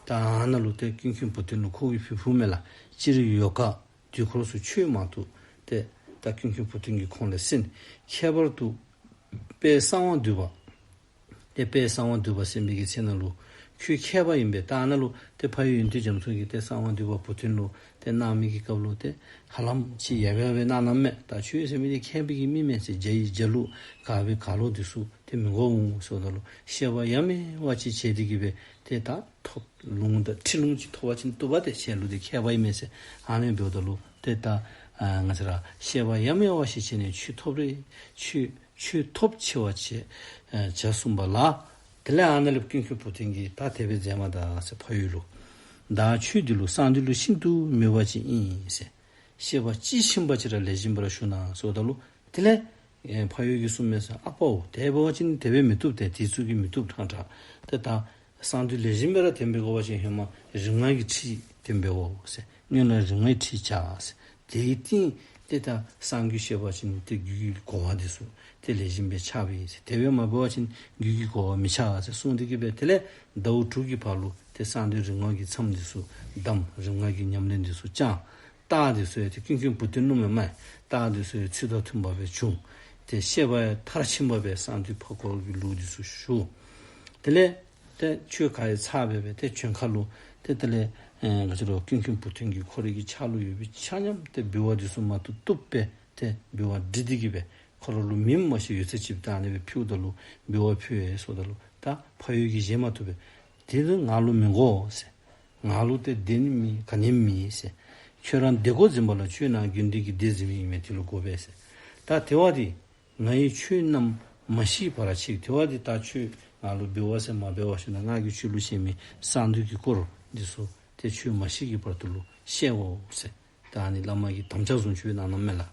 ད་ཨ་ནཱ་ལུ་ཏེ་ཀུན་མཁྱེན་བུ་སྟོན་ལུ་ཁོ་གིས་ཕུལ་ཕུལཝ་མས་ལགས། སྤྱིར་ཡོ་ག་དུས་འཁོར་སུ་ཆོས་མང་དུ་ཏེ་ད་ཀུན་མཁྱེན་བུ་སྟོན་གྱིས་ཁོང་ལས་གསན། ཁྱད་པར་དུ་དཔལ་གསང་བ་འདུས་པ། ཏེ་དཔལ་གསང་བ་འདུས་པ་ཟེར་མི་གི་མཚན་ནང་ལུ་ཁོ་མཁས་པ་ཨིན་པས། ད་ཨ་ནཱ་ལུ་ཏེ་འཕགས་ཡུལ་ཡོན་ཏན་རྒྱ་མཚོ་གིས་ཏེ་གསང་བ་འདུས་པ་བུ་སྟོན་ལུ་ཏེ་གནང་མི་གི་སྐབས་ལུ་ཏེ་ཧ་ལམ་ཅིག་ཡ་ཡ་སྦེ་གནང་གནངམ་མས། ད་ཁྱོད་ཟེར་མི་འདི་མཁས་པའི་གི་མི་མེན་ཟེར། བྱ་ཡི་བྱ་ལུག་ག་སྦེ་ག་ལུགས་འདི་ཚུ་ཏེ་མི་དགོ་འོང་ཟེརཝ་ད་ལུ་བཤད་པ་ཡ་མེད་པ་ཅིག་བྱས་ཏེ་གི་སྦེ་ཏེ་ད་ཐོབ་ལུང་དང་ཁྲིད་ལུང་ཅིག་ཐོབ་པ་ཅིན་བཏུབ་པས། ཏེ་ཁྱོད་ལུ་འདི་མཁས་པ་ཨིན་མས་ཟེར། ཨ་ནི་འབདཝ་ད་ལུ་ཏེ་ད་ཨ་ང་བཅས་ར་བཤད་པ་ཡ་མེད་པ་ཞིག་བྱས་ནས་ཆོས་ཐོབ་རེ་ཆོས་ཆོས་ཐོབ་ཆེ་བ་བྱས་ཨ་བྱ་གསུངས་པ་ལགས། དེ་ལས་ཨ་ནཱ་ལས་ཀུན་མཁྱེན་བུ་སྟོན་གྱིས་ད་དེ་སྦེ་མཛད་མ་ད་ཟེར་འཕགས་ཡུལ་ལུ། བདག་ཆོས་འདི་ལུ་གསང་འདུས་ལུ་ཤིན་ཏུ་མོས་པ་ཅན་ཨིན་ཟེར། བཤད་པ་དཔྱིས་ཕྱིན་པ་ཅིག་ར་ལེགས་ཤོམ་སྦེ་ར་ཞུ་གནང་ཟེརཝ་ད་ལུ་དེ་ལས་ཨེ་འཕགས་ཡུལ་གྱིས་གསུངས་མས་ཟེར། ཨ་པའོ་དེ་འབད་བ་ཅིན་དེ་སྦེ་མི་བཏུབ། ཏེ་དེ་ཚུ་གིས་མི་བཏུབ་ཕྲང་ཕྲང་། ཏེ་ད་གསང་འདུས་ལེགས་ཤོམ་སྦེ་ར་འཐོན་པའི་དགོ་པ་ཅིན་ཧེ་མ་རིག་སྔགས་ཀྱི་ཁྲིད་འཐོན་པའི་དགོ་ཟེར། སྔོན་ལ་རིག་སྔགས་ཁྲིད་བྱ་ཟེར། དེའི་སྟེང་ཏེ་ད་གསང་འདུས་བཤད་པ་ཅིན་ཏེ་རྒྱུད་ཀྱི་གོ་བ་འདི་ཚུ་ཏེ་ལེགས་ཤོམ་སྦེ་ཆགས་པས་ཟེར། དེ་སྦེ་མ་འབད་བ་ཅིན་རྒྱུད་ཀྱི་གོ་བ་མི་ཆགས་ཟེར་གསུངས་ཏེ་གི་སྦེ་དེ་ལས་ཟླཝ་དྲུག་གི་བར་ལུ་ཏེ་གསང་འདུས་རིག་སྔགས་ཀྱི་མཚམས་འདི་ཚུ་བསྡམས། རིག་སྔགས་ཀྱི་ཉམས་ལེན་འདི་ཚུ་བསྐྱངས། རྟགས་འདི་ཚུ་ཡང་ཏེ་ཀུན་མཁྱེན་བུ་སྟོན་ལུ་མེན་མས། རྟགས་འདི་ཚུ་ཡང་ཚུལ་དང་མཐུན་པ་སྦེ་བྱུང་། ཏེ་བཤད་པ་ཡང་མཐར་ཕྱིན་པ་སྦེ་གསང་འདུས་འཕགས་སྐོར་གྱི་ལུགས་འདི་ཚུ་ཞུ། དེ་ལས་ཏེ་ཆོས་ག་ཡང་ཚར་སྦེ་སྦེ་ཏེ་བྱོན་ཁ་ལུ་ཏེ་དེ་ལས་ཨེ་ག་ཅི་རུང་ཀུན་མཁྱེན་བུ་སྟོན་གྱིས་ཁོ་རའི་གི་ཕྱག་ལུ་ཡོད་པའི་ཆ་མཉམ་ཏེ་འབུལ་བ་འདི་ཚུ་མ་བཏུབ་བཏུབ་སྦེ་ཏེ་འབུལ་བ་སྒྲིལ་ཏེ་གི་སྦེ་ཁོ་ར་ལུ་མིན་མ་ཤེས་ཡོད་ཚད་ཅིག་ད་ཨ་ནི་སྦེ་ཕུལཝ་ད་ལུ་འབུལ་བ་ཕུལ་ཡི་ཟེརཝ་ད་ལུ་ད་འཕགས་ཡུལ་གྱིས་བཞེས་མ་བཏུབ་པས། དེ་ནི་ང་ལུ་མི་དགོ་ཟེར། ང་ལུ་ཏེ་དེ་ནི་མེད་ག་ནི་མེད་ཟེར། ཁྱོད་ར་དེ་དགོ་འཛིན་པ་ལ་ཁྱོད་ནི་དགེ་འདུན་གྱི་སྡེ་འཛིན་མི་ཨིན་མས། དེ་ལུ་དགོ་པས་ཟེར། ད་དེ་བ་འདི་ང་ཡི་ཆོས་རྣམས་མ་ཤེས་པར་ཕྱིར། དེ་བ་འདི་ད་ཁྱོད་ང་ལུ་འབུལ་བ་ཟེར་མ་འབུལ་བ་ཞུ་ན་ང་གིས་ཁྱོད་ལུ་བཤད་མི་གསང་འདུས་ཀྱི་སྐོར་འདི་ཚུ་ཏེ་ཁྱོད་མ་ཤེས་ཀྱི་བར་དུ་ལུ་བཤད་དགོ་ཟེར། ད་ཨ་ནི་བླ་མ་གིས་དམ་བཅའ་བཟུམ་ཅིག་གནང་གནངམ་མས་ལགས།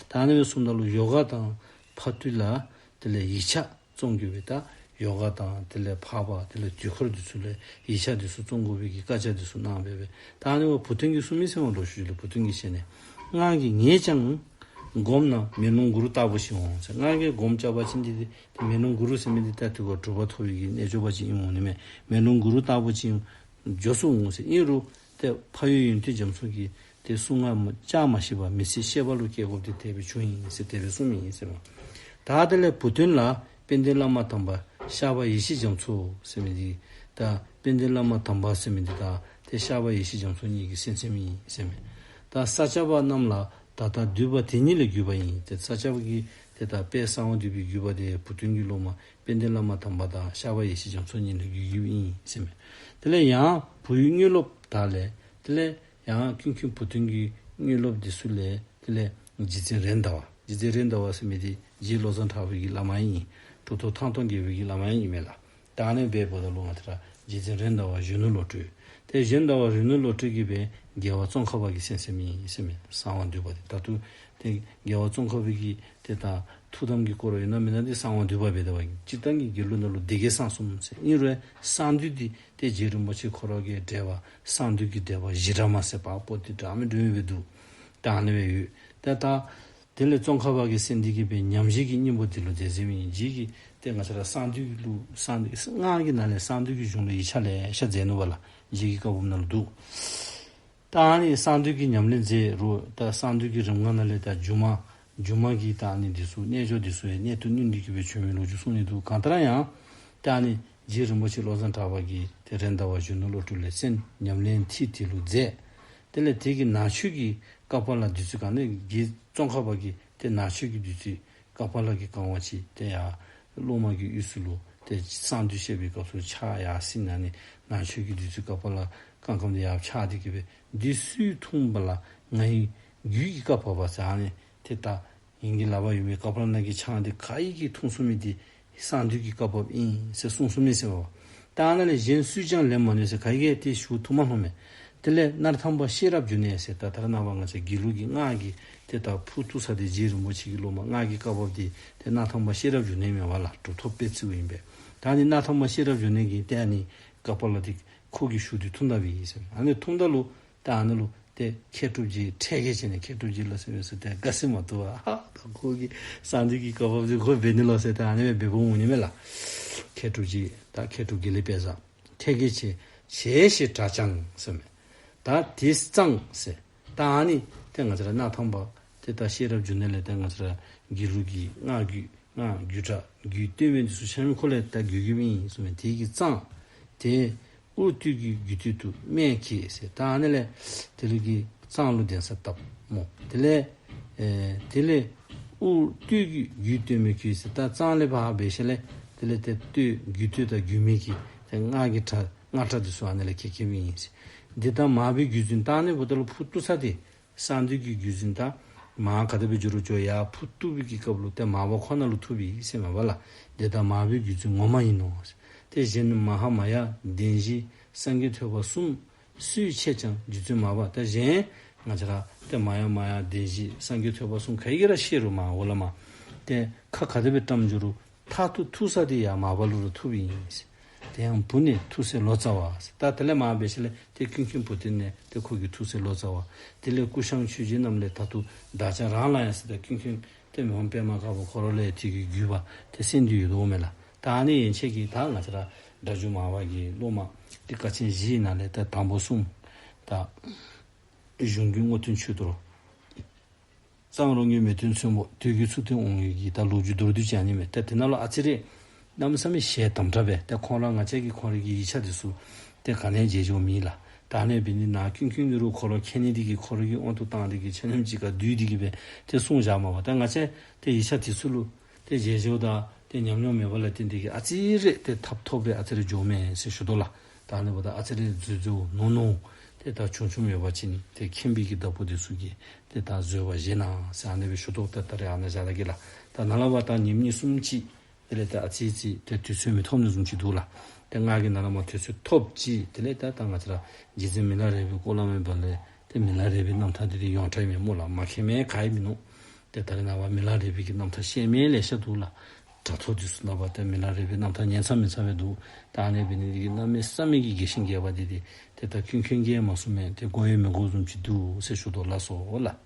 ད་ཨ་ནི་སྦེ་གསུངམ་ད་ལུ་ཡོ་ག་དང་ཕ་ཏི་ལ་དེ་ལས་ཡིག་ཆ་བཙོང་དགོ་པའི་ད་ཡོ་ག་དང་དེ་ལས་འཕགས་པ་དེ་ལས་དུས་འཁོར་འདི་ཚུ་ལས་ཡིག་ཆ་འདི་ཚུ་བཙོང་དགོ་པའི་གི་བཀའ་རྒྱ་འདི་ཚུ་གནང་སྦེ་སྦེ། ད་ཨ་ནི་བ་བུ་སྟོན་གྱིས་གསུངས་མི་ཟེར་མ་ལོ་ཞུ་ལས་བུ་སྟོན་གྱིས་བཤད་ནི། ང་གིས་ངས་ཀྱང་བསྒོམས་ན་མེ་ལོང་གུ་རུ་ལྟ་བུ་ཞིག་འོང་ཟེར། ང་གིས་བསྒོམ་རྐྱབ་པ་ཅིན་འདི་འདི་མེ་ལོང་གུ་རུ་ཟེར་མི་འདི་ད་དུས་འཁོར་གྲུབ་པ་ཐོབ་པའི་གི་རྣལ་འབྱོར་པ་ཅིག་ཨིན་འོང་ནི་མས། མེ་ལོང་གུ་རུ་ལྟ་བུ་ཅིག་འགྱོ་སོང་ཟེར། ཨིན་རུང་ཏེ་འཕགས་ཡུལ་ཡོན་ཏན་རྒྱ་མཚོ་གིས་ཏེ་གསུང་ངག་བཅའ་མ་ཤེས་པར་མི་ཚེ་ཤེས་པ་ལུ་སྐྱེལ་དགོཔ་འདི་དེ་སྦེ་བྱུང་ཡི་ཟེར་དེ་སྦེ་གསུངས་མི་ཨིན་ཟེར་མས། ད་དེ་ལས་བུ་སྟོན་ལ་དཔལ་ལྡན་བླ་མ་དམ་པ་ཤར་པ་ཡེ་ཤེས་རྒྱ་མཚོ་ཟེར་མི་འདི་ད་དཔལ་ལྡན་བླ་མ་དམ་པ་ཟེར་མི་འདི་དང་ཏེ་ཤར་པ་ཡེ་ཤེས་རྒྱ་མཚོ་གཉིས་ཀྱིས་གསན་གསནམ་ཨིན་ཟེར་མས། ད་ས་སྐྱ་པ་རྣམས་ལ་ད་ལྟ་འདུས་པ་དེ་ཉིད་ལས་བརྒྱུད་པ་ཡིན། ཏེ་ས་སྐྱ་པ་གི་ཏེ་ད་དཔལ་གསང་བ་འདུས་པའི་བརྒྱུད་པ་དེ་བུ་སྟོན་གྱི་སློབ་མ་དཔལ་ལྡན་བླ་མ་དམ་པ་དང་ཤར་པ་ཡེ་ཤེས་རྒྱ་མཚོ་གཉིས་ལས་བརྒྱུད་བརྒྱུདཔ་ཨིན་ཟེར་མས། དེ་ལས་ཡང་བུ་ཡི་དངོས་སློབ་དག་ལས་དེ་ལས་ཡང་ཀུན་མཁྱེན་བུ་སྟོན་གྱི་དངོས་སློབ་འདི་ཚུ་ལས་དེ་ལས་རྗེ་བཙུན་རེད་མདའ་བ། རྗེ་བཙུན་རེད་མདའ་བ་ཟེར་མི་འདི་རྗེ་བློ་བཟང་གྲགས་པའི་གི་བླ་མ་ཨིན། གྲུབ་ཐོབ་ཐང་སྟོང་རྒྱལ་པོའི་གི་བླ་མ་ཨིན་མས་ལགས། ད་ཨ་ནི་སྦེ་འབདཝ་ད་ལུ་ང་བཅས་ར་རྗེ་བཙུན་རེད་མདའ་བ་གཞོན་ནུ་བློ་གྲོས། ཏེ་གཞོན་ནུ་བློ་གྲོས་ཀྱིས་སྦེ་རྒྱལ་བ་ཙོང་ཁ་པ་གིས་གསན་གསནམ་ཨིན་ཟེར་མས། གསང་བ་འདུས་པ་འདི་ད་ལྟོ་ཏེ་རྒྱལ་བ་ཙོང་ཁ་པ་གི་ཏེ་ད་ཐུགས་དམ་གྱི་སྐོར་ཡོད་ན་མེན་ན་འདི་གསང་བ་འདུས་པ་སྦེ་ད་བ་ཅིག་ད་གི་དགེ་ལུགས་ནང་ལུ་སྡེ་བརྒྱད་གསང་གསུམ་ཟེར་ཨིན་རུང་གསང་འདུས་འདི་ཏེ་རྗེ་རིན་པོ་ཆེ་ཁོ་ར་གི་འགྲེལ་པ་གསང་འདུས་ཀྱི་འགྲེལ་པ་བཞི་སྦྲགས་མ་ཟེར་པ་པོ་ཏི་འདྲ་མི་འདྲ་མི་སྦེ་འདུག། ད་ཨ་ནི་སྦེ་ཡོད། ཏེ་ད་དེ་ལས་ཙོང་ཁ་པ་གིས་གསན་ཏེ་གི་སྦེ་ཉམས་བཞེས་ཀྱི་སྙིང་པོ་འདི་ལུ་མཛད་མཛདཔ་ཨིན། རྗེ་གིས་ཏེ་ང་བཅས་ར་གསང་འདུས་ལུ་གསང་འདུས་སྔགས་ཀྱི་ནང་ལས་གསང་འདུས་ཀྱི་གཞུང་ལུ་ཡིག་ཆ་ལེ་ཤ་མཛད་ནུག་པ་ལགས། རྗེ་གི་བཀའ་འབུམ་ནང་ལུ་འདུག། ད་ ད་ཨ་ནི་གསང་འདུས་ཀྱི་ཉམས་ལེན་མཛད་རུང་ད་གསང་འདུས་ཀྱི་རིམ་ལྔ་ནང་ལས་ད་སྒྱུ་མ་སྒྱུ་མ་གི་ད་ཨ་ནི་འདི་ཚུ་རྣལ་འབྱོར་འདི་ཚུ་ཡང་གནད་དུ་བསྣུན་ཏེ་གི་སྦེ་བྱོན་མིའི་ལོ་རྒྱུས་གསུངས་ནི་འདུག། གང་ལྟར་ཡང་ད་ཨ་ནི་རྗེ་རིན་པོ་ཆེ་བློ་བཟང་གྲགས་པ་གིས་ཏེ་རེད་མདའ་བ་གཞོན་ནུ་བློ་གྲོས་ལས་གསན། ཉམས་ལེན་ཐིག་དེ་ལུ་མཛད། དེ་ལས་དེ་གི་ནང་ཆོས་ཀྱི་བཀའ་བབས་ལ་བདུད་རྩི་གང་ནས་རྗེ་ཙོང་ཁ་པ་གིས་ཏེ་ནང་ཆོས་ཀྱི་བདུད་རྩི་བཀའ་བབས་ལ་གིས་བཀང་བ་ཅིན་ཏེ་ཡར་སློབ་མ་གི་དབུས་སུ་ལུ་ཏེ་གསང་འདུས་བཤད་པའི་སྐབས་སུ་ཕྱག་ཡར་སྲིང་ནི་ནང་ཆོས་ཀྱི་བདུད་རྩི་བཀའ་བབས་ལ་བཀང་བཀངམ་དེ་ཡར་ཕྱག་དེ་གི་སྦེ་འདི་སུས་འཐུང་བ་ལ་ང་ཡི་རྒྱུད་ཀྱི་བཀའ་བབས་པ་ཟེར་ཨ་ནི་ཏེ་ད་ངེ་གི་ལག་པར་ཡོད་མི་བཀའ་བབས་ལ་ནང་གི་ཆང་འདི་ག་ཡི་གིས་འཐུང་ཚུགས་མི་འདི་གསང་འདུས་ཀྱི་བཀའ་བབས་ཨིན་ཟེར་གསུངས་གསུངས་མི་ཟེར་བ། ད་ཨ་ནཱ་ལས་གཞན་སུས་ཀྱང་ལེན་མ་ནུས་ཟེར་ག་གིས་ཡང་ཏེ་ཞུ་ཐུབ་མ་ནུག་མས། དེ་ལས་སྣར་ཐང་པ་ཤེས་རབ་འབྱུང་གནས་ཟེར་ད་ད་རེས་ནངས་པ་ང་བཅས་དགེ་ལུགས་ཀྱི་སྔགས་ཀྱི་ཏེ་ད་ཕུ་བཏུ་ས་འདི་རྗེ་རིན་པོ་ཆེ་གི་སློབ་མ་སྔགས་ཀྱི་བཀའ་བབས་འདི་ཏེ་སྣར་ཐང་པ་ཤེས་རབ་འབྱུང་གནས་མེན་པ་ལགས། གྲུབ་ཐོབ་དཔལ་བརྩེགས་ཨིན་པས། ད་ཨ་ནི་སྣར་ཐང་པ་ཤེས་རབ་འབྱུང་གནས་ཀྱིས་ཏེ་ཨ་ནི་བཀའ་བབས་ལ་འདི་ཁོ་གིས་ཞུ་སྟེ་འཐུང་ད་པས་ཟེར། ཨ་ནི་འཐུང་ད་ལུ་ད་ཨ་ནི་ལུ་ཏེ་མཁས་གྲུབ་རྗེ་ཁྲེལ་གེ་བྱས་ནས་མཁས་གྲུབ་རྗེ་ལ་ཟེར་མི་ཚུ་ཏེ་དགའ་སེམས་མ་བཏུབ་པར་ཧ་ད་ཁོ་གིས་གསང་འདུས་ཀྱི་བཀའ་བབས་འདི་ཁོ་འབད་ནི་ལོ་ཟེར་ཏེ་ཨ་ནི་སྦེ་འབདཝ་འོང་ནི་མས་ལགས། མཁས་གྲུབ་རྗེ་ད་མཁས་གྲུབ་དགེ་ལེགས་དཔལ་བཟང་ཁྲེལ་གེ་བྱས་བྱས་ཞེས་གྲགས་ཀྱང་ཟེར་མས། ད་དེ་གཙང་ཟེར། ད་ཨ་ནི་ཏེ་ང་བཅས་ར་སྣར་ཐང་པ་ཏེ་ད་ཤེས་རབ་འབྱུང་གནས་ལས་ཏེ་ང་བཅས་ར་དགེ་ལུགས་ཀྱི་སྔགས་རྒྱུད་སྔགས་རྒྱུད་གྲྭ་རྒྱུད་སྟོད་སྨད་འདི་ཚུ་ཆ་མཉམ་ཁོ་ལས་ད་རྒྱུད་རྒྱུད་ཨིན་གསུངས་མས། དེ་གི་གཙང་དེ་དབུར་སྟོད་ཀྱི་རྒྱུད་སྟོད་དུ་སྨད་གེ་ཟེར། ད་ཨ་ནི་ལས་དེ་ལས་ཀྱི་གཙང་ལུ་གདན་ས་བཏབ་སྨོ། དེ་ལས་ཨེ་དེ་ལས་དབུར་སྟོད་ཀྱི་རྒྱུད་སྟོད་སྨད་གེ་ཟེར། ད་གཙང་ལས་ཕར་འབད་ཞིནམ་ལས་དེ་ལས་ཏེ་སྟོད་རྒྱུད་སྟོད་དང་རྒྱུད་སྨད་ཀྱི་ཏེ་སྔགས་ཀྱི་གྲྭ་སྔགས་གྲྭ་འདི་ཚུ་ཨ་ནི་ལས་ཁེབས་ཁེབསཔ་ཨིན་ཟེར། འདི་དང་མར་པའི་བརྒྱུད་འཛིན་ད་ཨ་ནི་འབདཝ་ད་ལུ་ཕུ་བཏུ་ས་འདི་གསང་འདུས་ཀྱི་བརྒྱུད་འཛིན་དང་མར་ག་དེ་སྦེ་འགྱོ་རུང་འགྱོ་ཡར་ཕུ་བཏུ་བའི་གི་སྐབས་ལུ་ཏེ་མར་པ་ཁོ་ན་ལུ་ཐུག་པས་ཟེར་མས་པ་ལགས། དེ་ད་མར་པའི་བརྒྱུད་འཛིན་ངོ་མ་ཨིན་ནོ། ཏེ་གཞན་མ་ཧཱ་མཱ་ཡ་བདེན་བཞི་སངས་རྒྱས་ཐོས་པ་གསུམ་སུས་འཆད་ཀྱང་རྗེ་བཙུན་མར་པ། ཏེ་གཞན་ང་བཅས་ར་ཏེ་མཱ་ཡ་མཱ་ཡ་བདེན་བཞི་སངས་རྒྱས་ཐོས་པ་གསུམ་ག་གིས་ར་ཤེས་རུང་མར་འོག་ལས་མར་ཏེ་ཁ་ག་དེ་སྦེ་བཀྲམ་འགྱོ་རུང་མཐར་ཐུག་ཐུག་ས་འདི་ཡར་མར་པ་ལུ་ར་ཐུག་པས་ཨིན་ཟེར། དེ་ཡང་བུ་ནས་ཐུགས་སྲས་ལོ་ཙཱ་བ་ཟེར། ད་དེ་ལས་མར་འབད་ཞིནམ་ལས་ཏེ་ཀུན་མཁྱེན་བུ་སྟོན་ནས་ཏེ་ཁོ་གི་ཐུགས་སྲས་ལོ་ཙཱ་བ། དེ་ལས་ཀུ་ཤངས་ཆོས་རྗེ་རྣམས་ལས་མཐར་ཐུག་བདག་ཅག་རང་ལ་ཡང་ཟེར་ཏེ་ཀུན་མཁྱེན་ཏེ་མི་ཕམ་པདྨ་དཀར་པོ་ཁོ་ར་ལས་ཏེ་གི་བརྒྱུད་པ་ཏེ་གསན་ཏེ་ཡོདཔ་མས་ལགས། ད་ཨ་ནི་ཡན་ཆད་ཀྱིས་ད་ང་བཅས་ར་སྒྲ་སྒྱུར་མར་པ་གི་སློབ་མ་ཏེ་དཀའ་ཆེན་བཞིའི་ནང་ལས་ཏེ་དང་པོ་གསུམ་ད་གཞུང་གི་དངོས་བསྟན་ཆོས་རྡོར། གཙང་རོང་གི་མེས་སྟོན་ཚོན་པོ་དོལ་གྱི་མཚུར་སྟོན་དབང་ཡོད་ཀྱི་ད་ལོ་རྒྱུས་མདོར་བསྡུས་ཅིག་ཨ་ནི་མས། ད་དེ་ནང་ལུ་ཨ་ཙི་རེ་གནམ་མེད་ས་མེད་ཞལ་དམ་དྲགས་སྦེ་ཏེ་ཁོང་ར་ང་བཅས་ཀྱིས་ཁོང་རའི་གི་ཡིག་ཆ་འདི་ཚུ་ཏེ་ག་ནི་ཡང་མཇལ་མཇལཝ་མེད་ལགས། ད་ཨ་ནི་འབད་ནི་ནང་ཀུན་མཁྱེན་འདི་རུང་ཁོ་ར་མཁྱེན་ནི་འདི་གིས་ཁོ་ར་གི་དབང་དུ་བཏང་སྟེ་གི་ཆ་མཉམ་གཅིག་ཁར་བསྡུས་ཏེ་གི་སྦེ་ཏེ་གསུངས་བཞགཔ་མས་པ། ད་ང་བཅས་ཏེ་ཡིག་ཆ་འདི་ཚུ་ལུ་ཏེ་མཇལ་མཇལཝ་ད་ཏེ་ཉམས་མྱོང་མེད་པ་ལུ་བརྟེན་ཏེ་གི་ཨ་ཙི་རེ་ཏེ་ཐབས་ཐོབ་སྦེ་ཨ་ཙི་རེ་འགྱོཝ་མས་ཟེར་ཞུ་དོ་ལགས། ད་ཨ་ནི་འབདཝ་ད་ཨ་ཙི་རེ་འཛོལ་འཛོལཝ་ནོར་ནོརཝ་ཏེ་ད་བྱུང་བྱུངམ་ཡོད་པ་ཅིན་ཏེ་མཁྱེན་པའི་གི་བདག་པོ་འདི་ཚུ་གིས་ཏེ་ད་བཟོད་པ་བཞེས་གནང་ཟེར་ཨ་ནི་སྦེ་ཞུ་དོ། ད་ད་རེས་ཨ་ནཱ་བཞག་ད་གེ་ལགས། ད་ནཱ་ལས་ཕར་ད་ཉིནམ་གཉིས་གསུམ་ཅིག་དེ་ལས་ད་ཨ་ཙི་ཙི་ཏེ་དུས་ཚོད་མི་ཐོབ་ནི་བཟུམ་ཅིག་འདུག་ལགས། ཏེ་ང་གིས་ནཱ་ལས་མར་དུས་ཚོད་ཐོབ་ཅི། དེ་ལས་ད་ད་ང་བཅས་ར་རྗེ་བཙུན་མི་ལ་རས་པའི་སྐོར་ལས་མེན་པ་ལས་ཏེ་མི་ལ་རས་པའི་རྣམ་ཐར་འདི་ཏེ་ཡོངས་གྲགས་མས་སྨོ་ལགས། མ་མཁྱེན་མི་ག་ཡང་མིན་ནུག། ཏེ་ད་རེས་ནངས་པ་མི་ལ་རས་པའི་གི་རྣམ་ཐར་ཤེས་མི་ལེ་ཤ་འདུག་ལགས། དྲ་ཐོག་འདི་ཚུ་ནང་ཕར་ཏེ་མི་ལ་རས་པའི་རྣམ་ཐར་ཉན་ཚར་མིན་ཚར་སྦེ་འདུག། ད་ཨ་ནི་འབད་ནི་འདི་གིས་གནམ་མེད་ས་མེད་ཀྱི་རྒྱས་ཤིང་རྒྱས་པ་འདི་ཏེ་ཏེ་ད་ཀུན་མཁྱེན་གྱིས་མ་གསུངས་མི་ཏེ་གོ་ཡང་མི་གོཝ་བཟུམ་ཅིག་འདུག་ཟེར་ཞུ་དོ་ལགས་སོ་ལགས།